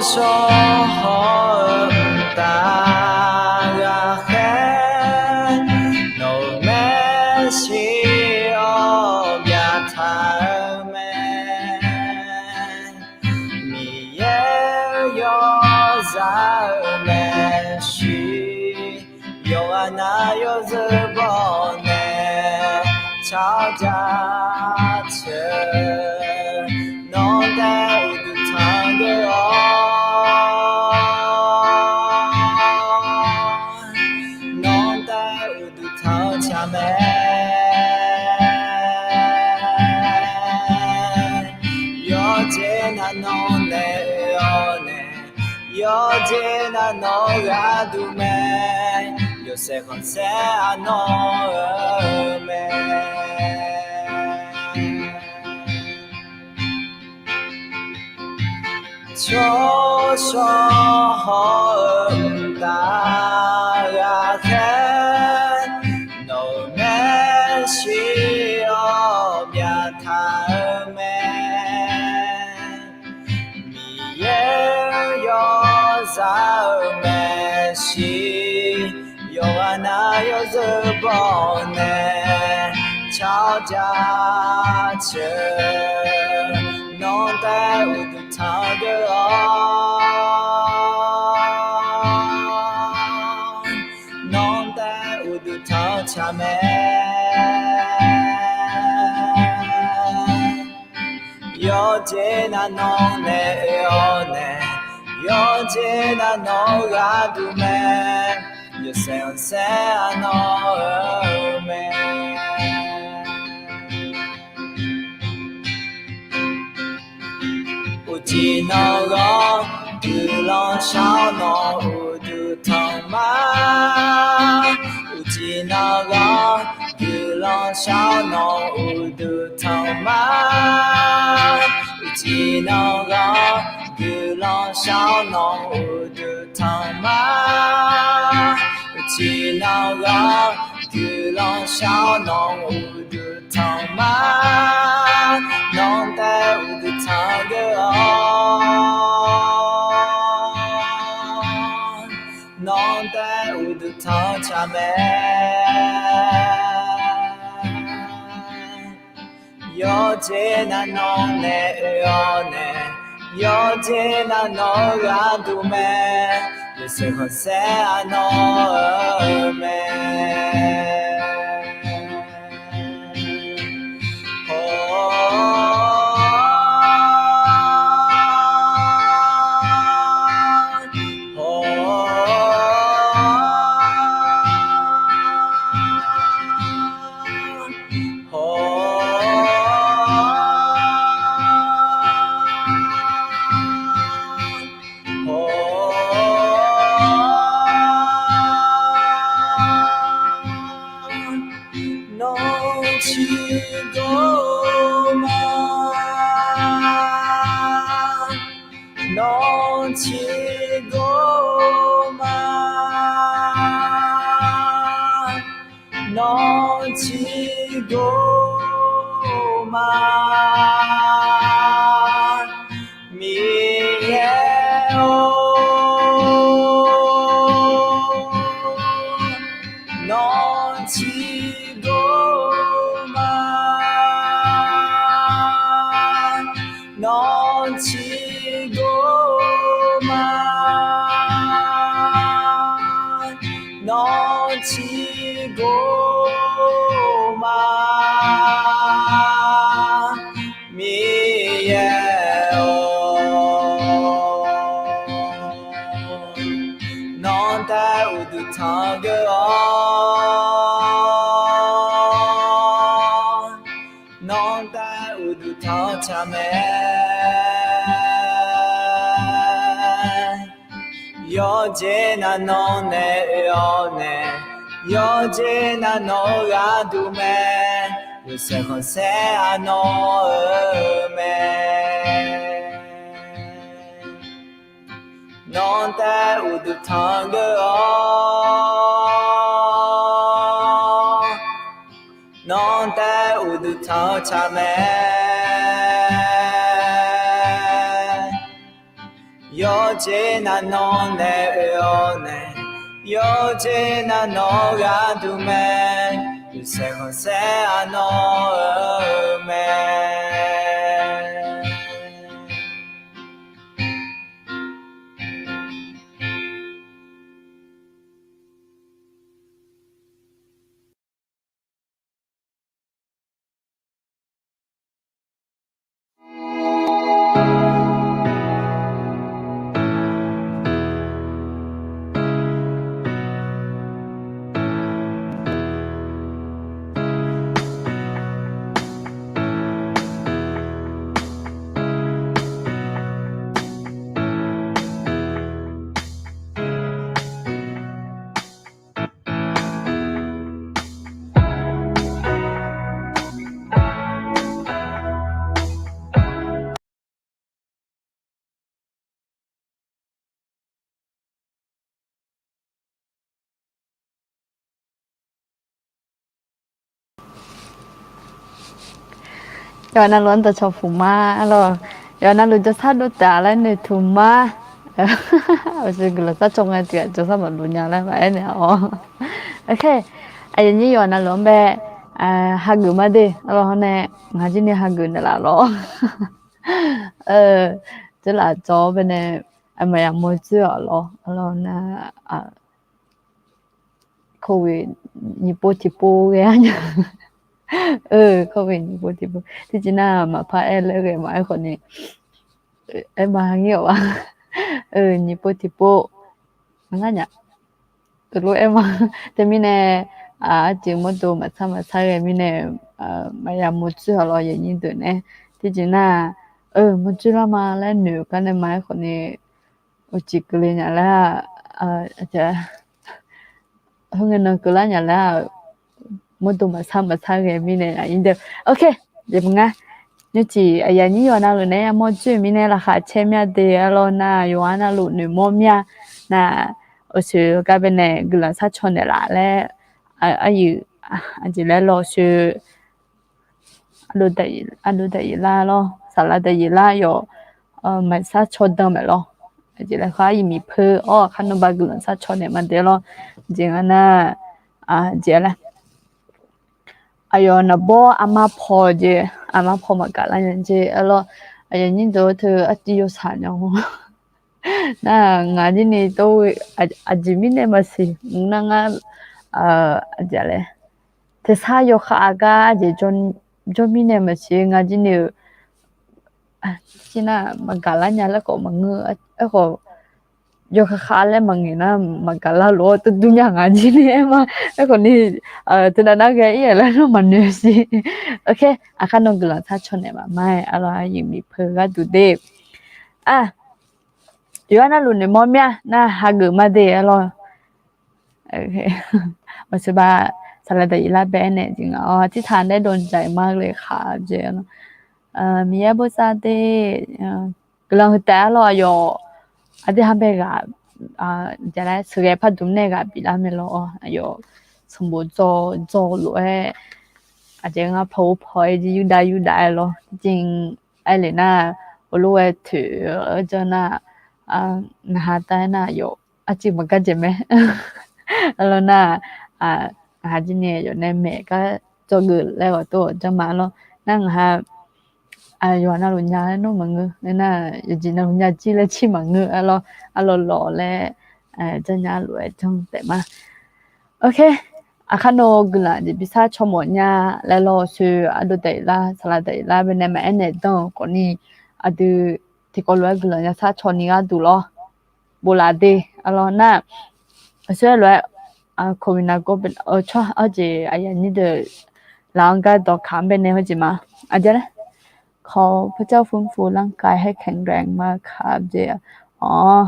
Tsawrhaq-euq mqtav ghaqkhaer, nawq-euq maeqshi-awr byaqtaq-eu mae. Miqyaer-euq yawzaq-euq maeqshi, yawqghaq nav yawzeu baw nae, tsawrjaceuq, nawq-anr taef uqduq tanq geur-awr, nawq-anr taef uqduq tanq-eu tsaq mae. Yawqjeq nav nawq nae oe-awr nae, yawqjeq nav nawq-eu gharduq mae. Yawshaef khanqsaer-aq nawr-eu mae. Tsawrshawr haw-eu mqtav ghaqkhaer, nawq-euq maeqshi-awr byaqtaq-eu mae. Miqyaer-euq yawzaq-euq maeqshi, yawqghaq nav yawzeu baw nae, tsawrjaceuq, nawq-anr taef uqduq tanq geur-awr, nawq-anr taef uqduq tanq-eu tsaq mae. Yawqjeq nav nawq nae oe-awr nae, yawqjeq nav nawq-eu gharduq mae. Yawshaef khanqsaer-aq nawr-eu mae. Uqcif navghaq guiqlanq shar-awr nawq uqduq tanq ma. Uqcif navghaq guiqlanq shar-awr nawq uqduq tanq ma. Uqcif navghaq guiqlanq shar-awr nawq uqduq tanq ma. Uqcif navghaq guiqlanq shar-awr nawq uqduq tanq ma. Nawq-anr taef uqduq tanq geur-awr, nawq-anr taef uqduq tanq-eu tsaq mae. Yawqjeq nav nawq nae oe-awr nae, yawqjeq nav nawq-eu gharduq mae. Yawshaef khanqsaer-aq nawr-eu mae. Nawr ciqdawr ma. Nawr ciqdawr ma. Nawr ciqdawr ma. Miqyaer-or, nawr ciqdawr ma. Nawr ciqdawr ma. Nawr ciqdawr ma. Miqyaer-or, nawq-anr taef uqduq tanq geur-awr, nawq-anr taef uqduq tanq-eu tsaq mae. Yawqjeq nav nawq nae oe-awr nae, yawqjeq nav nawq-eu gharduq mae. Yawshaef khanqsaer-aq nawr-eu mae. Nawq-anr taef uqduq tanq geur-awr, nawq-anr taef uqduq tanq-eu tsaq mae. Yawqjeq nav nawq nae oe-awr nae, yawqjeq nav nawq gharduq mae, yawsaeq khanqsaer aqnawq-eu mae. Yawqha navluf-anr dawqcawq puq ma lawr. Yawqha navluf jawrsar dov taef laer noeqtmq ma. Guiqlanq sar caw ngae tiqghaq jawrsar maqluf nya laer maqaer naeq-awr. Aqyuif nyir yawqha navluf-anr bae hageuf ma de lawr. Hawr nae ngaq jir ni hageuf naeqlaf lawr. Dzeurlaf jawr-awr bae nae maqya mawr dzoer-awq lawr. Lawr nar, covid nyiq pov tiqpov ghae-a nya. Covid nyiq pov tiqpov tiqjeq nar maqpar aer laer ghae ma aerkhawf ni, aer ma ngir-awq-a. Nyiq pov tiqpov ngar nya. Teulof aer ma. Teumirnae, arciv mawrdo maqsar maqsar ghae mirnae, maqya mawr dzoer-awq lawr yawqnyir deuq nae. Tiqjeq nar, mawr dzoer lar ma laer noeq gar nae ma aerkhawf ni, uqcif keuvle nya laer-aq, khoerngae nan keuvlar nya laer-aq, mawrdo maqsar maqsar ghae mirnae aqnyir deuq. Ok, jeq maqngar. Nymrcif aqyuif aqnyir yawqha navluf nae yamawr dzoer-euq mirnae laqkhaq caer mya de-a lawr nar, yawqha navluf noeqmawr mya nar, uqshoe gar bae nae guiqlanq sar caw naeqlaf laer, aryiq, aqjeq laer lawr sher. Ardov daef yif lar lawr, saqlaq daef yif lar yawf, maqsar caw dan maeq lawr. Aqjeq laer khar aryiq miqpeu-awr aqkar nawr ba guiqlanq sar caw naeq ma de lawr. Jeq nga nar, jeq laer, aqyawf naqbawr armar paw jeq, armar paw maqgaq lar nya jeq-a lawr. Aqyuif aqnyir deuq teu artiv yawshaq nya-awr nar, ngaq jir ni tov, aqjeq mirnae maqsiq mr nar ngar, aqjeq laer, tersar yawkhav gar aqjeq jawr mirnae maqsiq ngaq jir ni-euq, nar maqgaq lar nya laer khawf maqngeur, aerkhawf yawkhav khav laer maqngaeq nar maqgaq lar lof-awr tov dur nya ngaq jir ni aer ma. Aerkhawf ni, teunav nar ghae ir-aq laer nar maqnoeq siq. Ok, aqkar nawr guiqlanq sar caw naeq maqma-aer, arlawr aryiq miqpeu gharduq de. Yawqha navluf noeqmawr mya nar hageuf ma de, arlawr. Maqsiq ba, saqlaq daef yif lar bae-aer nae jeq nga-awr, tirtaq nae dov dzaq-iq ma le khaq jeq. Miqyaer bosav de, guiqlanq heu taef-aer lawr aqyawf, aqdui ha bae ghaq, jaqlaer sheuqghae pardmq nae ghaq biflar mae lawr, aqyawf sanqbof dzaw dzaw lof-aer, aqjeq ngar paw-or paw-aer jir yurdav yurdav-aer lawr. Jir aer le nar, heulof-aer toeq-aer janr nar, ngaq ha tav-aer nar aqyawf arcuiv maqgar jeq mae. Arlawr nar, ngaq ha jir ni aqyawf nae maeq gar dzawgeuf laer ghawq tov-awq janr ma lawr. Nar ngaq ha yawqha navluf nya laer nawr maqngeur, nar yawqjeq navluf nya jir laer cir maqngeur, arlawr, arlawr lawq laer, janrnya lof-aer janr taef ma. Ok, aqkar nawr guiqlanq jeq bishar caw mawf nya laer lawr, sher ardov daef yif lar, saqlaq daef yif lar bae nae maqaer naeq danr-eu khawf ni, aqdui tiqkawv lof-aer guiqlanq yashar caw ni gharduq lawr, boflaf de, arlawr nar, aqsur-aer lof-aer, covid naqgawr bae, tsawrhaq arjeq aqyuif aqnyir deuq laf-anr gar dawqkaq-anr bae nae hawjeq ma. Aqjeq laer, ขอพระเจ้าฟื้นฟูร่างกายให้แข็งแรงมากครับ jeq. Awr,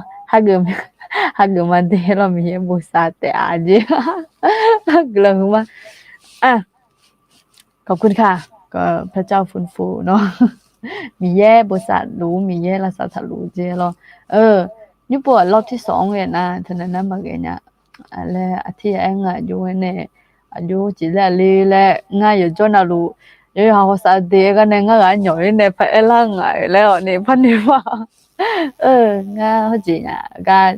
hageuf ma de lawr, Miqyaer bosav taef-a jeq. Guiqlanq huiq ma. ขอบคุณค่ะ พระเจ้าฟื้นฟูเนาะ Miqyaer bosav luf-ur, Miqyaer lavsav taqluf jeq lawr. Nymr pov-aq lawr tirsanq-anr ghae nar teunav nar maqghae nya laer aqtir ya-aer ngaq jov-aer nae, aqjox jeq laer aqli laer ngar yawqjawr navluf, yawqha hawsav de-aer gar nae ngar ghaq nyawq-ir nae paraer lar ngaq-euq laer-awq ni parnoeq ma. Ngar hawjeq nya gar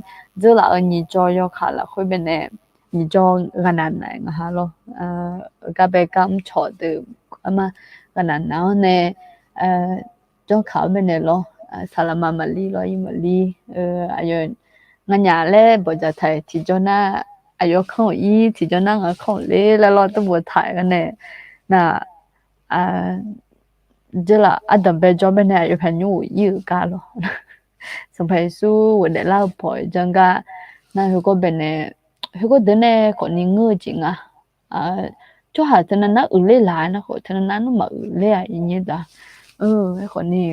dzeurlaf-eu nyiq jawr yawkaq lafkhoer baenae nyiq jawr ghaqnaq naq nga ha lawr. Gar bae gar mrcawq deuq armar ghaqnaq naq-anr nae jawrkaq-anr baenae lawr. Saqlaqma maqlir lawr, ir maqlir. Aqyawf nganyaf laer bawqdzaq taq-iq tiqjawr nar aqyawf kanr-euq ir, tiqjawr nar ngaq kanr-euq ler laer lawr, tmr boftaq-iq gar nae nar dzeurlaf ardanqbae jawr baenae aqyawf pyaeqnymr ghof ir-euq gar lawr. Sanqpaq Yeqsur ghofdaef lar-eu pawq-iq janr gar nar heugawr baenae, heugawr deuq nae khawfni ngeur-eu jeq nga. Tsawrhaq teunav nar uiqler laq-aer nar khawf teunav nar nmr maqler-aq iqnyir da. Aerkhawfni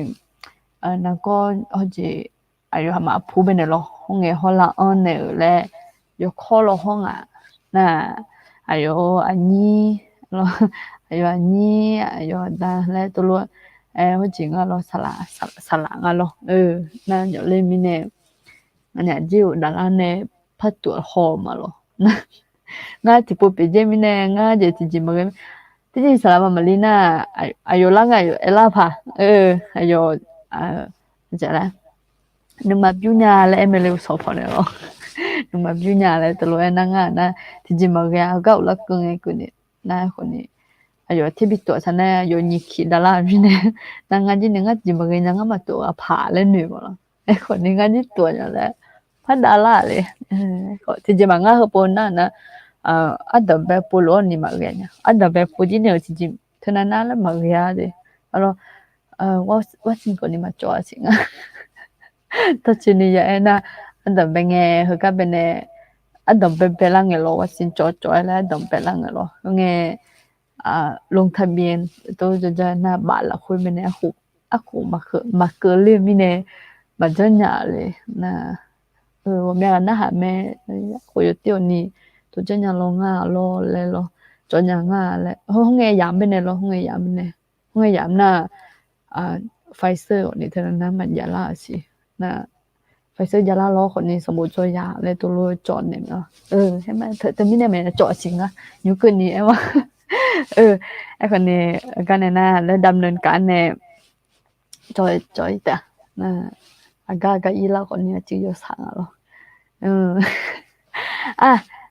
nargawr hawjeq aqyawf haqmaf pu baenae lawr, hawr ngae hawrlar-anr nae-euq laer yawkawr lawr hawr ngaq nar, aqyawf aqnyir, aqyawf aqnyir aqyawf aqda laer tov lof-aer hawjeq nga lawr, saqlaq nga lawr. Nar jawf ler mirnae nganyaf jir-euq daqlar nae par tuf haw-eu ma lawr. Ngar tiqpov pyeuf jaer mirnae ngar jeq tiqjeq maqghae. Tiqjeq saqlaq ma maqlir nar aqyawf lar ngae aqyawf aerlar paq. Aqyawf nuima bymr nya laer aer mae le uqsawq pawq nae lawr. Nuima bymr nya laer tov lof-aer nar ngar nar tiqjeq maqghae-a, heugar uqlar keuv ngae keuvni nar khawfni aqyawf ter bi tov-aq saq nar aqyawf nyiq kiq davlar-eu mirnae nar ngar jir nae ngar tiqjeq maqghae nya ngar maqtov-a paq laer noeq ma lawr. Aerkhawfni ngar jir tov-aq nya laer par davlar-aq le. Tiqjeq maqngar heupov nar nar ardanqbae pov lof-awr ni maqghae nya, ardanqbae pov jir nae-euq tiqjeq teunav nar laer maqghae-a de. Arlawr, วัคซีน khawfni maqcawv-a siq nga. Tawrcoeni ya aer nar ardanqbae ngae heugar baenae ardanqbae baelar ngae lawr, วัคซีน cawv cawv-aer laer ardanqbae baelar ngae lawr. Heunae ลงทะเบียน tov jawrjav nar baf lafkhoer baenae arkhof maqkeuv ler-eu mirnae maqjanr nya le nar. Ghawqmya ghaq narhaq mae, khof yawtir awqni tov janr nya lawr ngar lawr laer lawr, cawv nya ngar laer. Hawr ngae yamq baenae lawr, hawr ngae yamq baenae, hawr ngae yamq nar Pfizer awqni teunav nar maqjav lar-aq siq nar. Pfizer jav lar lawr khawfni sanqbof dzaw ya laer tov lof-aer cawv naeq ma lawr. Aer ma teumirnae maqya cawv siq nga, nymr keuvni aer ma. Aerkhawfni gar nae nar laer ดำเนินการ nae cawv cawv-ir taef. Aqgar aqgar ir lar khawfni aqcuiv yawshaq nga lawr.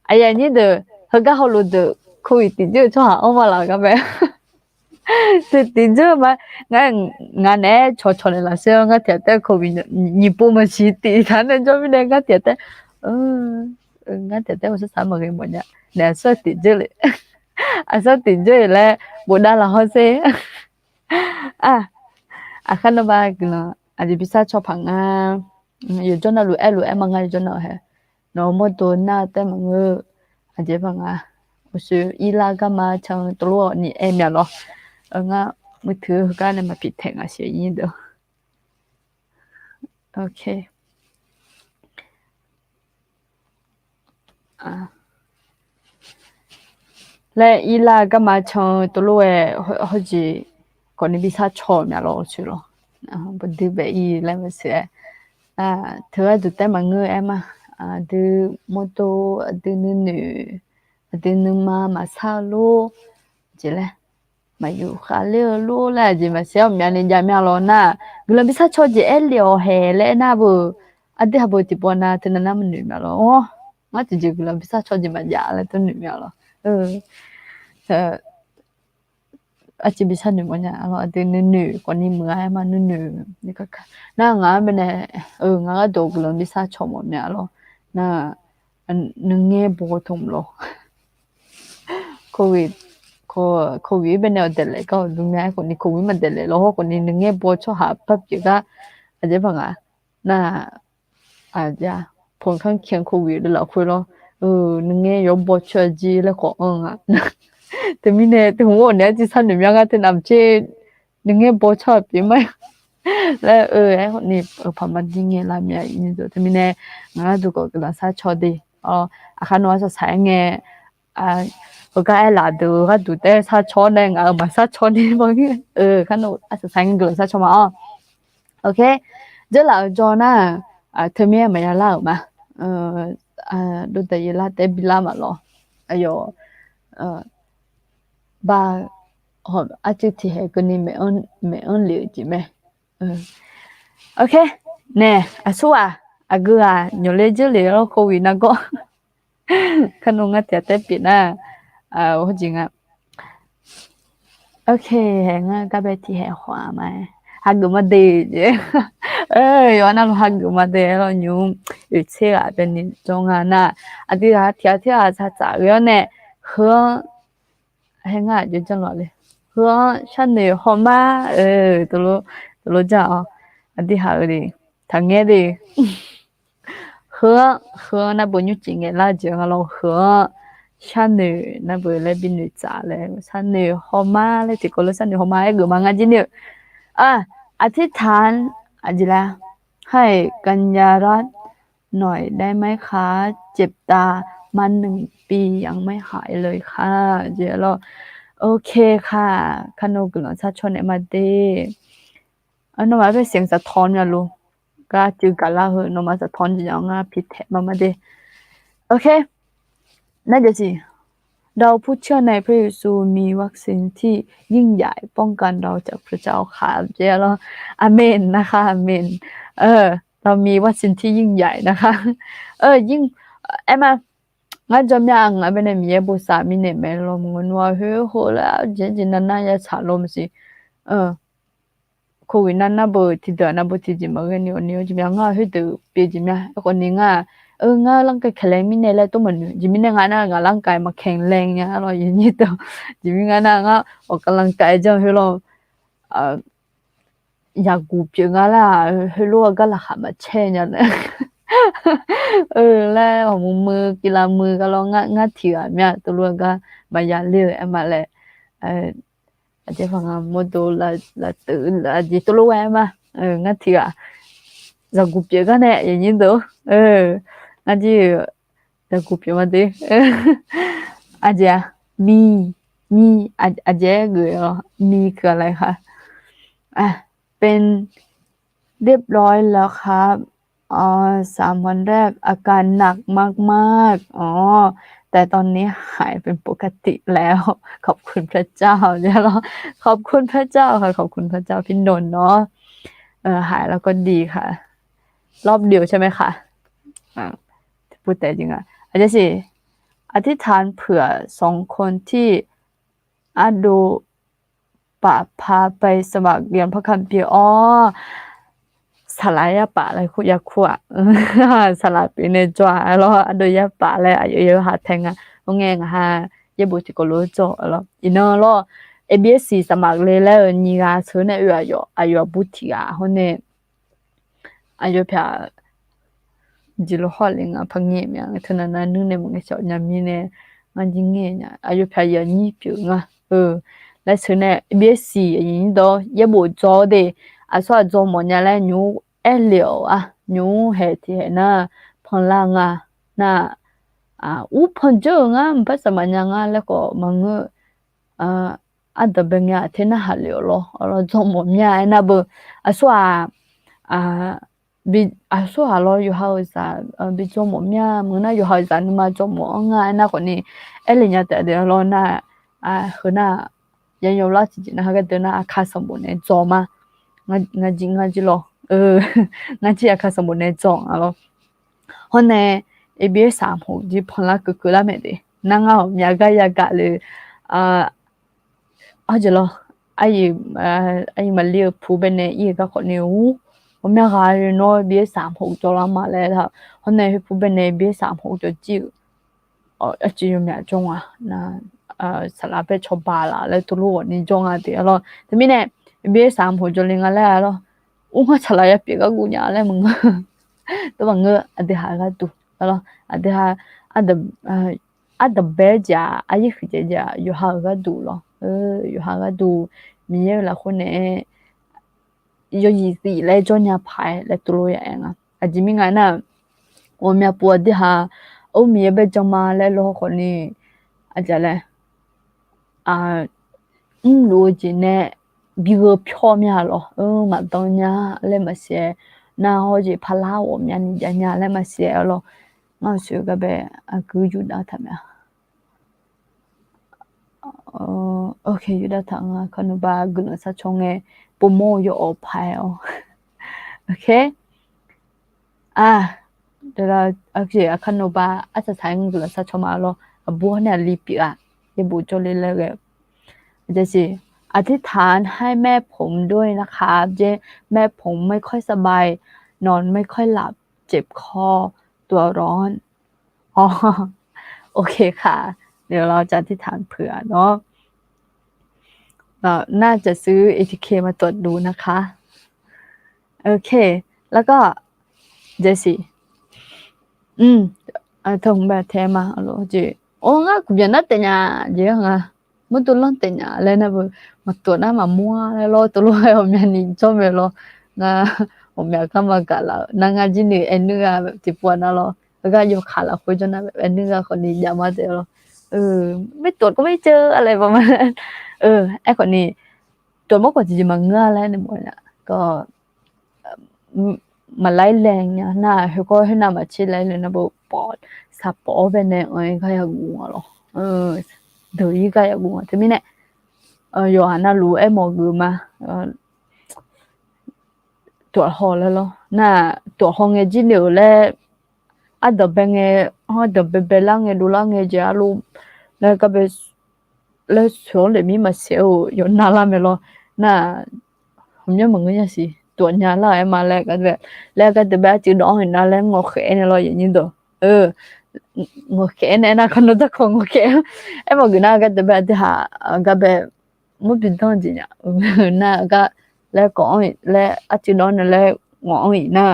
Aqyuif aqnyir deuq heugar hawluf deuq โควิด tiqjawr-eu tsawrhaq-anr ma laf gar bae. Teu tiqjawr ma, ngar, ngaq naeq-aer cawqcawq naeq lafser-awr ngar tiq ghaq taef-aer โควิด nyiq pov maqsiq tiq taq nae jawr mirnae ngar tiq ghaq taef, ngar tiq ghaq taef ghawqshar saq-aer maqghae mawf nya. Naeq aqsur tiqjawr le, aqsur tiqjawr-iq laer bofdav laf hawr sher. Aqkar nawba guiqlanq aqjeq bi sar caw paq nga. Yawjawr navluf aerluf aer ma ngar yawjawr nav-eu hae. Nawq-eu mawrdo nar-eu taef maqngeur. Aqjeq paq nga. Uqshoe irlar garma can tov lof-awr ni aer mya lawr. Ngar มือถือ heugar nae maqpiq taeq nga siq nyir deuq. Laer irlar garma can tov lof-aer hawjeq khawfni bi sar caw mya lawr uqshoe lawr. Bawduir bae ir laer maqsiq-aer. Teu gharduq taef maqngeur aer ma. Aqdui mawrdo, aqdui nuinoeq, aqdui nuima maqsar-eu lor. Jeq laer maqyuf khavler-eu lor laer aqjeq maqsiq-awr myav ni jav mya lawr nar, guiqlanq bi sar caw jeq aer le-awq hae laer aernar beu, aqdui haq beu tiqpov nav teunav nar maqnoeq mya lawr. Ngar tiqjeq guiqlanq bi sar caw jeq maqjav laer tov noeq mya lawr. Arciv bi sar noeq mawf nya lawr, aqdui nuinoeq khawfni muiq-a aer ma nuinoeq. Nar ngaq-anr baenae, ngaq gharduq guiqlanq bi sar caw mawf mya lawr. Nar nuingaer baw tmq lawr. โควิด baenae awq daeqlaef gar-awq dmr mya aer khawfni โควิด maqdaeqlaef lawr hawr khawfni nuingaer baw tsawrhaq par pyeuf gar aqjeq paq nga. Nar aqjeq ผลข้างเคียง โควิด lafkhoer lawr. Nuingaer yawbaw tsawrhaq jir laer khawf anr nga. Teumirnae teu hmq-awr naeq-aer jir sar noeq mya ngar teu navmaqtser nuingaer baw tsawrhaq pyeuf ma laer aer khawfni paq maqdir ngae lar mya-iq ni deuq. Teumirnae ngaq gharduq khawf guiqlanq sar caw de. Aqkar nawr arsaq saq-aer ngae, heugar aerlaf deuq gharduq taef sar caw nae ngaq-euq maqsar caw ni ma. Kar nawr arsaq saq ngae guiqlanq sar caw ma-awr. Ok, dzeurlaf-eu jawr nar, teumir-aer maqya lar-euq ma. Dovdaeq yaeq lar taef-aer bi lar maqlawr. Aqyawf ba arcuiv tiqhaeq keuvni maeq-anr lef-eu jeq mae. Ok, Nae, aqsur-aq, aqgeu-aq nyawq ler dzeur le lawr, covid nargawr. Kar nmr ngar tiq ghaq taer pyeuf nar, hawrjeq nga. Ok, hae ngar gar bae tiq hae khawf-aq ma, hageuf ma de jeq. Yawqha navluf hageuf ma de lawr nymr, oeq tser ghaq bae ni jawr nga nar, aqdui ghaq tiq ghaq tiq ghaq saqtsaf ghae-awr nae, heu-anr, hae ngar aqjox janr lawq le, heu-anr sharnoeq hawmar, teulof jar-awq, aqdui haq-eu de, taqngaer de. Heu-anr, heu-anr narbeuq nymrcif ngaeqlar-eu jeq nga lawr, heu-anr sharnoeq narbeuq laer bi noeqtsaf laer, sharnoeq hawmar laer tiqkawv lof sharnoeq hawmar aer geuf ma ngar jir ni-eu. อธิษฐาน aqjeq laer, ให้กัญญารัตน์หน่อยได้ไหมคะ เจ็บตามานานหนึ่งปียังไม่หายเลยค่ะ jeq lawr. Ok ค่ะ kar nmr guiqlanq sar caw naeq ma de. Nawmaf bae siq saqtawq nya lof, gar tiq gaqlar heu nawmaf saqtawq jeq nya ngar pi taeq ma ma de. Ok, nar jasiq, เราผู้เชื่อในพระเยซูมีวัคซีนที่ยิ่งใหญ่ป้องกันเราจากพระเจ้าค่ะ jeq lawr. Aqmeq nar khar, aqmeq. เรามีวัคซีนที่ยิ่งใหญ่นะคะ aer ma. Ngar jawr mya-a, ngaq bae nae Miqyaer bosav mirnae mae lawr, maqngeur nmr-a, khoer khoer laer jeq jeq nar nar ya tsaq lawr maqsiq. Covid nar nar beu tiqdeuq nar beu tiqjeq maqghae ni awq ni-awr jeq mya ngar khoerdeuq pyeuf jeq mya. Aerkhawf ni ngar-aq, ngar ร่างกายแข็งแรง mirnae laer tov maqnoeq jeq mirnae nga nar ngaq ร่างกาย maqkaeq laer nya lawr, yawnyir deuq jeq mirnae nga nar ngar ออกกำลังกาย janr khoer lawr, yaqguq pyeuf nga laer-aq, heulof-aer gar laqkhaq maqcaer nya laer. Laer awq muiq muiq qiv lav muiq gar lawr, ngar tiq ghaq mya tov lof-aer gar maqya ler-eu aer ma laer. Aqjeq paq nga mawrdo lafteuf aqjeq tov lof-aer aer ma. Ngar tiq ghaq zaqguq pyeuf gar nae yawnyir deuq, ngar jir zaqguq pyeuf ma de. Aqjeq-aq, mi, mi, aqjeq-aer geuf-awr mi keuq-a laer khar. เป็นเรียบร้อยแล้วครับ สามวันแรกอาการหนักมากๆ แต่ตอนนี้หายเป็นปกติแล้ว ขอบคุณพระเจ้า ขอบคุณพระเจ้าค่ะ ขอบคุณพระเจ้า พี่นนท์เนาะ หายแล้วก็ดีค่ะ รอบเดียวใช่ไหมคะ พูดแต่จริงอะ อาจารย์สิ อธิษฐานเผื่อสองคนที่ Ardov paf พาไปสมัครเรียนพระคัมภีร์ awr, saqlaq yar paf laer kur ya kur-aq, saqlaq pyeuf nae jawr-aq lawr, ardov yar paf laer aqyawf yawqha tae nga. Khoerngae ngaq ha yaerbof tiqkawv lof-aer jawr-aq lawr, iqnan lawr, A B S-iq saqmaqle laer-eu nyiq ghaq sheuq nae oe aqyawf, aqyawf aqbur tiq ghaq hawr nae aqyawf pyaq jeq lof hawr le nga par ngae mya, teunav nav nuir nae maqngae shawf nya mirnae, ngar jir ngae nya, aqyawf pyaq yawnyir pyeuf nga. Laer sheuq nae A B S-iq aqyuif nyir dawr yaerbof jawr-awr de, aqsur aqdzawr mawf nya laer nymq-mr aer le-awq-a, nymq-mr haeq tiq haeq nar panlar nga, nar, ur pandzeur-eu ngar mqpar saqmaf nya ngar laer khawf maqngeur. Ardanq bae ngae-aq ter narhaq le-awq lawr, lawr dzawr mawf mya aernar beu, aqsur-aq, aqsur-aq lawr yawqha-euq zaq bi dzawr mawf mya, maqngeur nar yawqha-euq zaq nuima dzawr mawf-anr nga aernar khawf ni, aer le nya taef de lawr nar, heu nar, yanyawv lar tiqjeq nar ha gardeuv nar aqkar sanqbof nae dzawr ma, ngar jir ngar jir lawr, ngar jir aqkar sanqbof nae dzawr-a lawr. Hawr nae, A B S saqmhoq jir panlar keuv keuv lar mae de, nar ngar ghawqmya gar yagaq le, arjeq lawr, aqyuif maqlir-eu pu bae nae ir-eu garkawv ni ur, ghawqmya ghaq nawr A B S saqmhoq jawr lar ma laer, hawr nae khoer pu bae nae A B S saqmhoq jawr jir-euq, arcuiv yawmyaq jawr nga, saqlaq bae cawba laf laer tov lof ghawqni jawr nga de lawr. Teumirnae, A B S saqmhoq jawr le nga laer-a lawr, ur ngar saqlaq ya pyeuf gar guv nya laer maqngeur, tov maqngeur, aqdui haq gharduq lawr, aqdui haq, ardanq bae-aer jeq-aq, aryaer huiqdzaeq jeq-aq, yawqha-euq gharduq lawr, yawqha gharduq, Miqyaer-euq lafkhoer nae yawzif zif laer jawr nya paq-aer laer tov lof ya aer nga. Aqjeq mirnae nga nar, ghawqmya pov aqdui haq, ur Miqyaer bae jan ma laer lawr khawf ni, aqjeq laer, mrluf-eu jeq nae bi gheu pyawr mya lawr, maqdan nya laer maqsiq-aer, nar hawr jeq parlar ghawqmyani jav nya laer maqsiq-aer lawr, ngar-euq soeq gar bae, aqgeu yurdav taq mya. Ok, yurdav taq nga, kawrnaqba guiqlanq sharcaw ngae, povmawr-eu yawawq paq-aer-awr. Ok, เดี๋ยวเรา โอเค อาคารโนบา อาจจะใช้เงิน เรา สะชอบมา เรา เออ บัวเนี่ย รีบ อ่ะ อย่า บัว จอด เลย เลย เดี๋ยวสิ อธิษฐานให้แม่ผมด้วยนะครับ เจ๊ แม่ผมไม่ค่อยสบาย นอนไม่ค่อยหลับ เจ็บคอ ตัวร้อน อ๋อ โอเคค่ะ เดี๋ยวเราจะอธิษฐานเผื่อเนาะ เราน่าจะซื้อ เอทีเค มาตรวจดูนะคะ โอเค แล้วก็ เดี๋ยวสิ อืม เออ เธอคงแบบแท้มา เอา โอเค โอ้ ngar กู byan nar taef nya jeq nga, mawr dov lanr taef nya laer nar beu, maqtawf nar maqmawr-a laer lawr, tov lof-aer ghawqmyani jawr mae lawr. Ngar ghawqmya gar ma gaq laf-euq nar, ngar jir ni aer nuir gha tiqpov-a nar lawr, heugar yawkaq lafkhoer jawr nar aer nuir gha khawf ni jav ma taef lawr. ไม่ตรวจก็ไม่เจอ อะไรประมาณนั้น aerkhawf ni, tawf mawr khawf tiqjeq maqngeur-a laer nae mawf-a nya. Maqlaer laer nya nar, heukawr khoernav maqtser laer le nar beu, pawf saqpawf-awr bae nae anq-ir gar yaguv nga lawr. Deuq-ir gar yaguv nga. Teumirnae yawqha navluf aermawf geuf ma. Tawf haw laer lawr nar, tawf haw ngae jir le-euq laer, ardanq bae ngae, ardanq baebae lar ngae, dovlar ngae jeq-a lor laer gar bae laer soeq-anr lef mir maqsaef-eu yawqnav lar mae lawr nar, ghawqmyanr maqngeur nya siq, tawf nya lar-euq aer ma laer gar bae, laer gar deuq bae arcuiv dawv-anr iq nar laer ngawqkhaef-aer nae lawr, yaqnyir deuq. Ngawqkhaef-aer nae aernar, kawq nawr darkawq ngawqkhaef-aer, aermawf geuf nar gar deuq bae aqdui haq gar bae mawr bi danr jeq nya nar gar laer kawv-anr iq laer arcuiv dawv-anr nae laer ngawq-anr iq nar,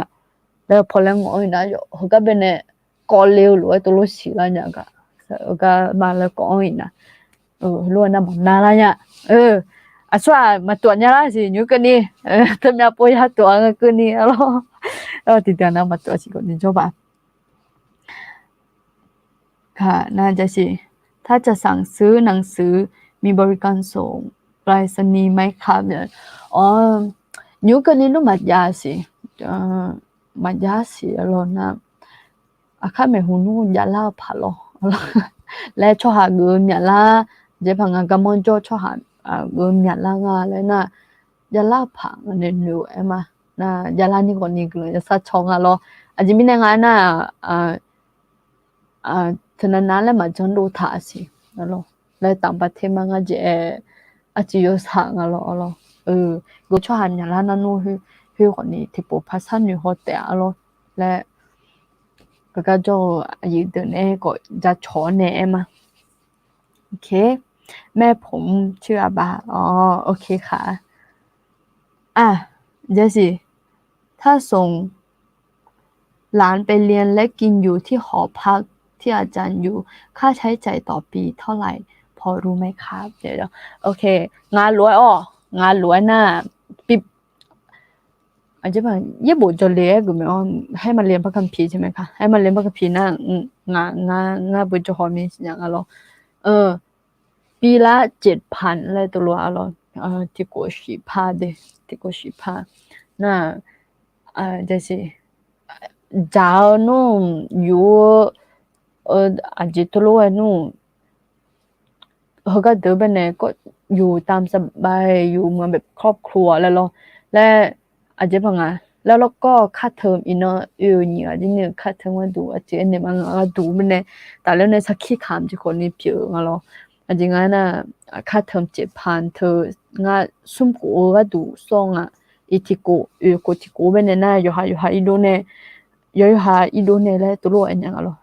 laer paw laer ngawq-anr iq nar, yawf heugar bae nae kawvle-eu lof-aer tov lof siq lar nya gaq, heugar ma laer kawv-anr iq nar, heulof-aer nar maqnav lar nya. Aqsur-aq maqtawf nya lar siq, nymr keuvni, teumyav pov ya tawf-a nga keuvni-a lawr. Tiqdeuq nar maqtawf siq khawf ni jawr ba ค่ะ น่าจะสิ ถ้าจะสั่งซื้อหนังสือ มีบริการส่งไปรษณีย์ไหมครับ Awr, nymr keuvni nmr maqjav siq, maqjav siq-a lawr nar, aqkar maeqhu nmr javlar-eu paq lawr laer tsawrhaq geuf-eu myaqlar, jeq paq nga garmanr jawr tsawrhaq geuf-eu myaqlar nga laer nar, javlar-eu paq nga nae noeq-aer ma. Nar javlar ni khawf ni guiqlanq yasar caw nga lawr. Aqjeq mirnae nga aernar, teunav nav laer maqjanr dov taq siq laer taqbav ter ma ngar jeq-aer, arcuiv yawshaq nga lawr lawr. Geuf tsawrhaq myaqlar nar nmr khoer khawf ni tiqpov par sharnoeq haw taef-a lawr laer, gaqgar jawr-eu aqyuif deuq nae khawf jacawq-awr nae aer ma. โอเค แม่ผมชื่ออาบา อ๋อ โอเคค่ะ อ่ะ เดี๋ยวสิ ถ้าส่ง หลานไปเรียนและกินอยู่ที่หอพักที่อาจารย์อยู่ ค่าใช้จ่ายต่อปีเท่าไหร่ พอรู้ไหมครับ โอเค ngar lof-aer-awr, ngar lof-aer nar, bi Yaerbof jawrle-aer geuf mae-awr, ให้มาเรียนพระคัมภีร์ใช่ไหมคะ ให้มาเรียนพระคัมภีร์ nar, ngar, ngar, ngar beu jawr haw mir siqnya nga lawr. Bi lar เจ็ดพัน laer tov lof-a lawr. Tiqkhof shiq par de, tiqkhof shiq par. Nar, เจ็ดสิบ dzaq-eu nmr, yuf-eu, aqjeq tov lof-aer nmr, heugar deuq bae nae อยู่ตามสบายอยู่เหมือนแบบครอบครัว laer lawr. Laer, aqjeq paq nga, laer lawr kawr ค่าเทอม iqnan oe-eu nyiq ghaq jir ni-eu ค่าเทอม gharduq aqjeq aernaeq ma nga gharduq mirnae, tafler nae sarkir kamq jeq khawf ni pyeuf-eu nga lawr. Aqjeq nga aernar, ค่าเทอม เจ็ดพัน teu, ngar smr khof-eu gharduq sawr nga. Iq tiqkhof, oeq khof tiqkhof bae nae nar yawqha yawqha irdov nae, yawqha yawqha irdov nae laer tov lof-aer nya nga lawr.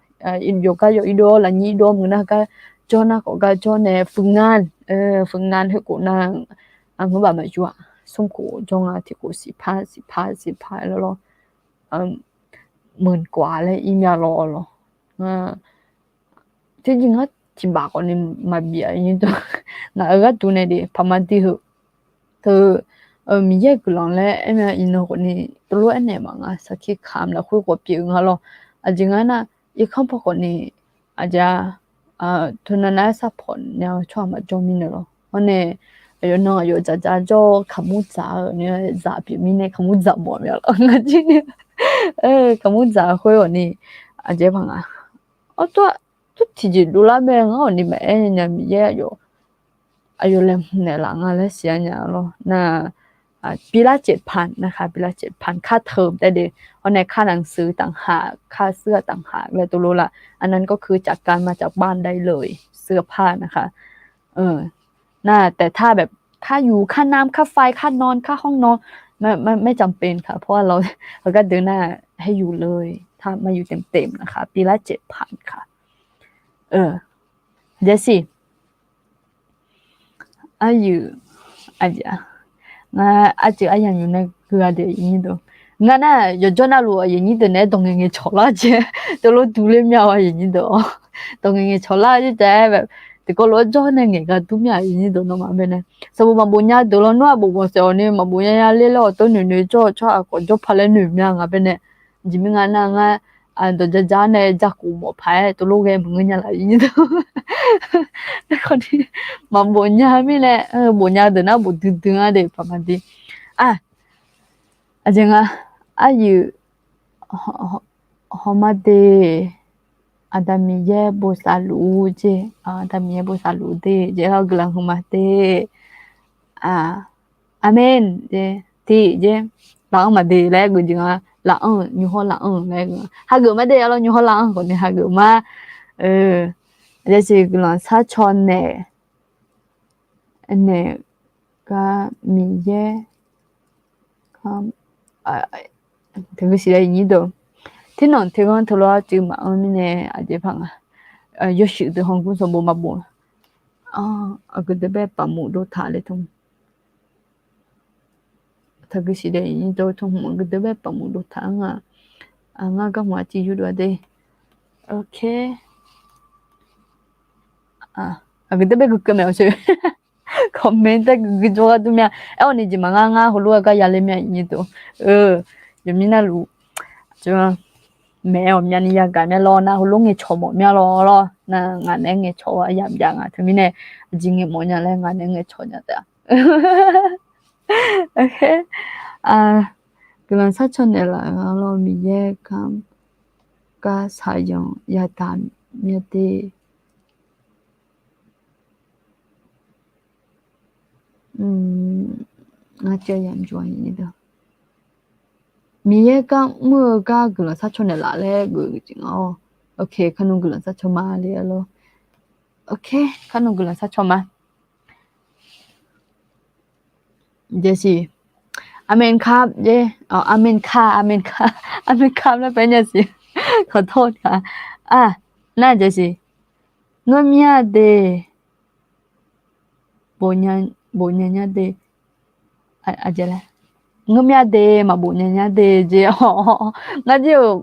Yawqgar yawq irdov-awr lafnyir irdov-awr muiq nar gar jawr nar khawf gar jawr nae ฝึกงาน, ฝึกงาน khoerkhof nar, ngar baf maqyur-aq, smr khof jawr nga tiqkhof siqpar siqpar siqpar laer lawr. Muiq kawf-a laer ir mya lawr lawr. Tiqjeq ngar tiqbaf khawf ni maqbif-a, ngaq-euq gharduq nae de paqma di heu. Teu, Miqyaer guiqlanq laer aer mya iqnan khawf ni tov lof-aer naeq ma nga sarkir kamq lafkhoer khawf pyeuf nga lawr. Aqjeq nga aernar, irkanr paw khawf ni, aqjeq-a, teunav nav-aer sarpawf nya-eu tsawrhaq maqjawr mirnae lawr. Hawr nae, aqyawf nan aqyawf dzaqdzaq jawr-eu kaqmur dzaq-eu ni dzaq pyeuf mirnae kaqmur dzaq mawf mya lawr. Ngar jir ni, kaqmur dzaq khoer khawf ni, aqjeq paq nga, awr, tawr tiqjeq dovlar mae ngar khawf ni maqaer nya nya Miqyaer aqyawf, aqyawf laeqhmq naeqlaf nga laer siqnya nya lawr nar, อ่า ปีละเจ็ดพันนะคะ ปีละเจ็ดพัน ค่าเทอมได้เลย เพราะในค่าหนังสือต่างหาก ค่าเสื้อต่างหาก อะไรตัวโลละ อันนั้นก็คือจัดการมาจากบ้านได้เลย เสื้อผ้านะคะ เออ นะ แต่ถ้าแบบค่าอยู่ ค่าน้ำ ค่าไฟ ค่านอน ค่าห้องนอน ไม่ ไม่ ไม่จำเป็นค่ะ เพราะว่าเรา เราก็เดินหน้าให้อยู่เลย ถ้ามาอยู่เต็มๆนะคะ ปีละเจ็ดพันค่ะ เออ เดี๋ยวสิ Aryuif, ngar arceuq aryamq nymq nae gui-a de aqyuif nyir deuq. Ngar nar yawqjawr navluf aqyuif nyir deuq naeq-aer dawq ngaeq ngaeq cawq lar jeq, teulof duq ler myav-awq aqyuif nyir deuq-awr. Dawq ngaeq ngaeq cawq lar jeq taef-aer, tiqkawv lof-aer jawr nae ngaeq gar dur myav aqyuif nyir deuq nawmaf baenae. Sanqbof maqbof nya deuq lawnmr-aq bof mawf saef-awq ni maqbof nya ya ler laer-awq tawr noeq noeq jawr-eu tsawrhaq khawf jawr paq laer noeq myav nga baenae. Aqjeq mirnae nar ngar dawq ja ja nae ja khof mawf paq-aer teulof ghae maqngeur nya laf aqyuif nyir deuq. Aerkhawf ni maqbof nya mirnae, bof nya deuq nar bof duidui-a de paq maqdir. Aqjeq nga, aryuif hawmar de, Aqda Miqyaer bosav luf-ur jeq, Aqda Miqyaer bosav luf-ur de jeq-awr guiqlanq huiqma de. Aqmeq jeq tiq jeq, lafkhanr maqde laer geuf jeq nga, lafkhanr nymq hawr lafkhanr laer geuf, hageuf ma de-awr lawr nymq hawr lafkhanr khawf ni hageuf ma. Yasiq guiqlanq sharcaw naeq, naeq gar Miqyaer teugu siq laer aqyuif nyir deuq. Tiqnan teuganr teulof-aer cuiv maqanr mirnae aqjeq paq nga. Yawshuif deuq hawgmr sanqbof maqbof. Aqgeu deuq bae paf muf dov taq laer tmq. Teugu siq laer aqyuif nyir deuq tmq, aqgeu deuq bae paf muf dov taq-anr nga. Ngar garhmq-anr civ yurdov-a de. Ok. Aqgeu deuq bae guikeuv maeq-awq sher. Comment tae guigui jawrgar dur myav. Aer-awq ni jeq maqngar, ngar heulof-aer gar ya ler myav aqyuif nyir deuq. Yawqmir navluf maeq-awq myavni yagaq myav lawr nar heulof ngaeqcawq mawf myav lawr lawr nar ngaq naeq-aer ngaeqcawq-awr yamq jav nga teumirnae, aqjeq ngaeq mawf nya laer ngaq naeq-aer ngaeqcawq nya taef-a. Guiqlanq sharcaw naeqlaf-a lawr Miqyaer gar gar shaqyanq yadaq myav de. Miqyaer gar mr-eu gar guiqlanq sharcaw naeqlaf laer geuf jeq nga-awr. Ok, kar nmr guiqlanq sharcaw ma le-a lawr. Ok, kar nmr guiqlanq sharcaw ma. Aqmeq kar, aqmeq kar, aqmeq kar, aqmeq kar laer pae nya siq. Khawqtawr-a. Nar jasiq, ngeurmyar de, bof nya nya de, ngeurmyar de maqbof nya nya de jeq-awr, ngar jir-euq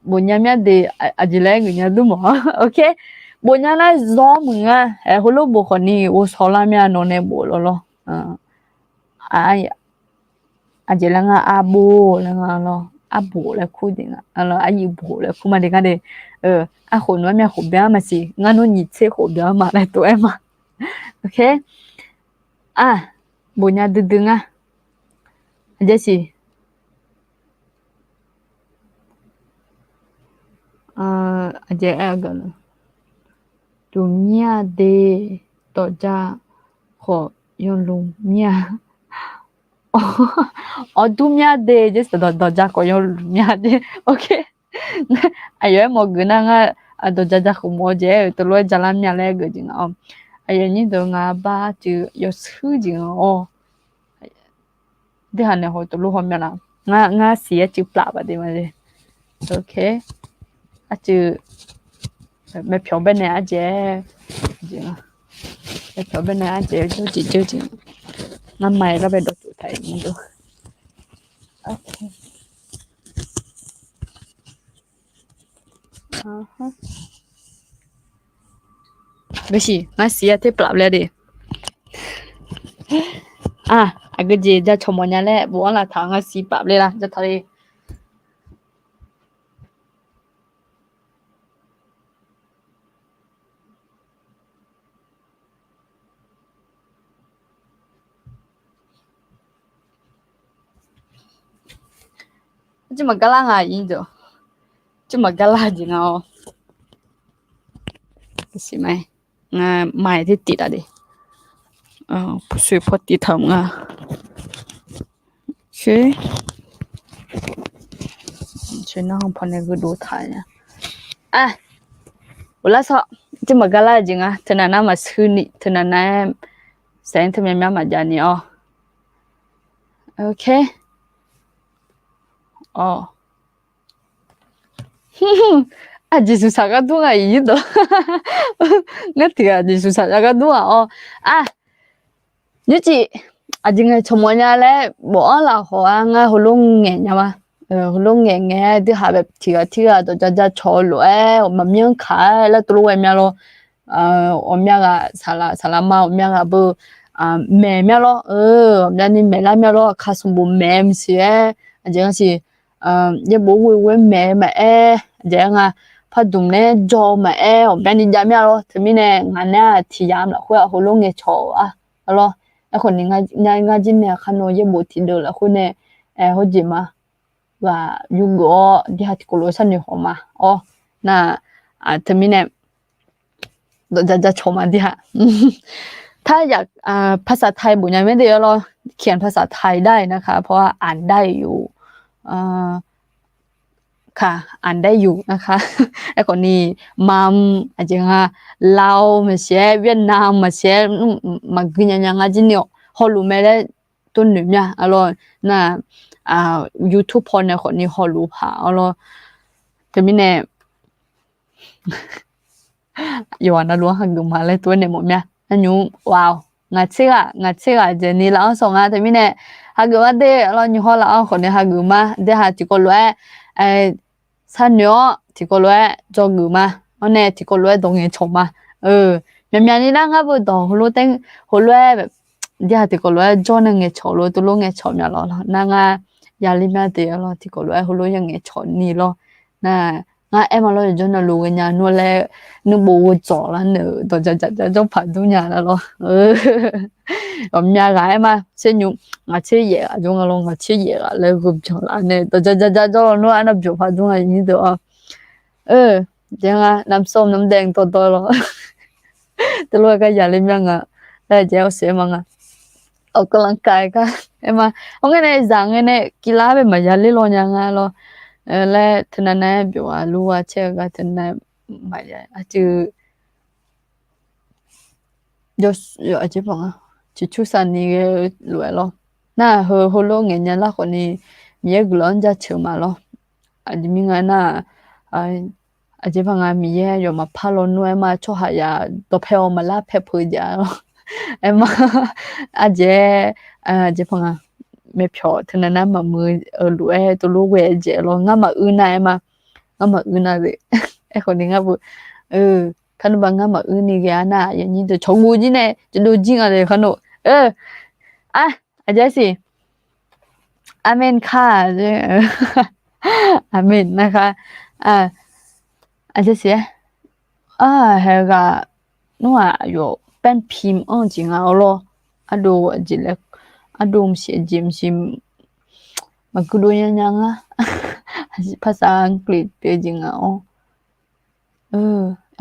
bof nya myav de, aqjeq laer ngeur nya dur mawf-a. Ok, bof nya nar zawr muiq nga. Aer, heulof bof khawf ni ghovshaw lar myav nawq nae bof lawr lawr. Aqjeq laer ngar arbof laer nga lawr, arbof laer kur jeq nga lawr, aryuif bof laer kur ma de ngar de. Arkhof nmr-anr myav khof byan-anr maqsiq, ngar nmr nyiq tser khof byan-anr ma laer tov-aer ma. Ok, a, bof nya duidui nga. Aqjeq siq, aqjeq aer-eu gaq-a, duq myav de, dawqja khawf yawlmr myav. Awq, dur myav de jeq, dawqja khawf yawlmr myav jeq. Ok, aqyawf aer mawf geuf nar ngar dawqja ja khof mawf-eu jeq-aer-euq teulof-aer ja lar myav laer geuf jeq nga-awr. Aqyawf nyir deuq nga bar cuiv yawshuir jeq nga-awr. Deuhaq naeq haw teulof haw myav laf. Ngar siq-aer cuiv plaf baf de ma le. Ok, arcuiv, maeqpyawq baenae ardzaeq-aer, maeqpyawq baenae ardzaeq-aer jawrjeq jawrjeq. Ngar ma-aer gar bae dawqtsuif taq-iq mr-eu. Basiq ngar siq-aer ter plaf le de. A, aqgeujeq ja cawq mawf nya laer bof-anr laf taq ngar siq paf le la ja taq le. Aqjeq maqgar lar nga ir deuq. Aqjeq maqgar lar jeq nga-awr. Siq ma, ngar ma-aer ter tif laf de. Puqsoeq paw tiq taq nga. Nar paw nae geuduv taq nya. Uqlar sawr, jir maqgar lar-eu jeq nga. Teunav nar maqshuir ni, teunav nar-aer saef-anr teumyav myav maqjav ni-awr. Aqjeq suqsaq gar dur nga iqyir deuq. Ngar tiq ghaq aqjeq suqsaq gar dur nga-awr. Aq, nymrcif aqjeq ngaeqcawq mawf nya laer bof-anr lafkhawf-a ngar heulof ngaeq nya ma. Heulof ngaeq ngaeq-aer dui haq bae tiq ghaq tirghaq dawq ja ja cawq-eu lof-aer maqmyanr kaq-aer laer tov lof ghae myav lawr. Ghawqmya ghaq saqlaq saqlaq ma ghawqmya ghaq beu maeq myav lawr. Ghawqmyani maeq lar myav lawr. Aqkar sanqbof maeq maqsiq-aer aqjeq-anr siq. Yaerbof ghoe ghoe maeq-eu maqaer, aqjeq-aer nga pardmq nae jawr-eu maqaer, ghawqmyani jav myav lawr. Teumirnae ngaq nae-aq tiq yamq lafkhoer-aq heulof ngaeqcawq-a lawr. Aerkhawf ni ngar jir nae aqkar nawr yaerbof tiqdeuv lafkhoer nae hawjeq ma. Ghaq yurgeuf-awr diha tiqkawv lof-aer sharnoeq hawq ma. Awr, nar, teumirnae dawq ja ja cawq ma diha. Taryaq, ภาษาไทย bof nya mae de-awr lawr. เขียนภาษาไทยได้นะคะ เพราะว่าอ่านได้อยู่ ค่ะ อ่านได้อยู่นะคะ Aerkhawf ni mam, aqjeq nga, Lao maqsiq-aer, Vietnam maqsiq-aer, maqgui nya nya ngar jir ni-awq. Hawluf mae laer tov noeq myav-a lawr. Nar, YouTube paw nae khawf ni hawluf paq-awr lawr. Teumirnae yawqghaq navluf-anr hageuf ma laer tov-aer nae mawf myav. Nar nymr wa-awq. Ngaq tser ghaq, ngaq tser ghaq jeq ni laf-anr sawq nga teumirnae hageuf ma de-awr lawr. Nymr hawr laf-anr khawf ni hageuf ma. Deuha tiqkawv lof-aer sharnoeq-awr tiqkawv lof-aer dzawgeuf ma. Awr nae tiqkawv lof-aer dawq ngaeqcawq ma. Myaqmyaq ni nar ngar beu dawq heulof taer, heulof-aer, deuha tiqkawv lof-aer jawr nae ngaeqcawq lof tov lof ngaeqcawq myav lawr lawr. Nar ngar yaler myav de-awr lawr. Tiqkawv lof-aer heulof ya ngaeqcawq ni lawr. Nar ngar aer ma lawr, yawqjawr navluf ghae nya nmr laer nuibof ghoe dzawq lar nae-euq dawq ja ja ja jawr paq dur nya lar lawr. Ghawqmya ghaq aer ma, tser nymr ngaq tser yaef ghaq jawr nga lawr. Ngaq tser yaef ghaq laer gheu byanq laf nae dawq ja ja ja jawr lawr nmr arnav byanq paq dur nga iqnyir deuq-awr. Jaer nga น้ำส้ม น้ำแดง dawrdawr lawr. Teulof-aer gar yaler myav nga laer jaer-awr siq-aer ma nga. Awq, กำลังกาย gar aer ma. Awr ngae nae zaq ngae nae กีฬา bae maqya ler law nya nga lawr. Laer teunav nar-aer byawq-a lur-a caer-eu gar teunav maqya aqjeq, aqjeq paq nga. Ciqcur saqni ghae-eu lof-aer lawr. Nar-aq heu heulof ngaeq nya lar khawf ni Miqyaer guiqlanq-anr jaceuq ma lawr. Aqjeq mirnae nar-aq, aqjeq paq nga Miqyaer yawf maqpar lawnmr-aer ma tsawrhaqzaq dawqpae-awq maqlar pae peuq jav lawr. Aer ma, aqjeq, aqjeq paq nga, maepyawq teunav nar maqmuiq-eu lof-aer tov lof ghae jaev lawr. Ngar maqur nar-aer ma, ngar maqur nar-eu. Aerkhawf ni ngar beu, kar nmr ba ngar maqur ni ghae-a nar-aq, yawnyir deuq cawqguv jir nae cawqdov jir nga de kar nmr. Aq, aqjeq siq. Aqmeq ka. Aqmeq nar ka. Aqjeq siq-aer. Haeq ghaq nmr-aq aqyawf แป้นพิมพ์ anr-eu jeq nga awr lawr. Ardov aqjeq laer, ardov mqsiq aqjeq mqsiq maqgui dov nya nya ngar. ภาษาอังกฤษ pyeuf-eu jeq nga awr.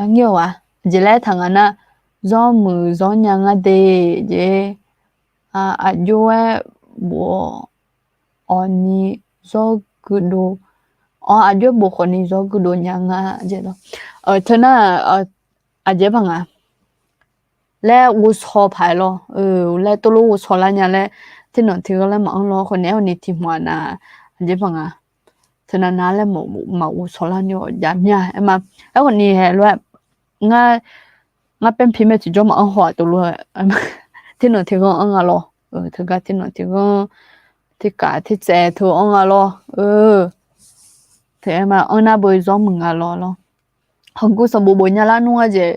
Aqnyir-awq-aq aqjeq laer taq nga nar, zawr muiq zawr nya ngar de jeq. Aqjox-aer bof-awq ni zawr guirdov, aqjox-aer bof khawf ni zawr guirdov nya nga jeq lawr. Teu nar, aqjeq paq nga laer ghovshaw paq-aer lawr. Laer tov lof ghovshaw lar nya laer, tiqnawq tiqghanr laer maqanr lawr. Khawf nae aerkhawf ni tiq hmq-aq nar, aqjeq paq nga teunav nar laer maqghovshaw lar ni-awq jav mir-a aer ma. Aerkhawf ni haeq lof-aer ngar แป้นพิมพ์ mae tiqjawr maqanr haw-aq tov lof-aer, tiqnawq tiqghanr anr nga lawr. Teugar tiqnawq tiqghanr, tiqkaf tiqtsaev teu anr nga lawr. Teu aer ma anr nar beu zawr muiq nga lawr lawr. Hawqguv sanqbof bof nya lar nmr ngar jeq,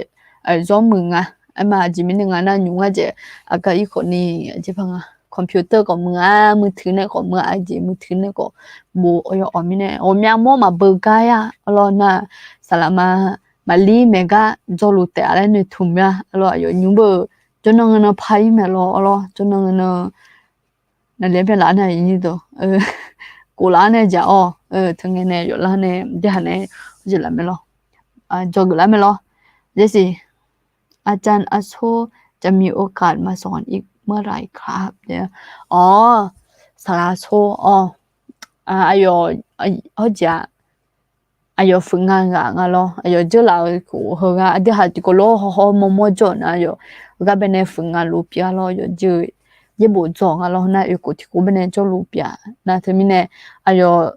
zawr muiq nga. Aer ma aqjeq mirnae nga nar nymq ngar jeq, aqgar ir khawf ni aqjeq paq nga computer khawf muiq-a, มือถือ nae khawf muiq-a, aqjeq มือถือ nae khawf bof-awr yawf-awq mirnae ghawqmya mawr maqbeu gar-a lawr nar, saqlaqma maqlir maeq gar jawrluf taef-a laer noeqtmq mya lawr. Aqyawf nymr beu jawrnan ngae nan par ir maeq lawr lawr, jawrnan ngae nan naqli-aer byanlaf nar iqnyir deuq, koflaf-anr nae jaq-awq. Teu ngae nae yawflar nae, deuhaq nae, hawjeq laf mae lawr, dzawgeuf lar mae lawr. Jeqsiq, aqcawq aqsur จะมีโอกาสมาสอนอีกเมื่อไหร่ครับ เนี่ย อ๋อ สาราโชว์ อ๋อ อ่า aqyawf, hawjeq-aq, aqyawf fuiq nga ghaq nga lawr, aqyawf dzeurlaf-eu khof heugar aqdui haq tiqkawv lof hawhaw mawrmawr jawr-euq nar, aqyawf heugar baenae fuiq nga luf pyeuf-a lawr, yawqjeuq yaerbof dzawq nga lawr nar, yawqkhof tiqkhof baenae jawrluf pyeuf-a nar, teumirnae aqyawf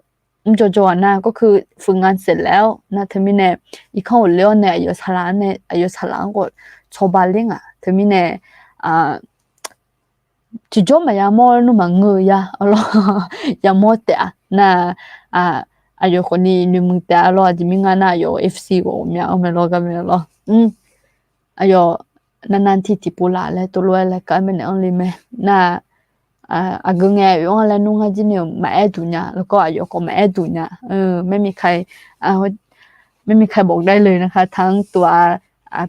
mrjawr jawr-aq nar, ก็คือ fuiq nga saef laef-awr nar, teumirnae irkanr ghofle-awr nae aqyawf saqlaq-anr nae, aqyawf saqlaq-anr khawf cawba ler ngaq. Teumirnae tiqjawr maqya mawr nmr maqngeur-eu ya-awr lawr, yamawr taef-a nar, aqyawf khawfni noeqmuiq taef-a lawr. Aqjeq mirnae ngar nar, aqyawf FC ghawqmya-anr mae lawr, garmae lawr. Aqyawf navnav tiq tiqpov laf laer tov lof-aer laer kar-aer maeqnaeq-anr le mae. Nar, aqgeu ngae oe-anr laer nmr ngar jir ni-euq maqaer duq nya, แล้วก็ aqyawf khawf maqaer duq nya. ไม่มีใคร ไม่มีใครบอกได้เลยนะคะ ทั้งตัว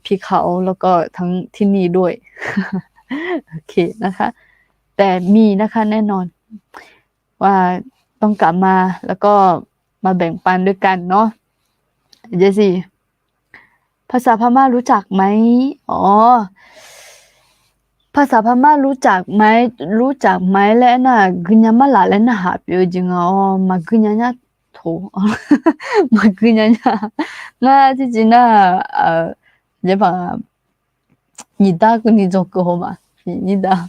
พี่เขา แล้วก็ ทั้งที่นี่ด้วย โอเคนะคะ แต่มีนะคะ แน่นอน ว่าต้องกลับมา แล้วก็มาแบ่งปันด้วยกันเนาะ เจสซี่ ภาษาพม่ารู้จักไหม อ๋อ ภาษาพม่ารู้จักไหม รู้จักไหม laer aernar, guinya marlaq laer narhaq pyeuf-eu jeq nga-awr, maqguinya nya toq. Maqguinya nya. Ngar tiqjeq nar, yaerpaq nyiqdar keuvni dzawqkeuv haw ma. Nyiqdar,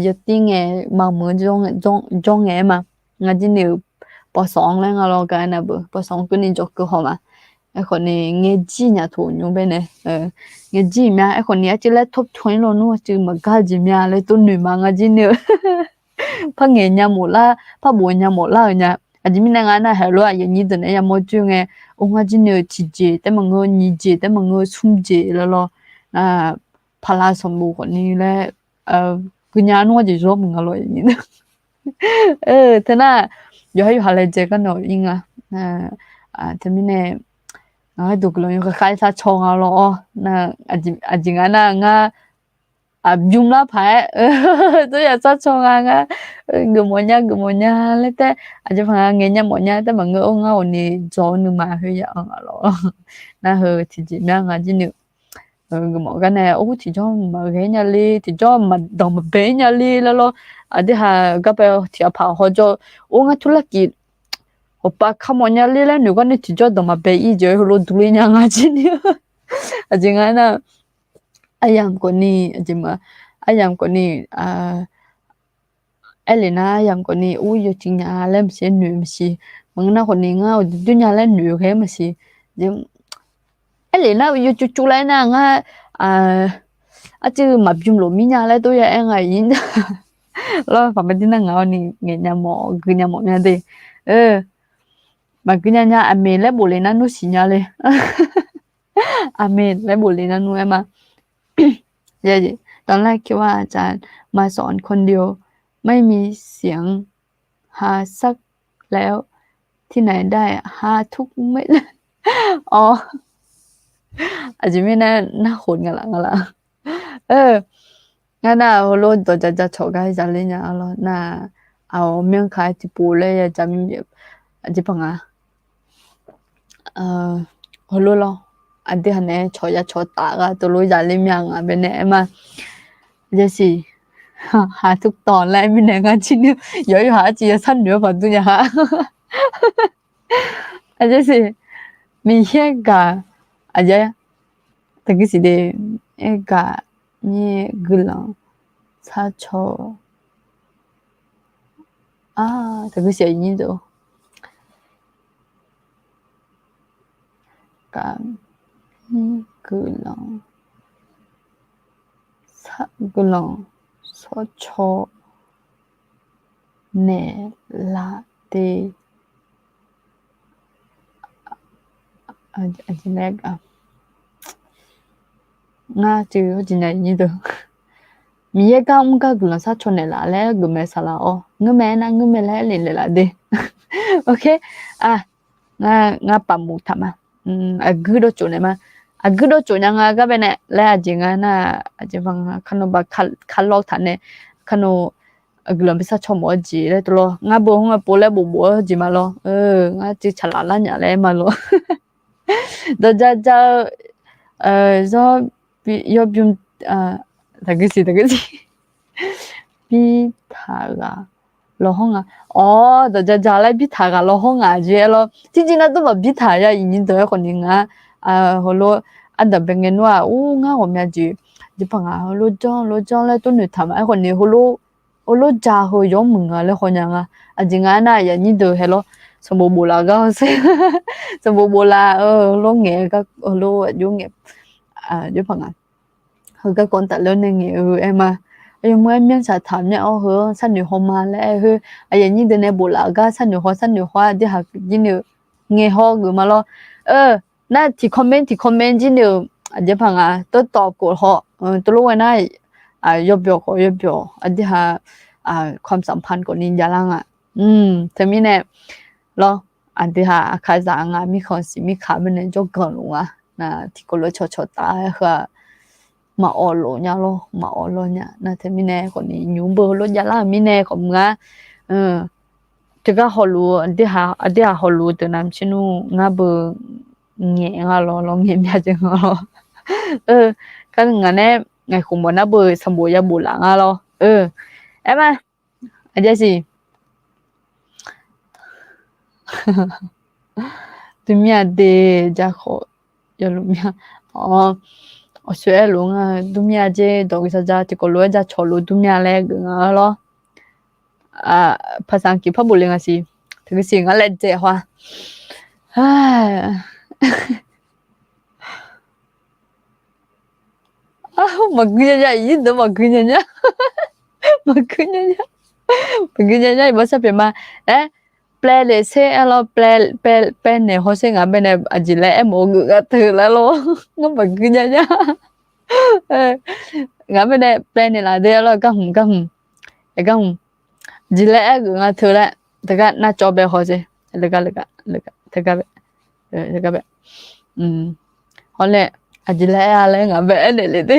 yawtir ngae maqmuiq jawr ngae-aer ma. Ngar jir ni-euq ป.สอง laer nga lawr, gar aernar beu ป.สอง keuvni dzawqkeuv haw ma. Aerkhawfni ngaejir nya toq nymr baenae, ngaejir mya. Aerkhawfni arcuiv laer tawr pyaw-ir lawnmr arcuiv maqgar jeq mya laer tov noeq ma, ngar jir ni-eu par ngaeq nya mawf lar, par bof nya mawf lar-euq nya. Aqjeq mirnae ngar nar, haeq lof-aer aqyuif nyir deuq naeq-aer yamawr joer ngae, or ngar jir ni-eu tiqjeq taef maqngeur, nyiq jeq taef maqngeur, smr jeq laer lawr, paqlav sanqbof khawfni laer guinya nmr-anr jeq zawr mq nga lawr. Teunar, yawqha yawqha laejae gar nawq-ir nga. Teumirnae, ngaq gharduq guiqlanq yawkhav khav-aer sar caw nga lawr-awr, aqjeq nga nar ngar aqbymr lar paq-aer, tov yaf sar caw nga ngar, geufmawf nya geufmawf nya laer taer, aqjeq paq nga ngaeq nya mawf nya taer maqngeur-or, ngar awqni dzaw-eu nuima khoer ya-anr nga lawr. Nar heu tiqjeq mya nga jir ni-eu geufmawf gar nae, or, tiqjawr maqghae nya le, tiqjawr maqdanq maqbae-ir nya le laer lawr. Aqdui haq gar bae tiq ghaq paq hawjawr, or, ngar turlarkif hawpav kamawf nya le laer noeq gar nae tiqjawr danq maqbae-ir jeq-aer heulof durler nya nga jir ni-eu. Aqjeq nga nar, aryamq khawfni, aqjeq ma, aryamq khawfni, aerlef nar aryamq khawfni, or, yawcuiv nya laer maqsiq, noeq maqsiq. Maqngeur nar khawfni ngar uqduq dur nya laer noeq ghae-aer maqsiq. Aerlef nar yawcuiv cuiv laer nar ngar arcuiv maqbymr lof mir nya laer tov ya-aer nga-ir. Lawr, paq maqdir nar ngaq-awr ni ngaeq nya mawf, gui nya mawf mya de. Maqgui nya nya, aqmeq laer bof le nar nmr siqnya le. Aqmeq laer bof le nar nmr-aer ma. ตอนแรกคิดว่าอาจารย์มาสอนคนเดียว ไม่มีเสียงฮาสักแล้ว ที่ไหนได้ฮาทุกเม็ด Awr, aqjeq mirnae nar khof nga laf nga laf. Ngar nar heulof dawq ja ja cawq gar zale nya lawr nar, aqawq myanr ka-aer tiqpov laer ya ja mir, aqjeq paq nga. Heulof lawr, aqdui haq nae cawq ya cawq taf gar tov lof zale mya nga baenae aer ma. Aqjeq siq, ha tuq tawq laer mirnae ngar jir ni yawq yawqha arcuiv ya sharnoeq-awr paq dur nya ha. Aqjeq siq, Miqyaer gaq, aqjeq, taqguir siq de, aer gaq, nyir guiqlanq sharcaw, taqguir siq, nyir deuq, gaq, nyir guiqlanq, guiqlanq sharcaw naeqlaf de. Ngar cuiv hawr jeq nya nyir deuq, Miqyaer gar mr gar guiqlanq sharcaw naeqlaf laer geuf mae saqlaq-awr, ngeur mae aernar ngeur mae laer aer le naeqlaf de. Ok, ngar paf muq taq ma. Aqguir dawrcof naeq ma. Aqguir dawrcof nya nga gar baenae laer aqjeq nga nar, aqjeq paq nga, kar nawr ba kar lawr taq nae, kar nawr guiqlanq bi sharcaw mawf-eu jeq laer tov lawr. Ngar beu hmr nga pov laer bofbof-eu jeq ma lawr. Ngar cuiv caqlaq lar nya laer aer ma lawr. Dawq ja ja-eu, zawr, yawbym, Taqguir siq, taqguir siq. Birtaq ghaq lawhawr nga. Awr, dawqja ja laer birtaq ghaq lawhawr nga jeq-aer lawr. Tiqjeq nar dawrmaf birtaq ya iqnyir deuq-aer khawf ni nga. Heulof ardaq bae ngae nmr-aq, ur, ngar ghawqmya jeq, jeq paq nga, heulof janr, heulof janr laer tov noeqtaq ma-aer khawf ni, heulof ja heu yawmuiq nga laer haw nya nga. Aqjeq nga aernar, yaqnyir deuq hae lawr, sanqbof bof laf gar-eu ser, sanqbof bof laf-eu lawr ngaeq-eu gar, heulof aqjox ngae, jeq paq nga. Heu garkawv tafler nae ngaeq-eu aer ma. Aqyawf mr-aer myanr saq taq myanr-awr heu-anr sharnoeq haw ma laer aer-eu khoer, aqyuif aqnyir deuq nae bof laf-eu gar sharnoeq haw sharnoeq haw-aer aqdui haq jir ni-eu ngae hawr geuf ma lawr. Nar tiq comment tiq comment jir ni-eu, aqjeq paq nga, tawrtawf khof haw, tov lof ghae nar, yawbyawq khawf yawbyawq aqdui haq ความสัมพันธ์ khawf ni javlar nga. Teumirnae lawr, aqdui haq aqkaqzaq ngaq mirkhanq siq mirkaq mirnae jawrganq luf nga. Nar tiqkawv lof-aer cawqcawq taf-aer heu-aq, maqawf lof nya lawr, maqawf lawr nya. Nar teumirnae khawf ni nymq beu lof javlar-euq mirnae khawf mr-a. Teugar hawluf, aqdui haq hawluf deuq navmaqtser nmr ngar beu ngaeq nga lawr, lawr ngaeq mya jeq nga lawr. Kar ngaq nae ngaq khof mawf nar beu sanqbof yabof laf nga lawr. Aer ma, aqjeq siq. Durmir-a de, ja khawf yawluf mir-a. Awq, awqsoer aerlof nga, durmir-a jer dawq gui sar ja tiqkawv lof-aer ja cawq lof durmir-a laer geuf nga lawr. ภาษาอังกฤษ par bof le nga siq. Teugar siq ngar laer dzaeq haw-a. Maqgui nya nya, iqnyir deuq maqgui nya nya. Maqgui nya nya. Maqgui nya nya, iq bawr sar pyeuf ma. Aer, แปล le sher aer lawr, แปล naeq hawsher ngaq bae nae aqjeq laer aermawf-eu geuf nga teu laer lawr. Ngar maqgui nya nya. Ngaq bae nae แปล naeqlaf de aer lawr, gar hmq gar hmq. Gar hmq. Aqjeq laer aer geuf nga teu laer, teugar nar cawv bae hawsher. Teugar bae. Hawr nae, aqjeq laer aer-a laer ngaq bae aernaeq le de.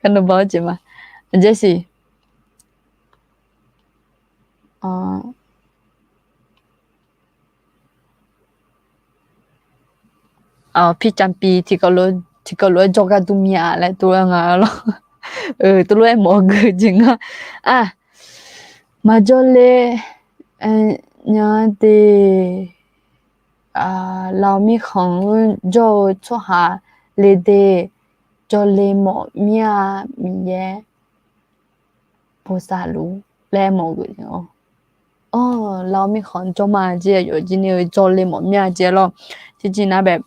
Garnawba-awr jeq ma. Aqjeq siq. Awq, pircavpi tiqkawv lof-aer jawrgar durmir-a laer tov-aer nga lawr. Tov lof-aer mawf-eu gui jeq nga. Maqjawr le nya de. Lawq mirkhanq-anr jawr-eu tsawrhaq le de. Jawrle mawf mir-a, Miqyaer bosav luf laer mawf-eu jeq-awr. Lawq mirkhanq jawr ma jeq, aqyawf jir ni-eu jawrle mawf mir-a jeq lawr. Tiqjeq nar bae,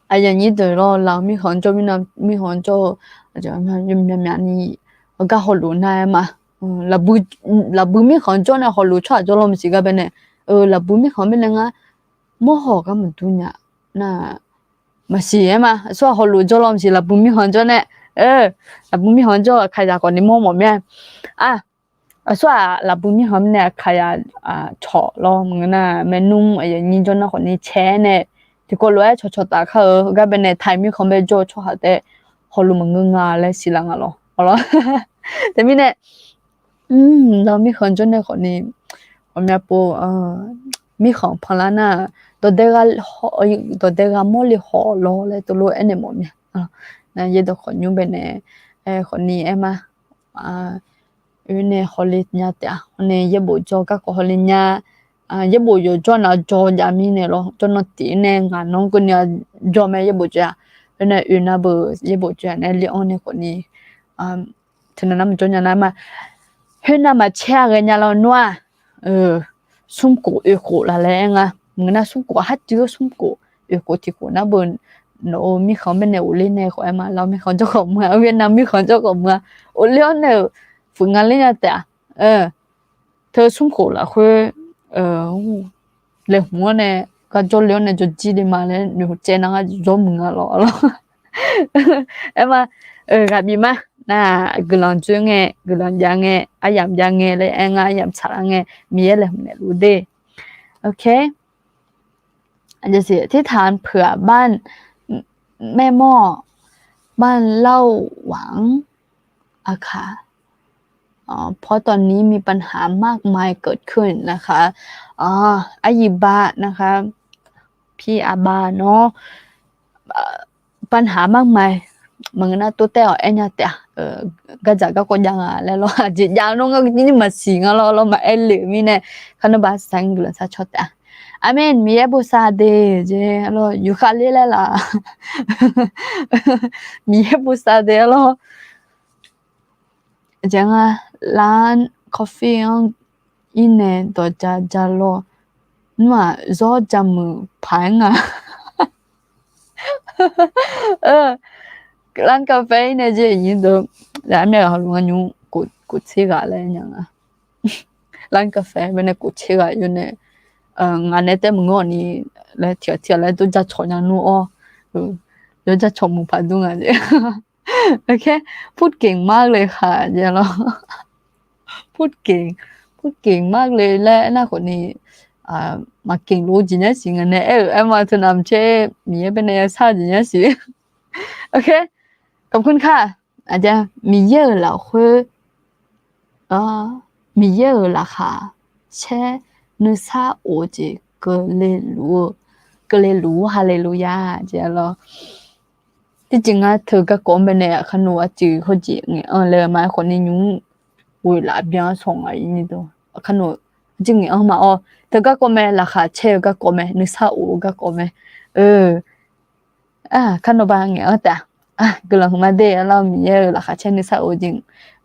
aqyuif aqnyir deuq lawr, lawq mirkhanq jawr mirna, mirkhanq jawr-eu myaqmyaq ni gar hawluf nar-aer ma. Lafbui mirkhanq jawr nae hawluf tsawrhaq jawr lawr maqsiq gar bae nae, lafbui mirkhanq bae nae ngar mawrhaw gar maqdur nya nar, maqsiq-aer ma. Aqsur-aq hawluf jawr lawr maqsiq, lafbui mirkhanq jawr nae, lafbui mirkhanq jawr-eu aqkaqzaq khawf ni mawr mawf mir-a. Aqsur-aq lafbui mirkhanq nae aqkaqzaq cawq lawr maqngeur nar, maernmr aqyuif aqnyir jawr nar khawf ni cae-aer nae tiqkawv lof-aer cawqcawq taf kar-eu gar bae nae, taiq mirkhanq bae jawr-eu tsawrhaq taef hawluf maqngeur nga laer siqlar nga lawr. Teumirnae, lawq mirkhanq jawr nae khawf ni ghawqmya pov mirkhanq panlar nar, dawqdae ghaq mawrle haw lawr laer tov lof aernaeq mawf mir-a. Yaerdawq khawf nymr bae nae, khawf ni aer ma. Oe nae hawle nya taef-a. Hawr nae yaerbof jawr garkawv hawle nya. Yaerbof yawqjawr nav jawr jav mirnae lawr, jawr nan tiq nae ngaq nan keuvni-a jawr mae yaerbof jawr-a. Oe nae oe nar beu yaerbof jawr-a nae le-anr nae khawf ni teunav nar maqjawr nya nar ma. Khoernav maqcaer-a ghae nya lawr nawr-aq, smrkhof oekhof laf laer aer nga. Maqngeur nar smrkhof har cuiv-eu smrkhof oekhof tiq khof nar beu nawq-euq mirkhanq bae nae ghofler nae khawf aer ma. Lawq mirkhanq jawr khawf mr-a, Vietnam mirkhanq jawr khawf mr-a. Ghofler-awr nae-euq fuif nga ler nya taef-a. Teu smrkhof lafkhoer laeqhmq-anr nae gar jawrle-awr nae jawrjir le ma laer noeqcaev nar ngar jawr muiq nga lawr lawr. Aer ma, ghaq bif ma. Nar guiqlanq dzoer ngae, guiqlanq jav ngae, aryamq jav ngae laer aer ngar aryamq tsaqlar ngae, Miqyaer laeqhmq naeqluf de. อธิษฐานเผื่อบ้านแม่หม้อ บ้านเล่าหวัง อาคาร เพราะตอนนี้มีปัญหามากมายเกิดขึ้นนะคะ อาหยิบบานะคะ พี่อาบาเนาะ ปัญหามากมาย maqngeur nar tov taev-awq aer nya taef-a. Gardzaq garkawv jav nga laer lawr, aqjeq jav nmr ngar ni maqsiq nga lawr, lawr maqaer le-euq mirnae, kharnawr ba saqsaq guiqlanq sar caw taef-a. Aqmeq, Miqyaer bosav de jeq lawr, yufkhav ler laer laf. Miqyaer bosav de lawr. Aqjeq nga, lan coffee-anr irnae dawqja ja lawr, nmr-aq zawr ja muiq paq-aer nga. Lan coffee irnae jeq nyi deuq, armyav ghaq hawluf ngar nymr kof tser ghaq laer nya nga. Lan coffee baenae kof tser ghaq yawnae, ngaq nae taef maqngeur-awq ni laer tiq ghaq tiq ghaq laer dawr ja cawq nya nmr-awr, yawr ja cawq muiq paq dur nga jeq. Purgeq mar le khaq jeq lawr. Purgeq, purgeq mar le laer aernar khawf ni, maqgeq lof-eu jeq nya siq, ngaq nae aer-euq aer ma teu navmaqtser Miqyaer baenae ya shar-eu jeq nya siq. Kaq kun kaq, Miqyaer-euq lafkhoer, Miqyaer-euq laqkhaq caer nuisar of-eu jeq keuvle luf-eu, keuvle luf-ur, haleluya jeq lawr. Tiqjeq ngar teu garkawv-anr baenae aqkar nov arcuiv hawjeq ngaeq-anr laer ma aerkhawf ni nymr ghoe laf byan-anr saw nga-ir ni dawq. Aqkar nov arcuiv ngaeq-anr ma-awr, teu garkawv mae, laqkhaq caer-eu garkawv mae, nuisar of-eu garkawv mae. Aqkar nov ba ngaeq-anr taef-a. Guiqlanq huiqma de, arlawr, Miqyaer-euq laqkhaq caer nuisar of-eu jeq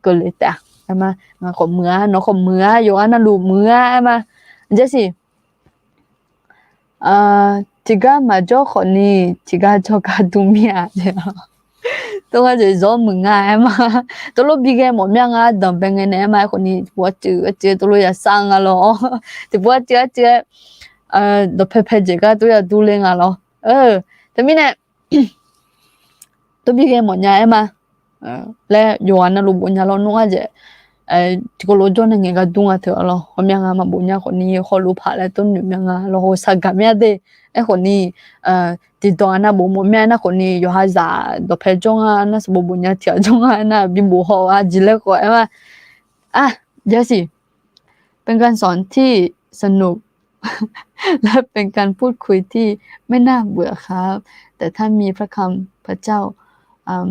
keuvle taef-a. Aer ma, ngaq khawf muiq-a, nawq khawf muiq-a, yawqghaq navluf muiq-a aer ma. Aqjeq siq tiqgar maqjawr khawf ni, tiqgar jawrgar dur mir-a. Tov ngar jeq zawr muiq nga aer ma. Tov lof bi ghae mawf mya nga, danqbae ngae nae aer ma, aerkhawf ni tiqpov arcuiv arcuiv tov lof ya sar nga lawr. Tiqpov arcuiv arcuiv-aer dawqpae pae jeq gar tov ya durler nga lawr. Teumirnae tov bi ghae mawf nya aer ma laer yawqghaq navluf bof nya lawr nmr ngar jeq. Tiqkawv lof jawr nae ngaeq gar dur nga teu-a lawr, hawmya nga maqbof nya khawf ni hawluf paq laer tov noeq mya nga lawr, hawsaq gaq mya de. Aerkhawf ni tiqdawq-aq navbof mawf mya aer nar khawf ni yawqha zaq dawqpae jawr nga nar, sanqbof bof nya tiq ghaq jawr nga aer nar, bibof haw-a jeq laer khawf aer ma. Aqjeq siq เป็นการสอนที่สนุก และเป็นการพูดคุยที่ไม่น่าเบื่อครับ แต่ถ้ามีพระคำพระเจ้า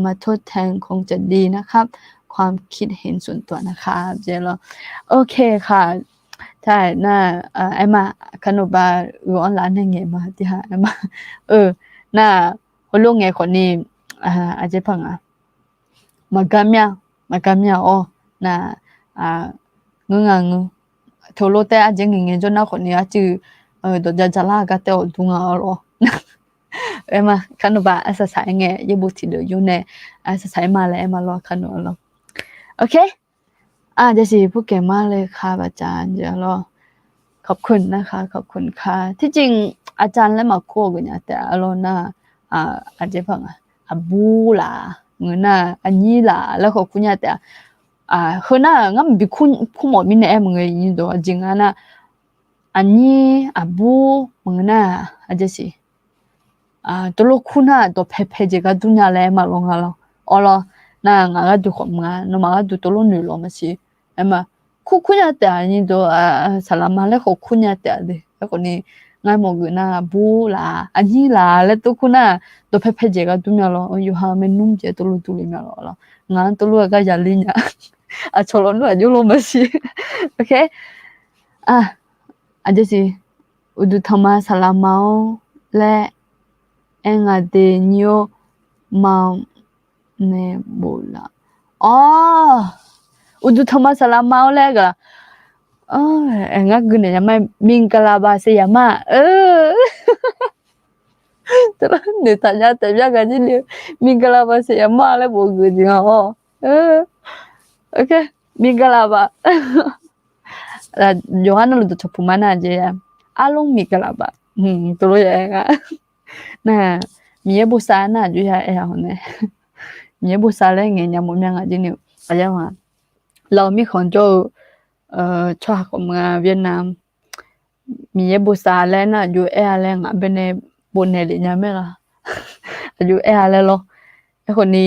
มาทดแทนคงจะดีนะครับ ความคิดเห็นส่วนตัวนะครับ jeq lawr. โอเคค่ะ Taq nar, aer ma, aqkar nov ba, uiq-anr laf nae ngaeq ma, tiqha aer ma. Nar, heulof ngaeq khawf ni, aqjeq paq nga. Maqgar mya, maqgar mya-awr nar, ngeur nga ngeur. Teulof taef-aer aqjeq ngaeq ngaeq jawr nar khawf ni arcuiv dawqja ja lar gar taef-awq dur nga-awr lawr. Aer ma, aqkar nov ba arsaq saq-aer ngae, yaerbof tiqdeuq yur nae arsaq saq-aer ma laer aer ma lawr, aqkar nov-a lawr. โอเค Aqjeq siq ผู้เก่งมากเลยค่ะ อาจารย์ jeq lawr. ขอบคุณนะคะ ขอบคุณค่ะ Tiqjeq-aq, อาจารย์ laer maqkur-awq geuf nya taef-a lawr nar, aqjeq paq nga, aqbur laf, maqngeur nar aqnyir laf laer khawf kur nya taef-a. Heu nar ngar maqbi kur mawf mirnae aer maqngeur, iqnyir dawq aqjeq nga nar, aqnyir aqbur maqngeur nar, aqjeq siq tov lof kur nar dawqpae pae jeq gar dur nya laer aer ma lawr nga lawr. Awr lawr, nar ngaq gharduq khawf maqnga, nawmaf gharduq tov lof noeq lawq maqsiq. Aer ma, kur kur nya taef-a, iqnyir dawq, saqlaqma laer khawf kur nya taef-a de. Aerkhawf ni, ngar mawqgeuf nar, aqbur laf, aqnyir laf laer tov kur nar, dawqpae pae jeq gar dur mya lawr, yawqha maernmr jeq tov lof dur le mya lawr lawr. Ngaq-anr tov lof-aer gar ya le nya. Aqcawq lawnmr aqjox lawr maqsiq. Aqjeq siq, uqduq tanqma saqlaqma-awr laer aer nga de nyir-awr, ma nae bof laf. Awr, uqduq tanqma saqlaqma-awr laer gaq. Ngar gui naeq nya ma, မင်္ဂလာပါ ဆရာမ. Noeqtaq nya taef bya gaq jir le, မင်္ဂလာပါ ဆရာမ laer bof geuf jeq nga-awr. မင်္ဂလာပါ. Yawqha navluf dawqcawq puq ma nar jeq-a, အားလုံး မင်္ဂလာပါ. Tov lof ya aer nga. Nar, Miqyaer bosav nar aqjox ya aer-a haw nae. Miqyaer bosav laer ngaeq nya mawf mya nga jir ni-eu. Lawq, mirkhanq jawr-eu tsawrhaq khawf maqnga Vietnam. Miqyaer bosav laer nar aqjox aer-a laer ngaq baenae bofnaeq lef nya mae la. Aqjox aer-a laer lawr. Aerkhawf ni,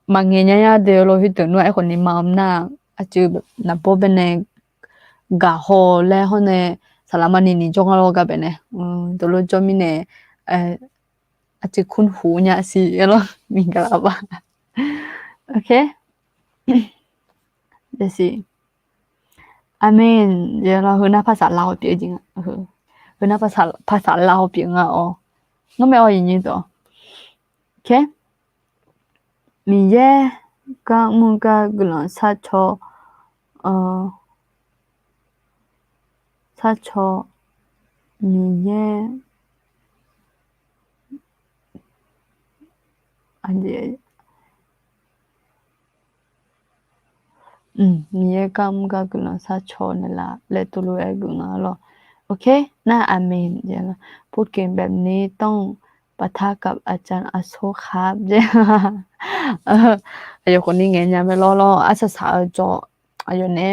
maqngaeq nya ya de lawr, khoerdeuq nmr-aq aerkhawf ni ma-am nar, aqcuiv naqbawr baenae gaq haw laer hawr nae, saqlaqma ni ni jawr ngar lawr gar baenae, dawqlof jawr mirnae, Aqjeq kur huq nya siq lawr, minggalaf bar. Ok. Aqmeq. Heu nar paqsaq lar-awr pyeuf jeq nga. Heu nar paqsaq lar-awr pyeuf nga-awr. Ngar mae-awr yinyi dawq. Miqyaer gar mr gar guiqlanq sharcaw, sharcaw Miqyaer Miqyaer gar mr gar guiqlanq sharcaw naeqlaf laer tuvlof-aer guiqlanq-a lawr. Ok, nar aqmeq. พูดเก่งแบบนี้ต้องปะทะกับอาจารย์อโศกครับ jeq. Aqyawf khawfni ngaeq nya mae lawr lawr, arsaq saq-eu jawr, aqyawf nae,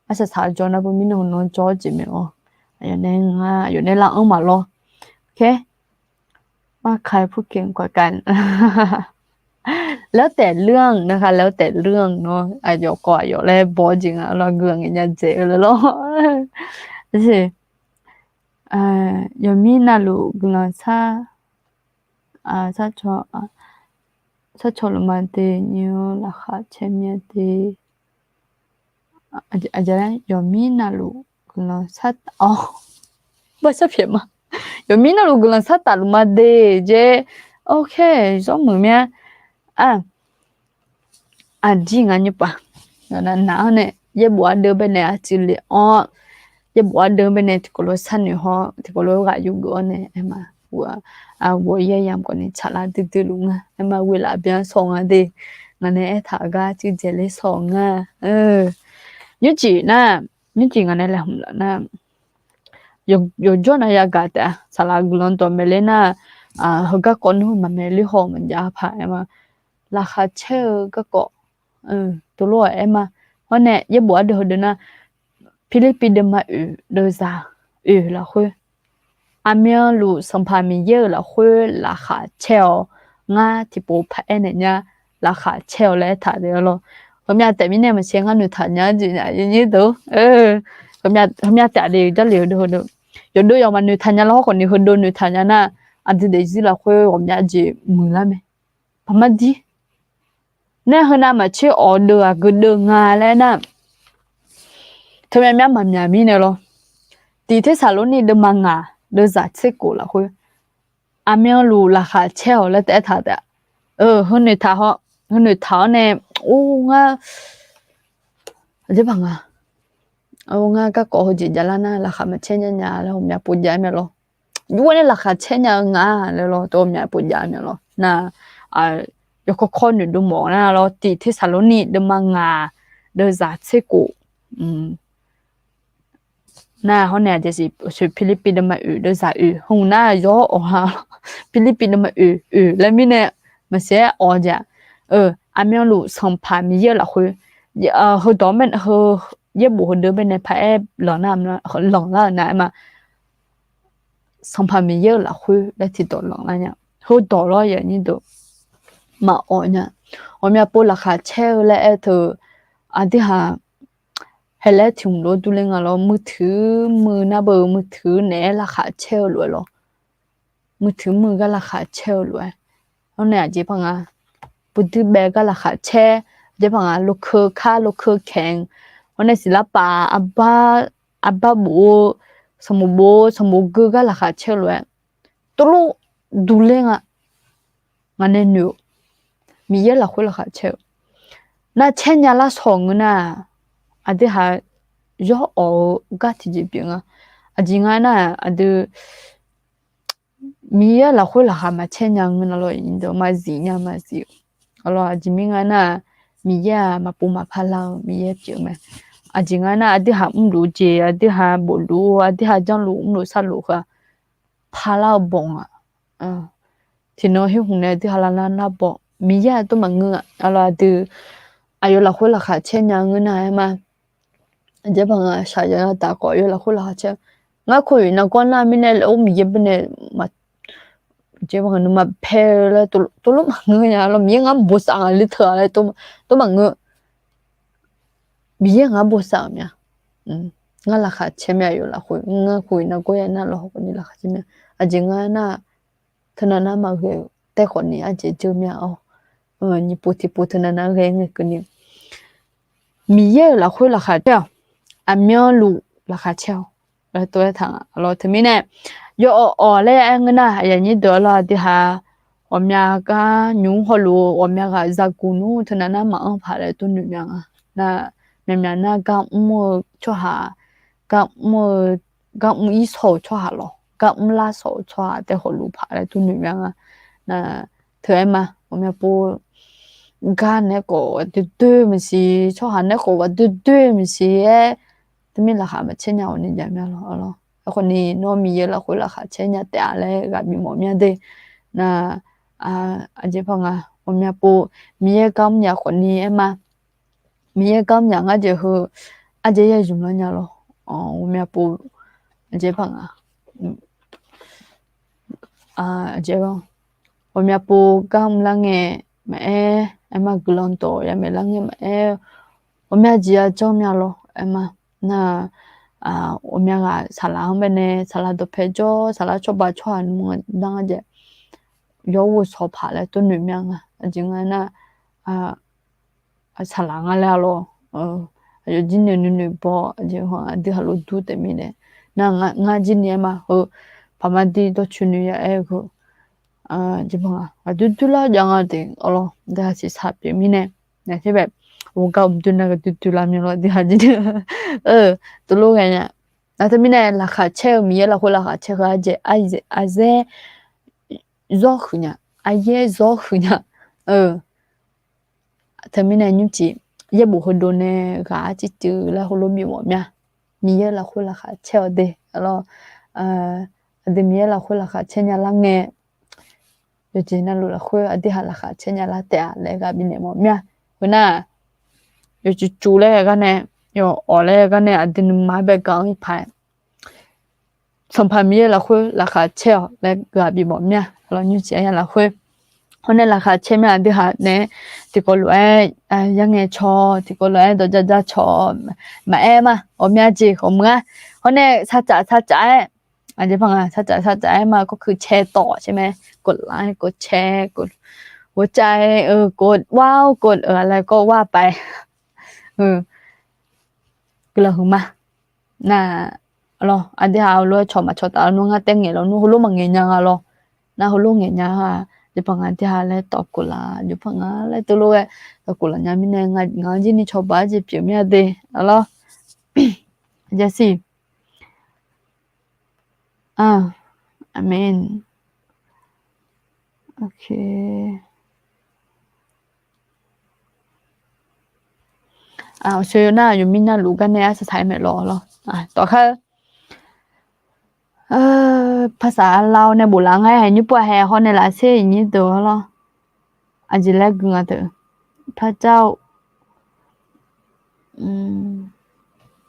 arsaq saq-eu jawr nar beu mirnae hawq nan jawr-eu jeq mae-awr, aqyawf nae nga, aqyawf nae lav-anr maqlawr. Ok. ว่าใครพูดเก่งกว่ากัน แล้วแต่เรื่องนะคะ แล้วแต่เรื่องเนาะ aqyawf kawv aqyawf laer baw-eu jeq nga lawr, guiqlanq ngaeq nya dzaeq-eu lawr. Yawqmir navluf guiqlanq shar, sharcaw luf ma de nyi-awr laqkhaq caer mir-a de. Yawqmir navluf guiqlanq shar taf, awr, bar sharpyaeq ma. Yawqmir navluf guiqlanq shar tafluf ma de jeq. Ok, zawr muiq mir-a. Aqdir nga nymrpaq, naq-anr nae yaerbof ardeuv baenae aqcuiv le-awr, yaerbof ardeuv baenae tiqkawv lof sharnoeq hawr tiqkawv lof ghaq yurgeuf-awr nae aer ma, ghawq-ir-aer yamq khawfni tsaqlar duidui luf nga. Aer ma, ghoelaf byan shawr nga de. Ngaq nae aertaq-eu gar cuiv dzaeq ler shawr-eu nga. Nymrcif nar, nymrcif ngaq nae laeqhmq laf nar, yawqjawr nav yagaq taef-a. Saqlaq guiqlanq dawq maeq ler nar, heugar kawv nmr maqmaeq ler haw maqjav paq aer ma. Laqkhaq caer-eu garkawv tov lof-aer aer ma. Hawr nae yaerbof ardeuv heudeuq nar, Pirlirpiv deuvma oeq deuvzaq oeq lafkhoer, aqmyanluf Sanqpaq Miqyaer-euq lafkhoer laqkhaq caer-awq. Ngar tiqpov paraer naeq nya, laqkhaq caer-awq laer aertaq de-a lawr. Heumyav taef mirnae maqsiq ngar noeqtaq nya-eu jeq nya, yawqnyir deuq. Heumyav taef de, jarlif heudeuq heudeuq, yawqdeuv yawqmaf noeqtaq nya lawr khawfni heudeuq noeqtaq nya nar, aqdui daefzir lafkhoer ghawqmya jeq muiqlar mae. Paqmar dir. Nar heunav maqtser awq deuv-aq geu deuv nga laer nar, teumyav myar maqmyaq mirnae lawr. Tiq Tersaqlorni deuvma ngaq deuvzaq tser kof lafkhoer, aqmyanluf laqkhaq caer-awq laer taef-aer taq taef-a. Heu noeqtaq haw, heu noeqtaq-awr nae, or ngar, aqjeq paq nga, or ngar garkawv heujeq javlar nar laqkhaq maqcaer nya nya laer ghawqmya pov jav-aer mae lawr. Yur-aer nae laqkhaq caer nya-eu nga laer lawr, ghawqmya pov jav-aer mae lawr. Nar, yawkawr kawr noeqdov mawf nar lawr, Tiq Tersaqlorni deuvma ngaq deuvzaq tser kof nar, hawr nae aqjeq siq, Pirlirpiv deuvma oeq deuvzaq oeq hmq nar yawr awq ha. Pirlirpiv deuvma oeq oeq laer mirnae maqsiq-aer awq jeq-aq, aqmyanluf Sanqpaq Miqyaer-euq lafkhoer, heudawq-anr, yaerbof heudeuq baenae paraer lanqlar-euq nar aer ma. Sanqpaq Miqyaer-euq lafkhoer laer tiqdawq lanqlar nya. Heudawq lawr yawqnyir deuq maqawq nya. Ghawqmya pov laqkhaq caer-eu laer aer teu, aqdui haq haelaer tiq hmq lof-aer durler nga lawr, muiqtuiq muiq nar beu, muiqtuiq naeq-aer laqkhaq caer-eu lof-aer lawr. Muiqtuiq muiq gar laqkhaq caer-eu lof-aer. Hawr nae aqjeq paq nga, buqdui bae gar laqkhaq caer, aqjeq paq nga, lokeu kar lokeu kaeq-anr, hawr nae siqlar paf, arbar bof-eu, sanqbof bof-eu, sanqbof geu gar laqkhaq caer-eu lof-aer, tov lof durler nga. Ngaq nae noeq-eu, Miqyaer lafkhoer laqkhaq caer-eu, nar caer nya lar shawq ngeur nar, aqdui haq yawr awq-eu gar tiqjeq pyeuf nga. Aqjeq nga nar, aqdui Miqyaer lafkhoer laqkhaq maqcaer nya ngeur nar lawr, maqzif nya maqzif-eu. Aqlawr aqjeq mir nga nar, Miqyaer-aq maqpov maqpar lar-eu Miqyaer pyeuf mae. Aqjeq nga nar, aqdui haq mrluf jeq, aqdui haq bofluf, aqdui haq janrluf mrluf sarluf heu-aq, parlar-eu bawq nga. Tiqnan her hmq nae aqdui haq lavlar nar bawq, Miqyaer-aq tov maqngeur-a. Aqlawr aqdui aqyawf lafkhoer laqkhaq caer nya ngeur nar aer ma. Aqjeq paq nga, shaqyaq yadaq khawf aqyawf lafkhoer laqkhaq caer. Ngar kof-iq nargawr nar mirnae laer or Miqyaer baenae, aqjeq paq nga nuima pae-eu laer tov lof maqngeur nya lawr, Miqyaer ngar bosav nga ler teu-a laer tov maqngeur. Miqyaer ngar bosav-euq mya. Ngar laqkhaq caer mya, aqyawf lafkhoer ngar kof-iq nargawr ya nar lawr hawkawni laqkhaq caer mya. Aqjeq nga nar, teunav nar maqghae-eu taev khawf ni arjeq jeur mya-awr, nyiq pov tiq pov teunav nar ghae ngae keuvni, Miqyaer-euq lafkhoer laqkhaq caer-awq. Aqmyanluf laqkhaq caer-awq laer tov-aer taq nga. Lawr teumirnae, yawawq awq laer aer ngeur nar, aqyuif aqnyir deuq-a lawr, aqdui haq ghawqmya gar nymq-mr hawluf-eu ghawqmya ghaq zaqguq nmr teunav nar maqanr paq laer tuvnoeq mya nga. Nar, myaqmyaq nar gar mr-eu tsawrhaq, gar mr-eu, gar mr-ir shawr-euq tsawrhaq lawr, gar mrlar shawr-euq tsawrhaq taev khawf luf paq laer tuvnoeq mya nga. Nar, teu-aer ma, ghawqmya pov gar naeq-aer khawf ghaq doer doer maqsiq, tsawrhaq naeq-aer khawf ghaq doer doer maqsiq-aer, teumir laqkhaq maqcaer nya-awq ni jav mya lawr. Aerkhawf ni nawr Miqyaer lafkhoer laqkhaq caer nya taef-a laer ghaq bif mawf mya de. Nar, aqjeq par nga, ghawqmya pov Miqyaer gar mrnya khawf ni aer ma. Miqyaer gar mrnya ngar jeq heu, arjeq yaer zmq lar nya lawr. Ghawqmya pov, aqjeq par nga, ghawqmya pov gar mrlar ngae maqaer, aer ma guiqlanq dawq yamaeq lar ngae maqaer, ghawqmya jeq-a janr mya lawr aer ma. Nar, ghawqmya ghaq saqlaq-anr baenae saqlaq dawqpae jawr, saqlaq cawba tsawrhaq nmr-anr danr-a jeq, yawr ghovshaw paq laer tuvnoeq mya nga. Aqjeq nga nar, saqlaq nga laer-a lawr. Aqyawf jir noeq noeq noeq baw, aqdui haq lof dur taef mirnae, nar, ngar jir ni aer ma heu, paqma dir dawrcoeni ya aer-eu heu, aqjeq par nga, ghaq doer doer lar jav nga de-a lawr, aqdui haq siqsaq pyeuf mirnae, nar, tir bae, ghawqgar uqduq nar ghaq doer doer lar mya lawr, aqdui haq jir, tuvlof ghae nya. Nar, teumirnae laqkhaq caer-eu Miqyaer lafkhoer laqkhaq caer heu arjeq, arzaer zawr huiq nya, aryaer zawr huiq nya. Teumirnae nymrcif yaerbof heudov nae ghaq arcif cuiv laer heulof bif mawf mya. Miqyaer lafkhoer laqkhaq caer-awq de-a lawr. Aqdui Miqyaer lafkhoer laqkhaq caer nya lar ngae, yawqjeq navluf lafkhoer aqdui haq laqkhaq caer nya lar taef-a laer ghaq bifnaeq mawf mya. Heu nar, yawcuv cuv laer gar nae, yawawq laer gar nae aqdui nuima bae gaq-anr paq-aer, Sanqpaq Miqyaer lafkhoer laqkhaq caer-awq laer ghaq bif mawf mya. Lawr, nymrcif aqya lafkhoer, hawr nae laqkhaq caer mya. Aqdui haq nae tiqkawv lof-aer yarngae caw, tiqkawv lof-aer dawqjav jav caw, maqaer ma. Ghawqmya jeq khawf meuq-a. Hawr nae sarcaf sarcaf-aer, aqjeq par nga, sarcaf sarcaf-aer ma, kawrkuiv cae tawq cae mae, kov laf-aer kov cae, kov, ghovcav-aer, kov war-awr kov laer kov war pae. Guiqlanq huiqma. Nar, lawr, aqdui haq heulof-aer cawq maqcawq taf nmr ngar taef ngaeq lawr nmr heulof maqngaeq nya nga lawr. Nar, heulof ngaeq nya-a, aqjeq par nga aqdui haq laer tawq kov laf, aqjeq par nga laer teulof-aer tawq kov laf nya mirnae, ngaq-anr jir ni cawba-aer jeq pyeuf mir-a de-a lawr. Jasiq. Aqmeq. Aqshoe nar, aqyawf mirnav luf gar nae arsaq saq-aer maeq lawq lawr. Tawq khar-eu ภาษาลาว nae bof laf nga-aer hae nymr pov-a hae hawr nae laf ser iqnyir deuq-a lawr. Aqjeq laer gui nga teu. พระเจ้า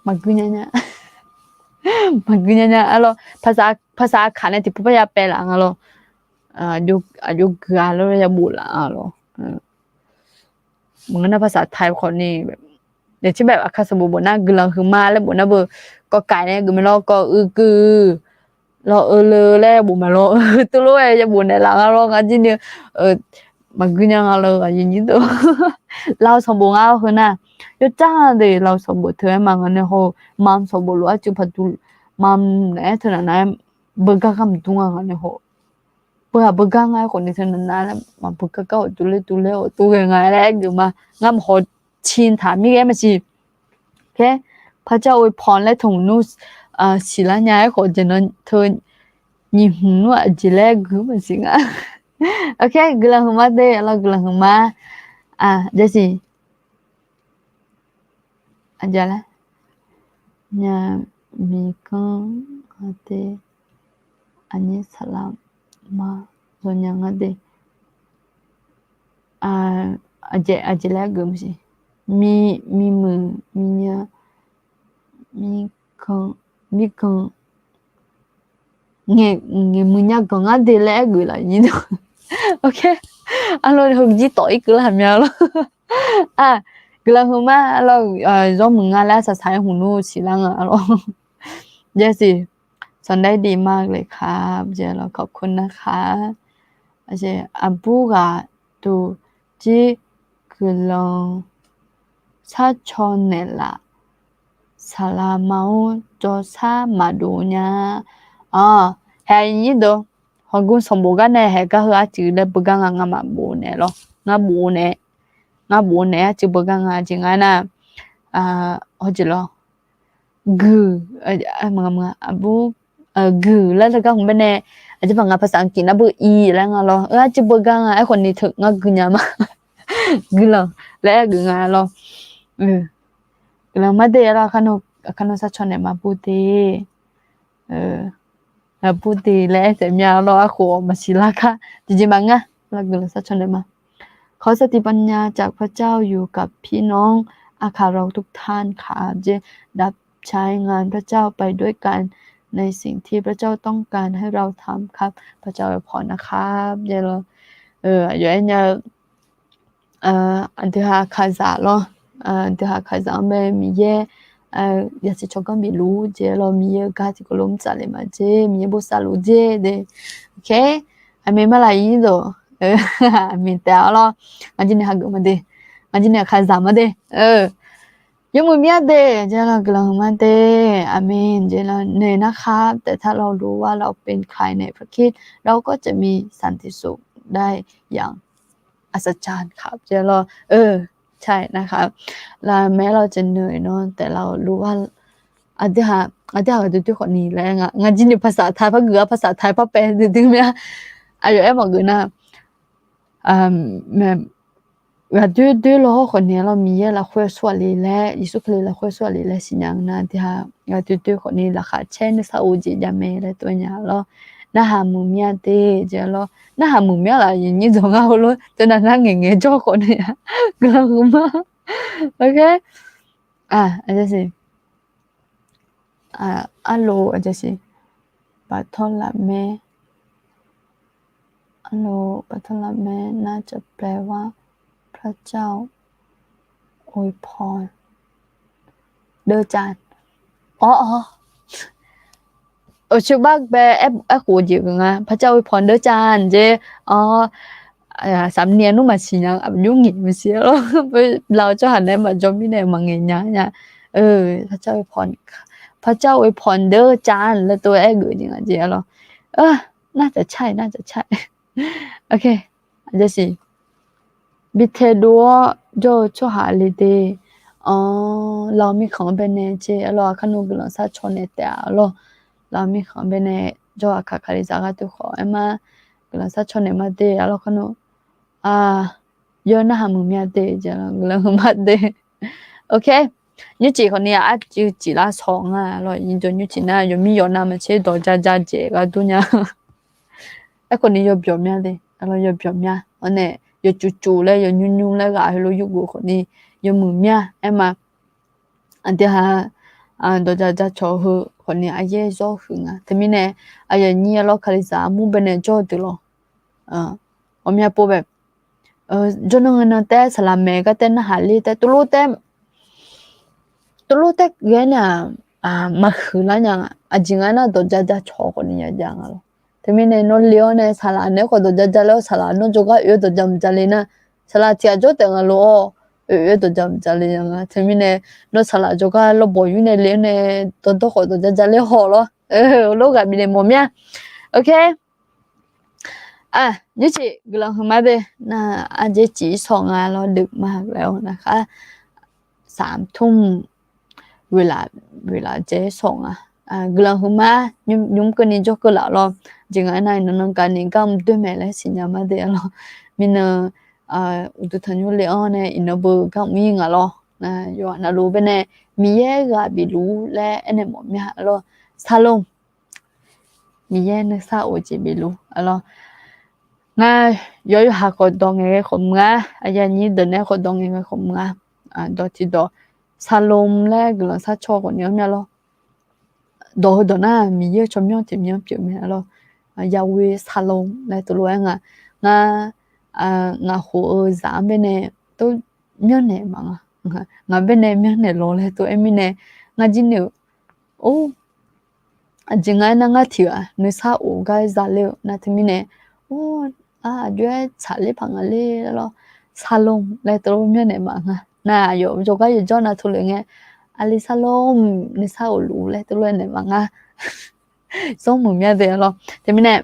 maqgui nya nya. Maqgui nya nya-a lawr. ภาษา อาข่า nae tiqpov parya paev laf nga lawr. Aqjox gui-a lawr, yabof laf nga lawr. Maqngeur nar ภาษาไทย khawf ni, yaeq tir bae aqkar sanqbof bof nar guiqlanq huiqma laer bof nar beu, kawv kaiq nae geuf mae lawr, kawv uiqkuiq, lawr, eu le laer bof mae lawr. Teulof-aer yabof naeqlaf nga lawr, ngar jir ni maqgui nya nga lawr, aqyuif aqnyir deuq. Lawr sanqbof ngar heu nar, yawcar de lawr sanqbof teu-aer ma ngaq nae haw, mam sanqbof lof-aer cuiv paqduq, mam naeq-aer teunav nav-aer beugar gar maqdur nga ngaq nae haw. Beugar beugar nga-aer khawf ni teunav nav laer maqbeugar gar-awq, tuvler tuvler-awq, tuvghae nga laer aer geuf ma. Ngar maqhaw cintaq mir ghae maqsiq. พระเจ้าอวยพร laer teu hmq nmr siqlar nya-aer khawf jeq nan teu nyiq hmq nmr aqjeq laer gui maqsiq nga. Guiqlanq huiqma de lawr, guiqlanq huiqma. Jasiq. Aqjeq laer nya, miqganr nga de, aqnyir saqlaq ma, zawqnya ngar de. Aqjeq, aqjeq laer geuf maqsiq. Mi, mimuiq, minya, miganq, miganq, ngaeq muiq nya ganq ngar de laer aer geuf laf nyir deuq. Arlawr, heu jir tawf ir keuv lar mya lawr. Guiqlanq huiqma lawr, zawr muiq nga laer arsaq saq-aer hmq nmr siqlar nga lawr. Jasiq, สวัสดีมากเลยครับ jeq lawr, ขอบคุณนะครับ Aqbur ghaq duq jir guiqlanq sharcaw naeqlaf, saqlaq ma-or jawrshar maqdov nya. Aq, haeq nyir deuq, hawqgmr sanqbof gar nae haeq gar heu arcuiv laer beugar nga, ngamaf bof naeq lawr, ngar bof naeq, ngar bof naeq arcuiv beugar nga jeq ngar nar, hawjeq lawr, guiq, aqbur, guiq laer laer gar hmq baenae, aqjeq paq nga ภาษาอังกฤษ nar beu i laer nga lawr, arcuiv beugar nga, aerkhawf ni teu ngar guiqnya ma. Guiqlanq laer aer geuf nga lawr. Guiqlanq mar de lawr, aqkar nawr sharcaw naeq ma bur de. Bur de laer aer taef mya lawr, arkhof maqsiq lar kar tiqjeq maqngeur. Guiqlanq sharcaw naeq ma. ขอสติปัญญาจากพระเจ้าอยู่กับพี่น้องอาคารเราทุกท่านครับ จะรับใช้งานพระเจ้าไปด้วยกันในสิ่งที่พระเจ้าต้องการให้เราทำครับ พระเจ้าอวยพรนะครับ jeq lawr. Aqyawf aer nya-eu, aqdui ha kaqzaq lawr, aqdui ha kaqzaq-anr bae Miqyaer yasiq tsawrganr bif luf jeq lawr, Miqyaer-eu gar tiqkawv lof mr tsaf le ma jeq, Miqyaer bosav luf jeq de. Aqmeq ma laf ir dawq, aqmeq taef-a lawr. Ngar jir nae hageuf ma de, ngar jir nae kaqzaq ma de. Yawmuiq mya de jeq lawr, guiqlanq huiq ma de. Aqmeq jeq lawr, เหนื่อยนะครับ แต่ถ้าเรารู้ว่าเราเป็นใครในพระคริสต์ เราก็จะมีสันติสุขได้อย่างอัศจรรย์ครับ jeq lawr. Nar khaq, laf maeq lawr, จะเหนื่อยเนอะ แต่เรารู้ว่า aqdui haq ghaqdoer doer khawf ni laer nga, ngar jir ni ภาษาไทย par geuf-a, ภาษาไทย par paev duidui mya. Aqyawf aer mawf geuf nar, ghaqdoer doer lawr khawf ni lawr, Miqyaer lafkhoer aqsur ghaq le laer, Yeqsur Kali lafkhoer aqsur ghaq le laer siqnya-eu nar, aqdui haq ghaqdoer doer khawf ni laqkhaq caer nuisar of jeq jav mae laer tov-aer nya lawr. Narhaq muiqmya de jeq lawr. Narhaq muiqmya laf, aqnyir dawq ngar heulof teunav nar ngaeqngaeq jawr khawf ni-a. Guiqlanq huiq ma. Ok. Aqyawf siq, arlof aqyawf siq, บาทเท่าไหร่แม่ arlof บาทเท่าไหร่แม่ น่าจะแปลว่า พระเจ้าอวยพร deuv can. Awr, awr, awq, ceuq bar bae aerkhof jeq geuf nga, พระเจ้าอวยพร deuv can jeq. Awr, saqmni nmr maqsiq nya, aqjox ngaeq maqsiq lawr. Laf-eu tsawrhaq nae maqjawr mirnae maqngaeq nya nya. พระเจ้าอวยพร deuv can laer tov-aer aer geuf jeq nga jeq lawr. Nar taq car-iq, nar taq car-iq. Ok, aqyawf siq, bi taedov-awr jawr-eu tsawrhaq le de. Laf-eu mirkhanq-anr baenae jeq lawr, aqkar nawr guiqlanq sharcaw naeq taef-a lawr. Laf-eu mirkhanq-anr baenae jawr-eu aqkaq kalizaq gharduq khawf aer ma, guiqlanq sharcaw naeq ma de lawr, aqkar nawr yawr narhaq muiqmya de jeq lawr, guiqlanq huiq ma de. Ok, nymrcif khawf ni arcuiv ciflar shawq nga lawr, nymrcif nymrcif cifnar yawmir yawqnav maqtser dawq ja ja jeq gharduq nya. Aerkhawf ni yawbyawq mya de, yawbyawq mya-awr nae yawcuf cuf laer yawnymr nymr laer ghaq heulof yurgeuf khawf ni yawmuiq mya aer ma. Aqdui ha dawq ja ja cawq heu khawf ni aqyaer zawr huiq nga. Teumirnae aqyawf nyir-a lawr, kalizaq armur baenae jawr-eu deuq lawr, ghawqmya pov bae, jawrnan nan taer saqlaq maeq gar taer narhaq ler taer tov lof taer tov lof taer ghae nae-aq, maqhuiq lar nya nga. Aqjeq nga nar dawq ja ja cawq khawf ni ya jav nga lawr. Teumirnae nawr le-awr nae saqlaq naeq-aer khawf dawq ja ja ler-awr, saqlaq nawr jawrgar oe-aer dawq ja mq ja le nar, saqlaq tiq ghaq jawr taef nga lof-awr, oe-aer dawq ja mq ja le nya nga. Teumirnae nawr saqlaq jawrgar lawrbawq yur nae le-awr nae, dawqdawr khawf dawq ja ja ler haw lawr. Lof ghaq bifnaeq mawf mya. Ok. Nymrcif guiqlanq huiq ma de. Nar arjaer cif-ir shawq nga lawr, deuq ma laer-awr nar khar สามทุ่ม เวลา เวลา jaev-aer shawq nga. Guiqlanq huiq ma, nymr keuvni jawrkeuv laf lawr. Jeq nga aernar, iqnan nan gaqni gar mr doer mae laer siqnya ma de lawr. Mirnan uqduq tanqnymr le-anr nae iqnan beu gar mr-ir nga lawr. Yawqha navluf baenae Miqyaer ghaq bif luf laer aernaeq mawf mya lawr. Shalom. Miqyaer nuisar of jeq bif luf lawr. Ngar yawqha khawf dawq ngaeqghae khawf mr-a, aqyuif aqnyir deuq nae khawf dawq ngaeqghae khawf mr-a. Dawq tiqdawq, shalom laer guiqlanq sharcaw khawf ni-anr mya lawr. Dawq heudawq nar Miqyaer-eu tsawrmyanr tiqmyanr pyeuf mae lawr. Yahweh shalom laer tov lof-aer nga. Ngar, ngaq khof-eu zaq-anr baenae tov myanrnaeq maq nga. Ngaq baenae myanrnaeq lawq laer tov-aer mirnae, ngar jir nae-euq, or, aqjeq nga aernar ngar tiq ghaq nuisar of gar zaler-eu nar teumirnae, or, Aqjox-aer tsaqler paq nga ler lawr. Sarlom laer teulof myanrnaeq maf nga. Nar aqyawf jawrgar yawjawr nav teulof ngae, Aqli Sarlom nuisar ghofluf laer teulof-aer naeq maf nga. Zanrmuiq mya deuq lawr. Teumirnae,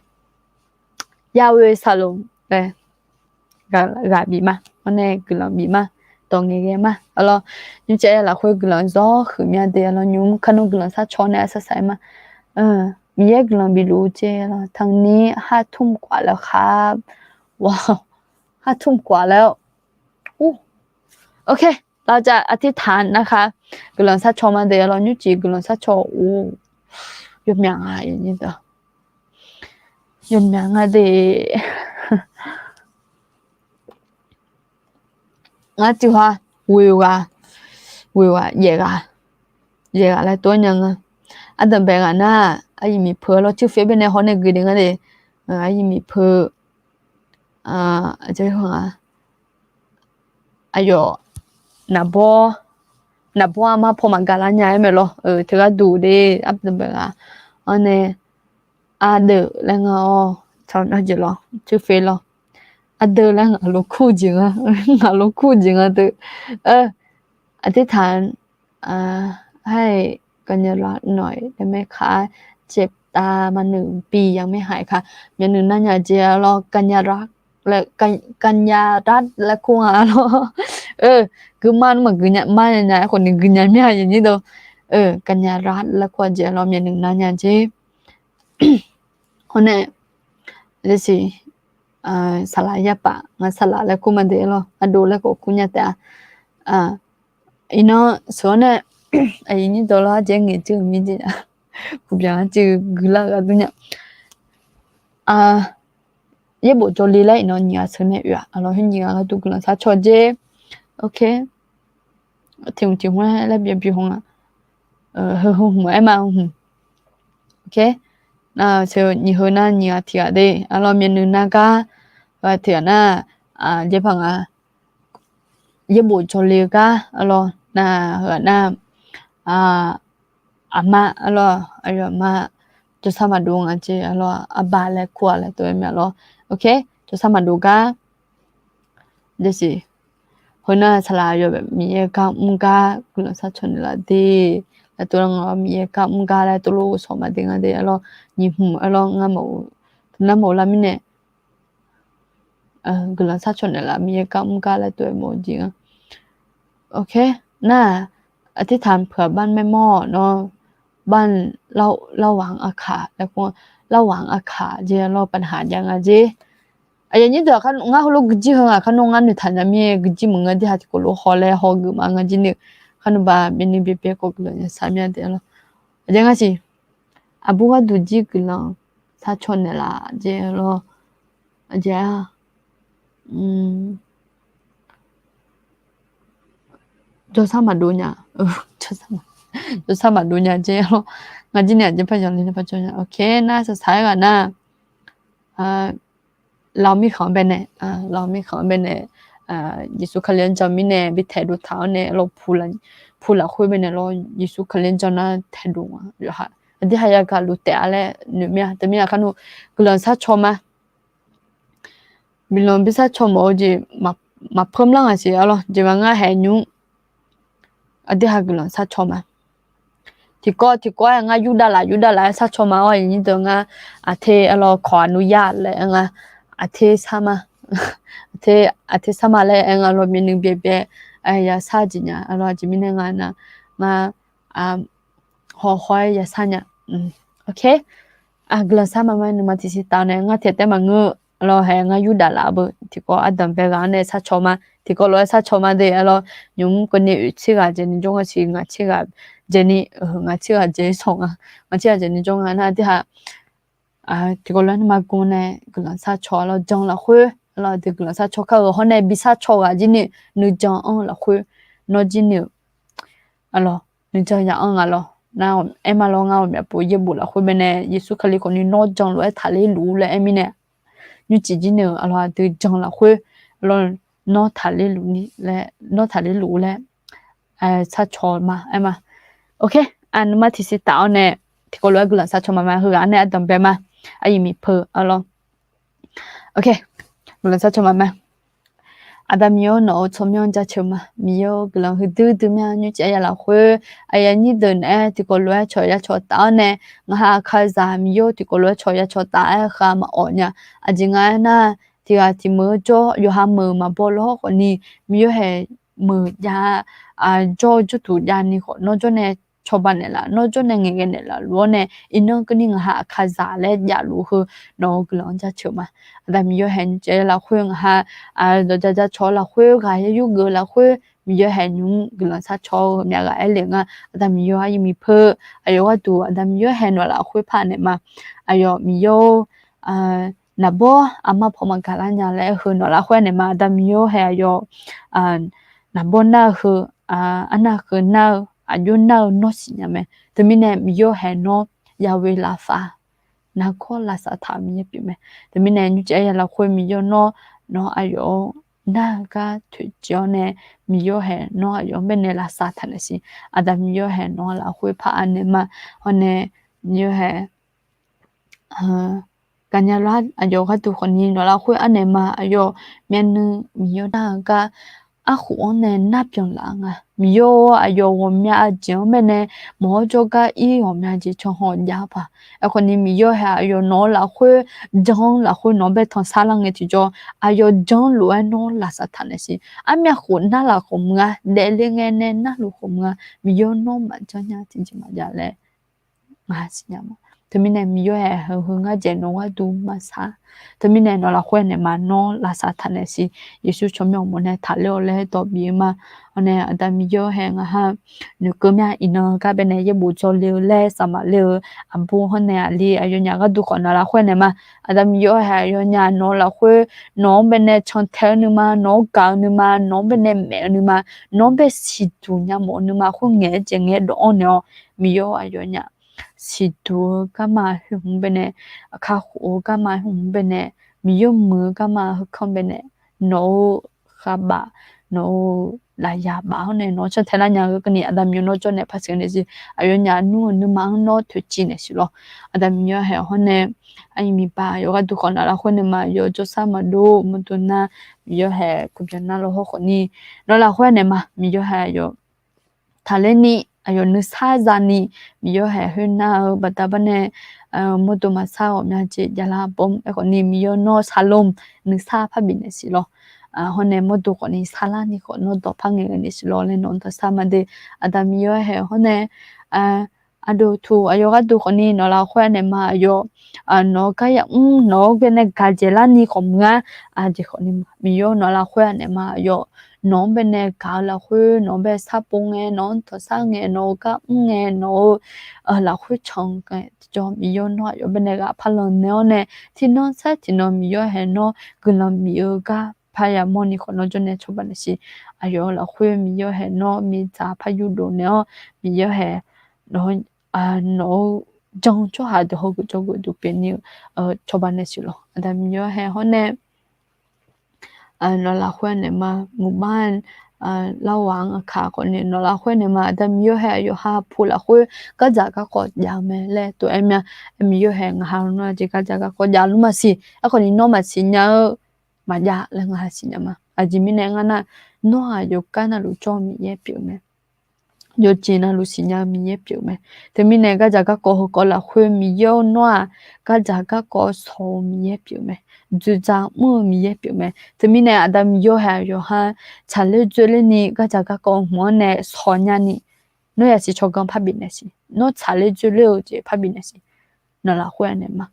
Yahweh Shalom laer ghaq bif ma. Hawr nae guiqlanq bif ma. Dawq ngaeqghae ma. Arlawr, nymrcaev lafkhoer guiqlanq zawr huiq mya deuq arlawr, nymq kar nmr guiqlanq sharcaw nae arsaq saq-aer ma. Miqyaer guiqlanq bifluf-eu jeq lawr, tanqnir har tmr khof laer khar, wa, har tmr khof laer-awr, u, ok, lafcav aqtirtaq nar khar, guiqlanq sharcaw ma deuq arlawr, nymrcif guiqlanq sharcaw, u, yawmyaq nga, yawmyaq nga de. Ngar tiq ha, ghoeq ghaq, ghoeq ghaq, yaef ghaq, yaef ghaq laer tov-aer nya nga. Ardanqbae ghaq nar, aryuif miqpeu lawr, tsuif fe baenae hawr nae gui de ngar de. Aryuif miqpeu, aqyawf, naqbawr, naqbawr armar paw maqgaq lar nya-aer mae lawr. Teugar duq de, ardanqbae ghaq, hawr nae, ardeuv laer nga-awr, tawq nar jeq lawr, tsuif fe lawr. Ardeuv laer ngaq lof kur jeq nga, ngaq lof kur jeq nga deuq. Aqtirtaq, ให้กัญญารัตน์หน่อยได้ไหมคะ เจ็บตามาหนึ่งปียังไม่หายค่ะ myavnuiq narnya jeq lawr, กัญญารัตน์ laer kur nga lawr. Guima nmr maqgui nya, mar nya nya aerkhawf ni gui nya mir-a, yawnyir deuq. กัญญารัตน์ laer kur-a jeq lawr, myavnuiq narnya jeq. Hawr nae, saqlaq yapaf, ngaq saqlaq laer kur ma deuq lawr, ardov laer khawf kur nya taef-a. Iqnan sheuq-awr nae, aqyuif nyir dawq lawr, ardzaeq ngaeq cuiv-eu mir jeq, kuqbyan-anr cuiv guiqlar-eu gar dur nya. Yaerbof jawrle laer iqnan nyiq ghaq sheuq nae oe-aq, arlawr, heu nyiq ghaq gharduq guiqlanq sharcaw jeq. Ok. Tiq hmq tiq hmq-aer laer byabi haw nga. Heu heu hmq-aer ma hmq. Ok. Nar, nyiq heu nar nyiq ghaq tiq ghaq de. Arlawr, myavnuiv nar gar, heu-aq tiq ghaq nar, jaerpaq nga. Yaerbof jawrle-eu gar, arlawr, nar, heu-aq nar, aqma, arlawr, aqyawf aqma, jawrsar maqdov nga jeq, arlawr, arbar laer kur-a laer tov-aer mae, arlawr. Ok, jawrsar maqdov gar, jasiq, heu nar saqlaq aqyawf Miqyaer gar mr gar guiqlanq sharcaw naeqlaf de, laer tov-aer nga, Miqyaer gar mr gar laer tov lof-eu sawq ma de nga de, arlawr, nyiq hmq, arlawr, ngar maqu, nar maqu lar mirnae, guiqlanq sharcaw naeqlaf Miqyaer gar mr gar laer tov-aer mawf-eu jeq nga. Ok, nar-aq, aqtirtaq peuq-aq banr maermawr-awq nawr, banr, lavwaq-anr aqkaq laer kur, lavwaq-anr aqkaq jeq, arlawr, ปัญหา jav nga jeq. Aqyuif nyir deuq, ngar heulof guijir heu ngaq kar nawr ngar noeqtaq nya mir-aer guijir meuq nga, dirhaq tiqkawv lof haw laer hawgeuf ma nga jir ni-eu, kar nawr ba byaernuiv byaerbaer khawf guiqlanq yasar mya de, arlawr. Aqjeq nga siq, aqbur gharduq jir guiqlanq sharcaw naeqlaf jeq, arlawr. Aqjeq-a, jawrsar maqdov nya, jawrsar maqdov nya jeq, arlawr. Nga jir ni aqjeq par yanqler nae par jawr nya. Ok, nar saqsaq-aer ghaq nar, lawq mirkhanq-anr baenae, lawq mirkhanq-anr baenae, Yeqsur Kali-anr jan mirnae bi taedov taq-awr nae, arlawr, pu lafkhoer baenae lawr, Yeqsur Kali-anr jan nar taedov nga. Aqdirhaq yagaq luf taef-a laer noeq mir-a. Teumirnae kar nawr guiqlanq sharcaw ma. Guiqlanq bi sharcaw mawf-eu jeq maqpeur mrlar ngaq siq, arlawr. Jeq ma ngar haeq nymr, aqdirhaq guiqlanq sharcaw ma. Tiqkawv tiqkawv-aer ngar yurdav laf yurdav laf-aer sharcaw ma-awr, aqyuif nyir deuq, ngar aqter, arlawr, ขออนุญาต laer aer nga, aqter sar ma, aqter sar ma laer aer nga, arlawr, byaernuiv byaerbaer yasar jeq nya, arlawr. Aqjeq mirnae nga nar, ngar hawhaw-aer yasar nya. Ok, guiqlanq sharma ma, nuima tiqsiq taf-awr nae ngar tiq taef maqngeur, arlawr, haeq ngar yurdav laf beu tiqkawv ardanq bae ghaq-anr nae sharcaw ma, tiqkawv lof-aer sharcaw ma de, arlawr. Nymq-mr keuvni oeq tser ghaq dzaeqni jawr nga siq, ngaq tser ghaq dzaeqni, ngaq tser ghaq dzaeq sawq nga, ngaq tser ghaq dzaeqni jawr nga nar, aqdirhaq tiqkawv lof-aer nuima gmr nae guiqlanq sharcaw, arlawr, jan lafkhoer, arlawr, aqdui guiqlanq sharcaw kar-eu hawr nae bi sharcaw ghaq jir ni-eu nuijan-anr lafkhoer, nawr jir ni-eu, arlawr, nuijan ya-anr nga lawr. Nar aer ma lawr, ngar ghawqmyaq pov yaerbof lafkhoer baenae Yeqsur Kali khawfni nawr jan lof-aer taqler luf-ur laer aer mirnae, nymrcif jir ni-eu, arlawr, aqdui jan lafkhoer, arlawr, nawr taqler luf-ur laer sharcaw ma aer ma. Ok, nuima tiqsiq taf-awr nae tiqkawv lof-aer guiqlanq sharcaw ma ma, heughaq-anr nae ardanq bae ma, aqyuif miqpeu, arlawr. Ok, Guiqlanq sar cawma mae. Aqda Miqyaer nawq-euq tsawrmyanr jaceuq ma. Miqyaer-eu guiqlanq huiqdui dui mya nymrcaev ya lafkhoer aqyuif aqnyir deuq naeq-aer tiqkawv lof-aer cawq ya cawq taf-awr nae, ngaq ha aqkaqzaq Miqyaer tiqkawv lof-aer cawq ya cawq taf-aer kha maqawq nya. Aqjeq nga aernar, tiqghaq tiqmeuq-eu jawr yawqha meuq maqbaw lawr khawfni, Miqyaer haeq meuq jav, jawr-eu jawrduq javni khawf nawr jawr nae cawba naeqlaf, nawr jawr nae ngaeqghae naeqlaf luf-awr nae, iqnan keuvni ngaq ha aqkaqzaq laer javluf heu nawq-euq guiqlanq-anr jaceuq ma. Aqda Miqyaer haeq nymrcaev lafkhoer ngaq ha dawqja jacawq-eu lafkhoer ghaq yar yurgeuf-eu lafkhoer Miqyaer haeq nymq-mr guiqlanq sar caw-eu heumyav ghaq aer le nga. Aqda Miqyaer aryuimiq peur, aqyawf gharduq Aqda Miqyaer haeq nawq lafkhoer par naeq ma. Aqyawf Miqyaer-or, naqbawr aqma paw maqgaq lar nya laer aer heu nawq lafkhoer naeq ma. Aqda Miqyaer haeq aqyawf naqbawr nar-eu heu, arnav heu nar-eu, aqjox nar-eu nawr siqnya mae. Teumirnae Miqyaer haeq nawr yawe lafsaf, nargawr lavsav taq-eu Miqyaer pyeuf mae. Teumirnae nymrcaev ya lafkhoer Miqyaer nawr, nawr aqyawf-anr nar-eu gar toeqciv-awr nae, Miqyaer haeq nawr aqyawf-anr baenae lavsav taq naeq siq. Aqda Miqyaer haeq nawq lafkhoer par-a naeq ma. Hawr nae Miqyaer haeq gaqnya lar aqyawf gharduq khawfni nawq lafkhoer arnaeq ma. Aqyawf myavnuiv Miqyaer nar-eu gar arkhof-anr nae nar byanlaf-eu nga. Miqyaer-or, aqyawf ghawqmya aqjeq-anr baenae mawq-awr jawrgar ir ghawqmya jeq can haw jav-eu paq. Aerkhawfni Miqyaer haeq aqyawf nawq-eu lafkhoer jan-anr lafkhoer nawq-anr bae tanqsar lar ngae tiqjawr, aqyawf jan-anr lof-aer nawr lavsav taq naeq siq. Armyav khof nar laf khawf muiq-a, daefle ngae nae narluf khawf muiq-a, Miqyaer nawr maqjanr nya tiqjeq maqjav laer ngaq ha siqnya ma. Teumirnae Miqyaer haeq heu heu ngar dzaeq nawq gharduq maqsar. Teumirnae nawq lafkhoer naeq ma nawr lavsav taq naeq siq. Yeqsur tsawrmyanr uqmov nae taqler-awq laer dawq bif-eu ma. Hawr nae Aqda Miqyaer haeq ngaq ha noeqkeuv mya iqnan gar baenae yaerbof dzawle-eu laer saqmaf le-eu aqbur hawr nae aqli aqyawfnyaf gharduq khawf nawq lafkhoer naeq ma. Aqda Miqyaer haeq aqyawfnyaf nawq-eu lafkhoer nawq-anr baenae cantae-eu nuima, nawq-anr gaq-eu nuima, nawq-anr baenae maef-eu nuima, nawq-anr bae siqduq nya mawf-eu nuima khoer ngaeq-aer jeq ngaeq-aer dawv-anr naeq-awr, Miqyaer aqyawfnyaf siqduq-eu garma khoer hmq baenae, kakhof-eu garma khoer hmq baenae, Miqyaer muiq-eu garma heukanr baenae, nawq-eu khavbaf, nawq-eu lafyaq baf-awr nae nawq-anr cantae lar nya-eu keuvni Aqda Miqyaer nawr jawr nae par sheuq naeq siq. Aqyawfnyaf nmr-eu nuima-anr nawr toeqciv naeq siq lawr. Aqda Miqyaer haeq hawr nae aqyuif miqpaq yawqghaq duq khawf nawq lafkhoer naeq ma. Aqyawf jawrsar maqdov mawrdo nar, Miqyaer haeq kuqbyan nar lawr hawr khawfni nawq lafkhoer naeq ma. Miqyaer haeq aqyawf taqler ni, aqyawf nuisar zani, Miqyaer haeq khoernar-eu baqda bar nae mawrdo maqsar ghawqmya jeq javlar bawm. Aerkhawfni Miqyaer nawr saqlom nuisar parbif naeq siq lawr. Hawr nae mawrdo khawfni sarlar ni khawf nawr dawqpar ngaeqghae naeq siq lawr laer nawq-anr tanqsar ma de. Aqda Miqyaer haeq hawr nae aqdui tuq aqyawf gharduq khawfni nawq lafkhoer naeq ma. Aqyawf nawq-eu gar yamr nawq-anr baenae gaq dzaeqlar ni khawf muiq-a. Aqjeq khawfni Miqyaer nawq lafkhoer naeq ma. Aqyawf nawq-anr baenae gaq-eu lafkhoer nawq-anr bae sarpov ngae, nawq-anr tanqsar ngae, nawq-eu gar mr ngae, nawq-eu lafkhoer can ngae tiqjawr Miqyaer nawr aqyawf baenae ghaq parlanq naeq-awr nae, tiqnan sar tiqnan Miqyaer haeq nawr guiqlanq bif-eu gar parya mawrni khawf nawr jawr nae cawba naeq siq. Aqyawf lafkhoer Miqyaer haeq nawr miqdzaq par yurdov naeq-awr, Miqyaer haeq nawq-eu jan-eu tsawrhaq deuq hawgeuf jawrgeuf duq pyeuf ni-eu cawba naeq siq lawr. Aqda Miqyaer haeq hawr nae nawq lafkhoer naeq ma. Muiqbar lar ghaq-anr aqkaq khawfni nawq lafkhoer naeq ma. Aqda Miqyaer haeq aqyawf ha pu lafkhoer gardzaq garkawv jav-eu mae laer tov-aer mya. Aer Miqyaer haeq ngaq ha nawr jeq gardzaq garkawv jav luf maqsiq. Aerkhawfni nawr maqsiq nya-eu maqjav laer ngaq ha siqnya ma. Aqjeq mirnae ngar nar, nawr-aq yawqgar navluf jawr-eu Miqyaer pyeuf-eu mae. Yawqjeq navluf siqnya-eu Miqyaer pyeuf-eu mae. Teumirnae gardzaq garkawv heukawv lafkhoer Miqyaer-or nawr-aq, gardzaq garkawv shawq-eu Miqyaer pyeuf-eu mae. Dzoeqdzaq mr-eu Miqyaer pyeuf-eu mae. Teumirnae Aqda Miqyaer haeq aqyawf ha tsaqler dzoerler ni gardzaq garkawv hmq-anr nae shawq nya ni, nawr yasiq tsawrganr parbif naeq siq. Nawr tsaqler dzoerler-eu jeq parbif naeq siq. Nawq lafkhoer naeq ma.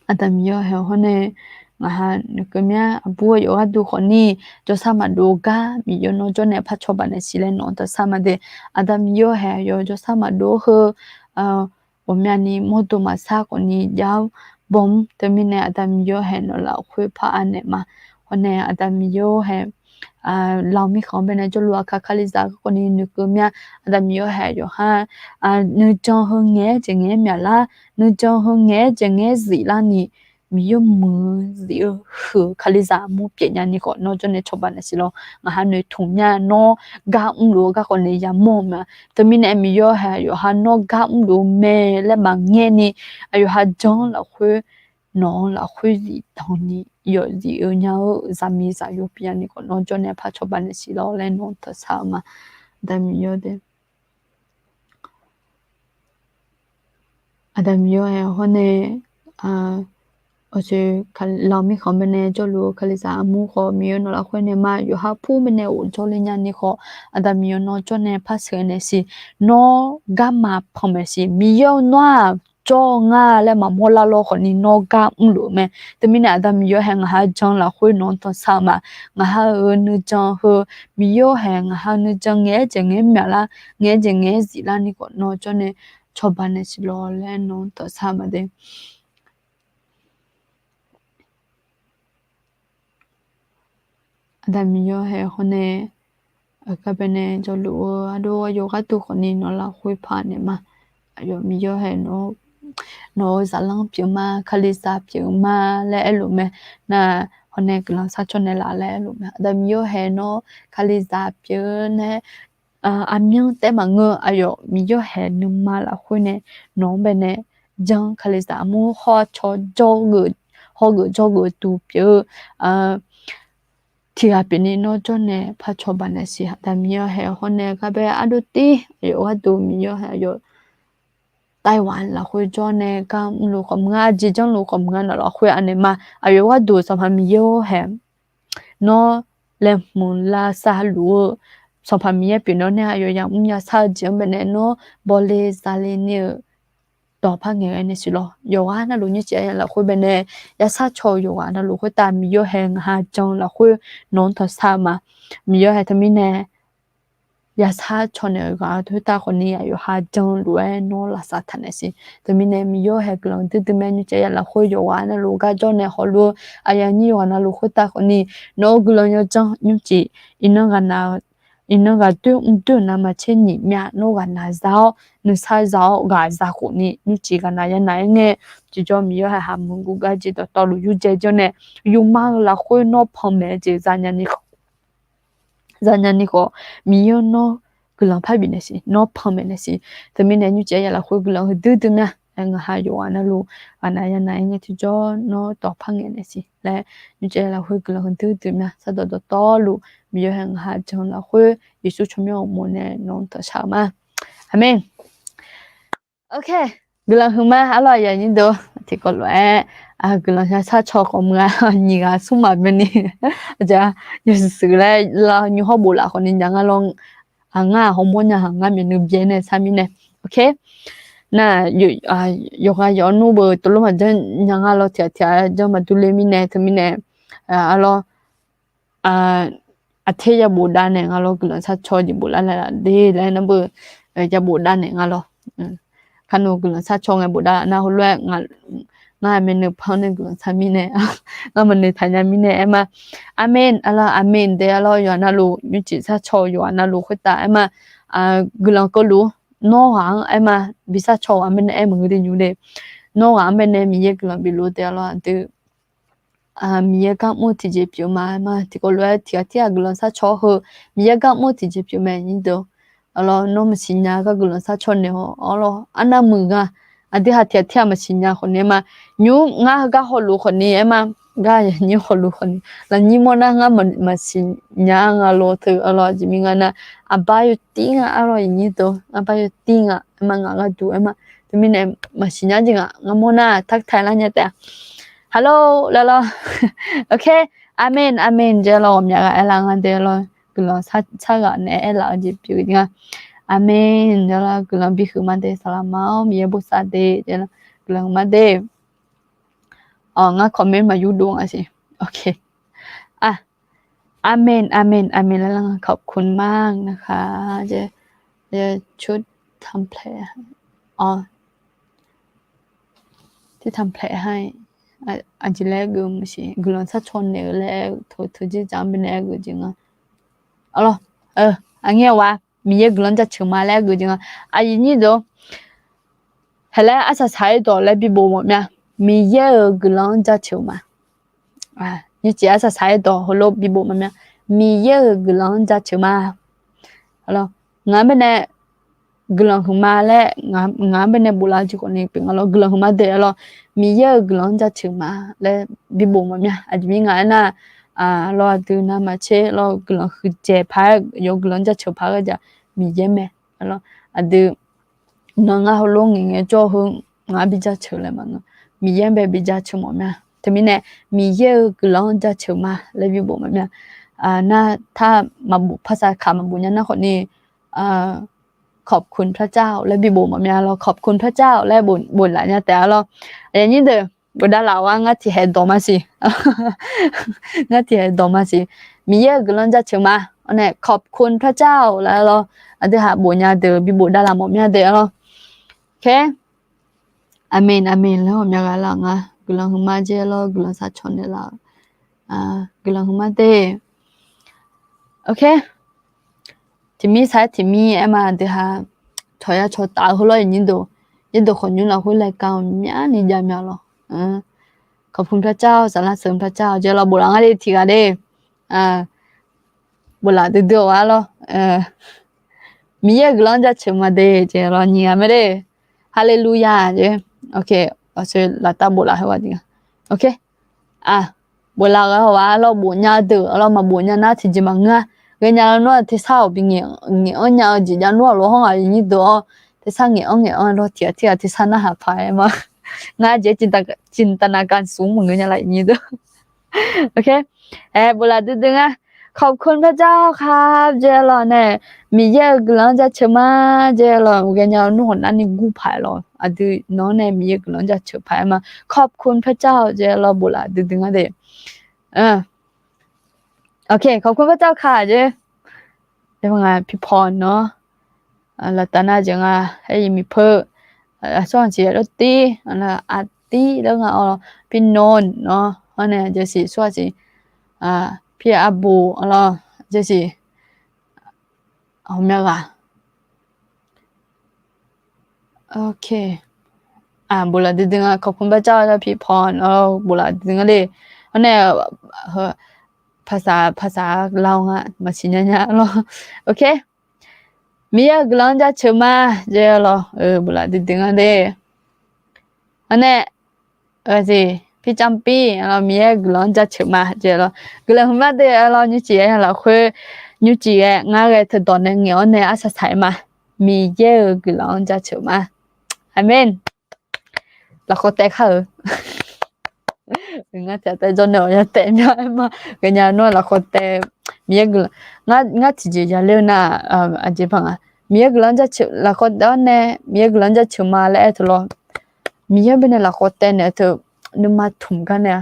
Aqda Miqyaer haeq hawr nae ngaq ha noeqkeuv mya. Aqbur aqyawf gharduq khawfni jawrsar maqdov-eu gar Miqyaer nawr jawr nae par cawba naeq siq laer nawq-anr tanqsar ma de. Aqda Miqyaer haeq aqyawf jawrsar maqdov-eu heu ghawqmyani mawrdo maqsar khawfni jav-anr bawm. Teumirnae Aqda Miqyaer haeq nawq lafkhoer par-a naeq ma. Hawr nae Aqda Miqyaer haeq lar-eu mirkhanq-anr baenae jawrluf aqkaq Kalizaq garkawv ni noeqkeuv mya. Aqda Miqyaer haeq yawqha nuijan heu ngaeq-aer jeq ngaeq-aer myaqlar, nuijan heu ngaeq-aer jeq ngaeq-aer ziflar ni, Miqyaer muiq-eu zif-eu huiq-eu Kalizaq mur pyeuf nya ni khawf nawr jawr nae cawba naeq siq lawr. Ngaq ha noeqtmq mya nawr gar mrluf-eu garkawv nae yamawr-eu ma. Teumirnae Miqyaer haeq yawqha nawr gar mrluf-eu mae laer maqngaer ni, aqyawf ha jan-anr lafkhoer nawq-anr lafkhoer zifdanq ni yawfzif-eu nya-eu zaqmiqzaq yawpyani khawf nawr jawr nae par cawba naeq siq lawr laer nawq-anr tanqsar-eu ma. Aqda Miqyaer de, Aqda Miqyaer-aer hawr nae, aqjeq, lanq mirkhanq baenae jawrluf-eu Kalizaq armur khawf Miqyaer nawq lafkhoer nae ma, yawqha pur baenae ghofjawr le nyani khawf, Aqda Miqyaer nawr jawr nae par sheuqnaeq siq, nawr garma panmaeq siq, Miqyaer-eu nawr-aq jawr-eu nga laer maqmawr lar lawr khawfni nawr gar mrluf-eu mae. Teumirnae Aqda Miqyaer hae ngaq ha jan lafkhoer nawq-anr tanqsar-eu ma. Ngaq ha-euq nuijan heu, Miqyaer hae ngaq ha nuijan ngaeq-aer jeq ngaeq-aer myaqlar, ngaeq-aer jeq ngaeq-aer ziflarni khawf nawr jawr nae cawba naeq siq lawr laer nawq-anr tanqsar-eu ma de. Aqda Miqyaer hae hawr nae, gar baenae jawrluf-eu ardov aqyawf gharduq khawfni nawq lafkhoer paq naeq ma. Aqyawf Miqyaer hae nawq-eu zaqlanr pyeuf ma, Kalizaq pyeuf ma laer aerluf mae. Nar hawr nae guiqlanq sharcaw naeqlaf laer aerluf mae. Aqda Miqyaer hae nawr Kalizaq pyeuf nae aqmyanr taef maqngeur, aqyawf Miqyaer hae nuima lafkhoer nae nawq-anr baenae jan Kalizaq armur hawr caw jawrgeuf, hawgeuf jawrgeuf duq pyeuf-eu tiqghaq pyeufni nawr jawr nae par cawba naeq siq. Aqda Miqyaer hae hawr nae gar bae ardov tir aqyawf gharduq Miqyaer hae aqyawf Taiwan lafkhoer jawr nae gar mrluf khawf maqnga, jeq janrluf khawf maqnga nawq lafkhoer anaeq ma. Aqyawf gharduq Sanqpaq Miqyaer-or hae nawr laeqhmq lavsav luf-eu Sanqpaq Miqyaer pyeuf nawr nae aqyawf yamr yashar-eu jeq-anr baenae nawr bawle zale ni-euq dawq par ngaeqghae naeq siq lawr. Yawqghaq navluf nymrcif aqyawf lafkhoer baenae yashar caw-eu yawqghaq navluf khoertav Miqyaer hae ngaq ha jan lafkhoer nawq-anr tanqsar-eu ma. Miqyaer hae teumirnae yashar caw naeq-euq ghaq khoertav khawfni aqyawf ha jan luf-aer nawr lavsav taq naeq siq. Teumirnae Miqyaer hae guiqlanq duidui mae. Nymrcif aqyawf lafkhoer yawqghaq navluf gar jawr nae hawluf-eu aqyawf nyir yawqghaq navluf khoertav khawfni nawq-eu guiqlanq yawdzanr nymrcif iqnan ghaq na-eu iqnan ghaq doer mr doer-eu navmaqtser nyiq myav nawr ghaq na za-awr nuisar za-awr ghaq za khofni nymrcif ghaq na ya na-aer ngae, tiqjawr Miqyaer hae haqmuiq guvgar jeq dawqtawvluf yurdzae jawr nae yufma-eu lafkhoer nawr panmaeq-eu jeq zanya ni khawf zanya ni khawf Miqyaer nawr guiqlanq par bifnaeq siq, nawr panmaeq naeq siq. Teumirnae nymrcif aqyawf lafkhoer guiqlanq huiqdui dui myav. Ngaq ha yawqghaq navluf ghaq na ya na-aer ngae tiqjawr nawr dawq par ngaeq naeq siq laer nymrcif aqyawf lafkhoer guiqlanq huiqdui dui myav. Sardawq dawqtawvluf Miqyaer hae ngaq ha jan lafkhoer Yeqsur tsawrmyanr uqmov nae nawq-anr tanqsar-eu ma. Aqmeq. Ok, guiqlanq huiqma arlawr aqyuif aqnyir deuq tiqkawv lof-aer guiqlanq yashar caw khawf maqnga nyiq ghaq smr maqbyan ni, aqjeq yawshuif shuif laer lav nymr hawr bof laf khawfni nya nga lawr. Ngar hawmawr nya haq ngar myawqnui byae nae sar mirnae. Ok, nar yawqghaq yawq-awr nmr beu tov lof maqjanr nya nga lawr tiq ghaq tiq ghaq janr maqdur le mirnae teumirnae arlawr aqter ya bofdav naeq nga lawr guiqlanq sharcaw jeq boflar laer laf de laer nar beu ya bofdav naeq nga lawr. Kar nawq guiqlanq sharcaw ngae bofdav nar heulof-aer ngar myawqnui panr nae guiqlanq shar mirnae ngar maqnoeq taqnya mirnae aer ma. Aqmeq arlawr, aqmeq de arlawr yawqghaq navluf nymrcif sharcaw yawqghaq navluf khoertav aer ma. Guiqlanq keuvluf nawr ghaq-anr aer ma. Bi sharcaw ghaq-anr baenae aer maqngeur de nymr de. Nawr ghaq-anr baenae Miqyaer guiqlanq bifluf de arlawr aqdui Miqyaer gar mr-eu tiqjeq pyeuf ma aer ma. Tiqkawv lof-aer tiq ghaq tir ghaq guiqlanq sharcaw heu Miqyaer gar mr-eu tiqjeq pyeuf mae nyir deuq. Arlawr nawr maqsiq nya gar guiqlanq sharcaw naeq-awr arlawr arnavmuiq nga. Aqdui haq tiq ghaq tir ghaq maqsiq nya khawfni aer ma. Nymr ngar heugar hawluf khawfni aer ma. Ngar yaqnyir hawluf khawfni lafnyir mawr nar ngar maqsiq nya nga lawr teu arlawr aqjeq mir nga nar aqbar yawtir nga arlawr aqnyir deuq aqbar yawtir nga aer ma ngaq gharduq aer ma. Teumirnae maqsiq nya jeq ngaq ngar mawr nar tartaq lar nya taef-a. Hello laer lawr. Ok, aqmeq aqmeq jeq lawr ghawqmya ghaq aerlar nga de lawr guiqlanq sar ghaq naeq-aer aerlaf-eu jeq pyeuf nga. Aqmeq jeq lawr guiqlanq bihuiq ma de saqlaq ma-awr Miqyaer bosav de jeq lawr guiqlanq huiq ma de. Ngar comment maqyur dov nga siq. Ok. Aqmeq aqmeq aqmeq laer lawr ขอบคุณมากนะคะ jeq ชุดทำแผล อ๋อ ที่ทำแผลให้ aqjeq laer geuf maqsiq guiqlanq sharcaw naeq-eu laer teu teu jir dzaq-anr baenae aer geuf jeq nga. Arlawr, aqnyir-a wa Miqyaer guiqlanq jaceuq ma laer aer geuf jeq nga. Aqyuif nyir deuq, haeq laer arsaq saq-aer dawq laer bibof mawf mya. Miqyaer-euq guiqlanq-anr jaceuq ma. Nyiq cif arsaq saq-aer dawq heulof bibof mawf mya. Miqyaer-euq guiqlanq-anr jaceuq ma. Ngaq-anr baenae guiqlanq huiqma laer ngaq-anr baenae boflar-eu jeq khawfni pyeuf nga lawr guiqlanq huiqma de lawr. Miqyaer-euq guiqlanq-anr jaceuq ma laer bibof mawf mya. Aqjeq mirnae nga aernar, lawr aqdui navmaqtser lawr guiqlanq huiqdzaeq paq-aer yawf guiqlanq-anr jaceuq paq-aer gharduq Miqyaer mae. Lawr aqdui nan ngar heulof ngaeqngae jawr heu ngaq-anr bi jaceuq laer maqngeur. Miqyaer-anr bae bi jaceuq mawf mya. Teumirnae Miqyaer-euq guiqlanq-anr jaceuq ma laer bibof mawf mya. Nar tar maqbof ภาษา kaq maqbof nya nar khawfni ขอบคุณพระเจ้า laer bibof mawf mya lawr. ขอบคุณพระเจ้า laer bof laf nya taef-a lawr. Aqyuif aqnyir deuq, bofdav laf-awr ngar tiqhaeq dawq maqsiq. Ngar tiqhaeq dawq maqsiq. Miqyaer-euq guiqlanq jaceuq ma. Awr nae ขอบคุณพระเจ้า laer lawr. Aqdui haq bof nya deuq bi bofdav laf mawf mya deuq-a lawr. Aqmeq, aqmeq laer ghawqmya ghaq laf nga. Guiqlanq huiqma jeq lawr, guiqlanq sharcaw naeqlaf-eu guiqlanq huiqma de. Tiqmir sar-aer tiqmir aerma deuq haq cawq ya cawq taf-eu heulof-aer nyir deuq, yaerdeuq khawqnymr lafkhoer laeqkar myavni jav mya lawr. ขอบคุณพระเจ้า สรรเสริญพระเจ้า jeq lawr boflaf nga de tiqghaq de. Boflaf duidui-awq-a lawr. Miqyaer-euq guiqlanq-anr jaceuq ma de jeq lawr nyiq ghaq mae de. Haleluya jeq. Laftav boflaf heughaq jeq nga. Boflaf-eu hawq-a lawr bofnya deuq lawr maqbofnya nar tiqjeq maqngeur-a. Ghaenya lawnmr-aq tersar-awq bi ngaeq-anr nya-eu jeq jav nmr-aq lawr hawr ngaq nyir deuq-awr tersar ngaeq-anr ngaeq-anr lawr tiqghaq tiqghaq tersar narhaq paq-aer ma. Ngar jeq จินตนาการสูง maqngeur nya laf nyir deuq. Aer boflaf duidui nga. ขอบคุณพระเจ้าครับ jeq lawr nae Miqyaer-euq guiqlanq-anr jaceuq ma jeq lawr ghaenya lawnmr hawq narni gur paq-aer lawr aqdui nawr nae Miqyaer-euq guiqlanq-anr jaceuq paq-aer ma. ขอบคุณพระเจ้า jeq lawr boflaf duidui nga de. ขอบคุณพระเจ้าค่ะ jeq. Pipawq nawr laftav nar jeq nga. Aer-iq miqpeu aqsawr-anq ciq aqdawr tir, aqtir laer nga-awr, pirnawr nawr hawr nae jasiq sawr-aq siq, pir arbof lawr jasiq ghawqmya ghaq. Boflaf duidui nga. ขอบคุณพระเจ้า jeq pipawq nawr boflaf duidui nga de. Hawr nae ภาษา ภาษาลาว nga maqsiq nya nya lawr. Miqyaer-euq guiqlanq-anr jaceuq ma jeq lawr boflaf duidui nga de. Hawr nae Aqjeq, pircavpir lawr Miqyaer-euq guiqlanq-anr jaceuq ma jeq lawr. Guiqlanq huiqma de lawr nymrcif-aer lafkhoer nymrcif ghae ngar ghae teudawq nae ngaeq-awr nae arsaq saq-aer ma. Miqyaer-euq guiqlanq-anr jaceuq ma. Aqmeq. Lafkhawf taev kar-euq. Ngar tiqtaev jawr nae awq ya taev mya-aer ma. Ghaenya nawr lafkhawf taev Miqyaer guiqlanq, ngar tiqjeq ya ler-eu nar, aqjeq paq nga. Miqyaer guiqlanq-anr jaceuq lafkhawf taev-awr nae Miqyaer guiqlanq-anr jaceuq ma laer aer teu lawr. Miqyaer bae nae lafkhawf taev naeq-aer teu nuima tmq gar nae-a.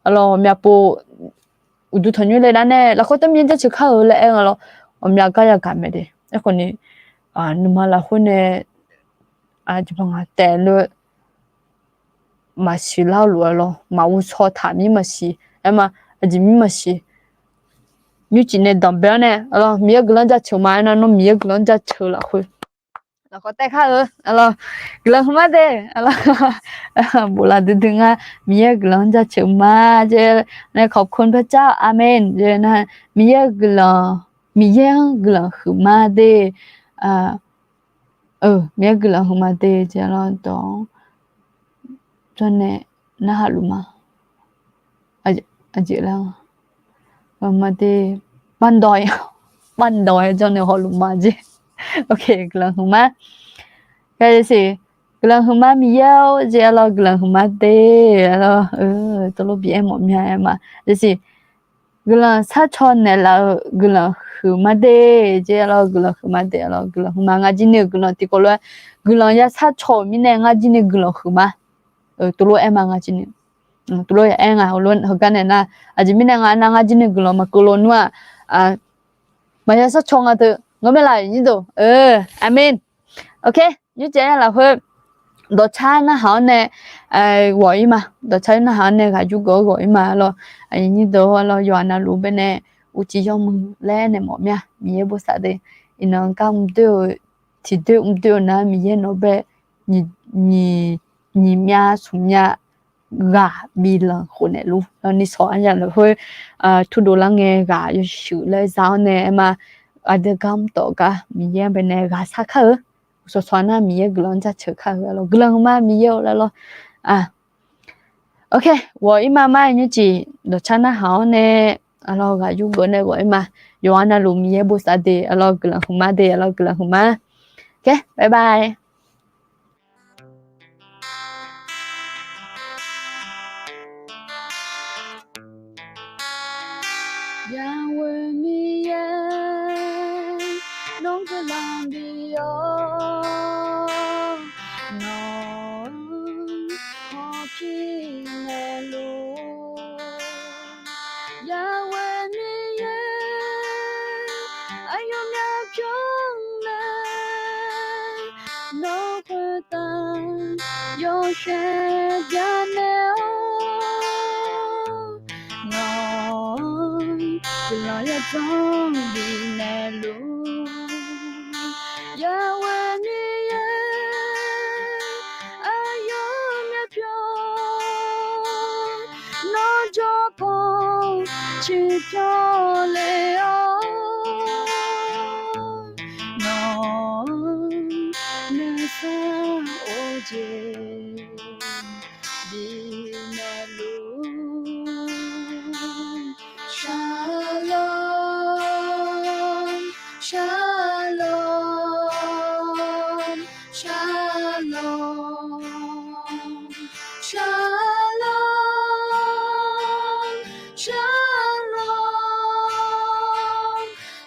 Arlawq myavpov uqduq tanqnymr le nar nae lafkhawf taev Miqyaer jaceuq kar-euq laer aer nga lawr. Ghawqmya gar yagaq mae de. Aerkhawf ni nuima lafkhoer nae aqjeq paq nga taev ler maqsiq lar-eu lof-aer lawr, maqghovshaw taq mir maqsiq, aer ma, aqjeq mir maqsiq. Nymrcif nae danqbae-awr nae, Miqyaer guiqlanq-anr jaceuq ma aer nar, nawr Miqyaer guiqlanq-anr jaceuq lafkhoer lafkhawf taev kar-eu, guiqlanq huiqma de, boflaf duidui nga, Miqyaer guiqlanq-anr jaceuq ma jeq nae ขอบคุณพระเจ้า aqmeq jeq nar, Miqyaer-eu guiqlanq, Miqyaer-anr guiqlanq huiqma de. Miqyaer guiqlanq huiqma de jeq lawr dawq-anr jawr nae narhaq luf ma. Aqjeq lar-a, huiqma de, bardawq, bardawq-aer jawr nae hawluf ma jeq. Guiqlanq huiqma. Yasiq, guiqlanq huiqma Miqyaer-or jeq lawr, guiqlanq huiqma de lawr, tov lof bi aer mawf mya-aer ma. Yasiq, guiqlanq sharcaw naeqlaf-eu guiqlanq huiqma de jeq lawr, guiqlanq huiqma de lawr, guiqlanq huiqma. Ngar jir ni-euq guiqlanq tiqkawv lof-aer guiqlanq ya sharcaw-euq mirnae ngar jir ni guiqlanq huiqma. Tov lof aer ma ngar jir ni. Tov lof ya aer nga heulof heugar nae nar, aqjeq mirnae nga nar ngar jir ni guiqlanq maqkeuv lawnmr-aq, maqya sharcaw nga teu ngeur mae laf nyir deuq. Aqmeq. Nymrcif-aer lafkhoer dawqcar narhaq-awr nae ghawq-ir ma. Dawqcar narhaq-awr nae ghaq yurgeuf-awr ghawq-ir ma lawr. Aqyuif nyir deuq-awr lawr, yawqha navluf bae nae uqcif yawmuiq laer nae mawf mir-a. Miqyaer bosav de, iqnan gar mrdoer-eu tiqdoer mrdoer-eu nar, Miqyaer nawq bae nyiq, nyiq myav smq myav ghaq bi lanq khofnaeq luf. Ni sawq anya lafkhoer turdov lar ngae ghaq yawshuif laer za-awr nae aer ma. Aqdui gar mrtawf gar Miqyaer bae nae ghaq sar kar-eu. Uqsawq sawq nar Miqyaer guiqlanq-anr jaceuq kar-eu lawr. Guiqlanq huiqma Miqyaer-or laer lawr. Ok, ghawq-ir ma mar-aer nymrcif dawqcar narhaq-awr nae, aqlawq ghaq yurgeuf nae ghawq-ir ma. Yawqha navluf Miqyaer bosav de, aqlawq guiqlanq huiqma de, aqlawq guiqlanq huiqma. Ok, bye bye. Yahweh Miqyaer, nawr guiqlanq bif-awr, nawq-anr hawpir naeqluf. Yahweh Miqyaer, aqyawfnyaf pyawrnae nawr khoertav yawshaef byanaeq-awr, nawq-anr guiqlanq yawdzanr bifnaeq luf. Yahweh Miqyaer, aqyawfnyaf pyawr, nawr jawrpaw ciqpyawr le-awr, nawq-anr nuisar of jeq bifnaeq luf. Shalom, shalom, shalom, shalom, shalom,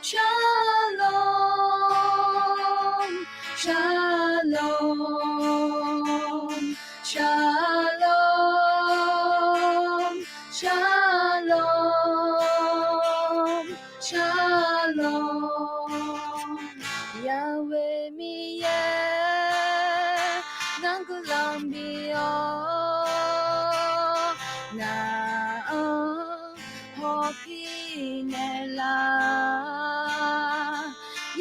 shalom, shalom, shalom, shalom, shalom. Yahweh Miqyaer, nawr guiqlanq bif-awr, ngaq-anr hawpir naeqlaf.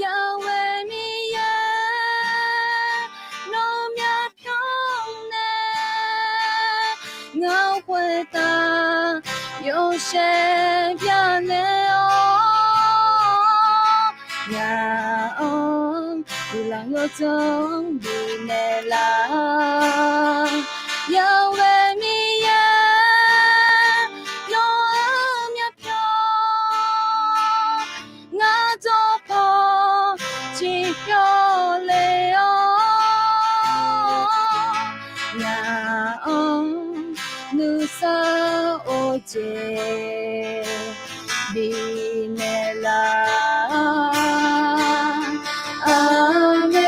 Yahweh Miqyaer, nawr myavpyawr nae ngaq-anr khoertav yawshaef byanaeq-awr, ngaq-anr guiqlanq yawdzanr bifnaeq laf. Yahweh Miqyaer, nawr-anr myavpyawr, ngaq-anr jawrpaw ciqpyawr le-awr, ngaq-anr nuisar of jeq bifnaeq laf. Aqmeq,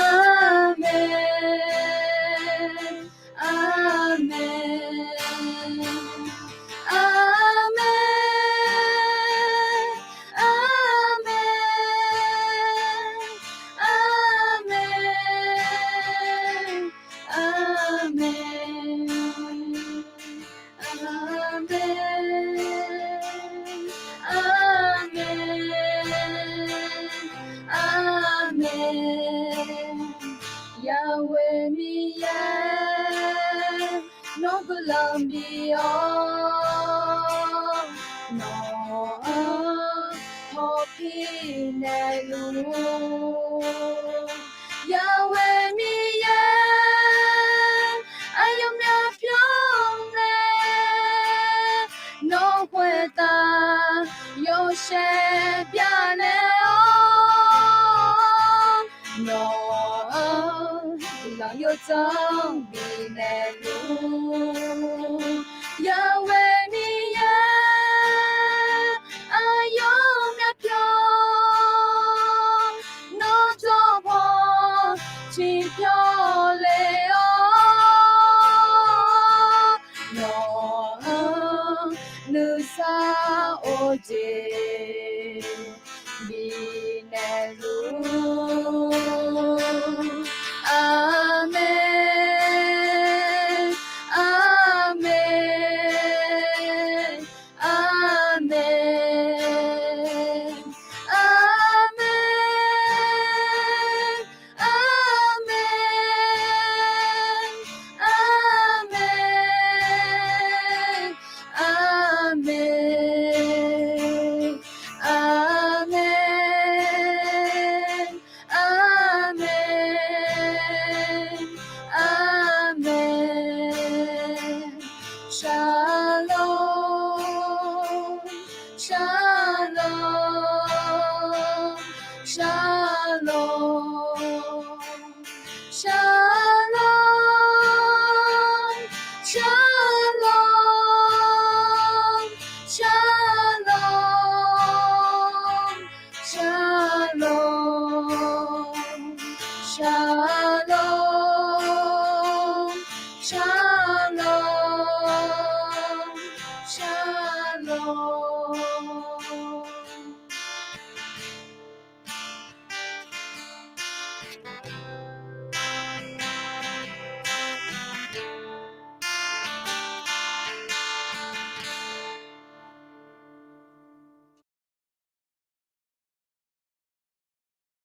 aqmeq, aqmeq, aqmeq, aqmeq, aqmeq, aqmeq, aqmeq, aqmeq, aqmeq. Yahweh Miqyaer, nawr guiqlanq bif-awr, nawq-anr hawpir naeqluf. Yahweh Miqyaer, aqyawf myavpyawr nae nawr khoertav yawshaef byanaeq-awr, nawq-anr guiqlanq yawdzanr bifnaeq luf. Yahweh Miqyaer, aqyawf myavpyawr, nawr jawrpaw ciqpyawr le-awr, nawq-anr nuisar of jeq bifnaeq luf. Aqmeq, aqmeq, aqmeq, aqmeq, aqmeq, aqmeq, aqmeq, aqmeq, aqmeq. Shalom, shalom, shalom, shalom, shalom, shalom, shalom, shalom.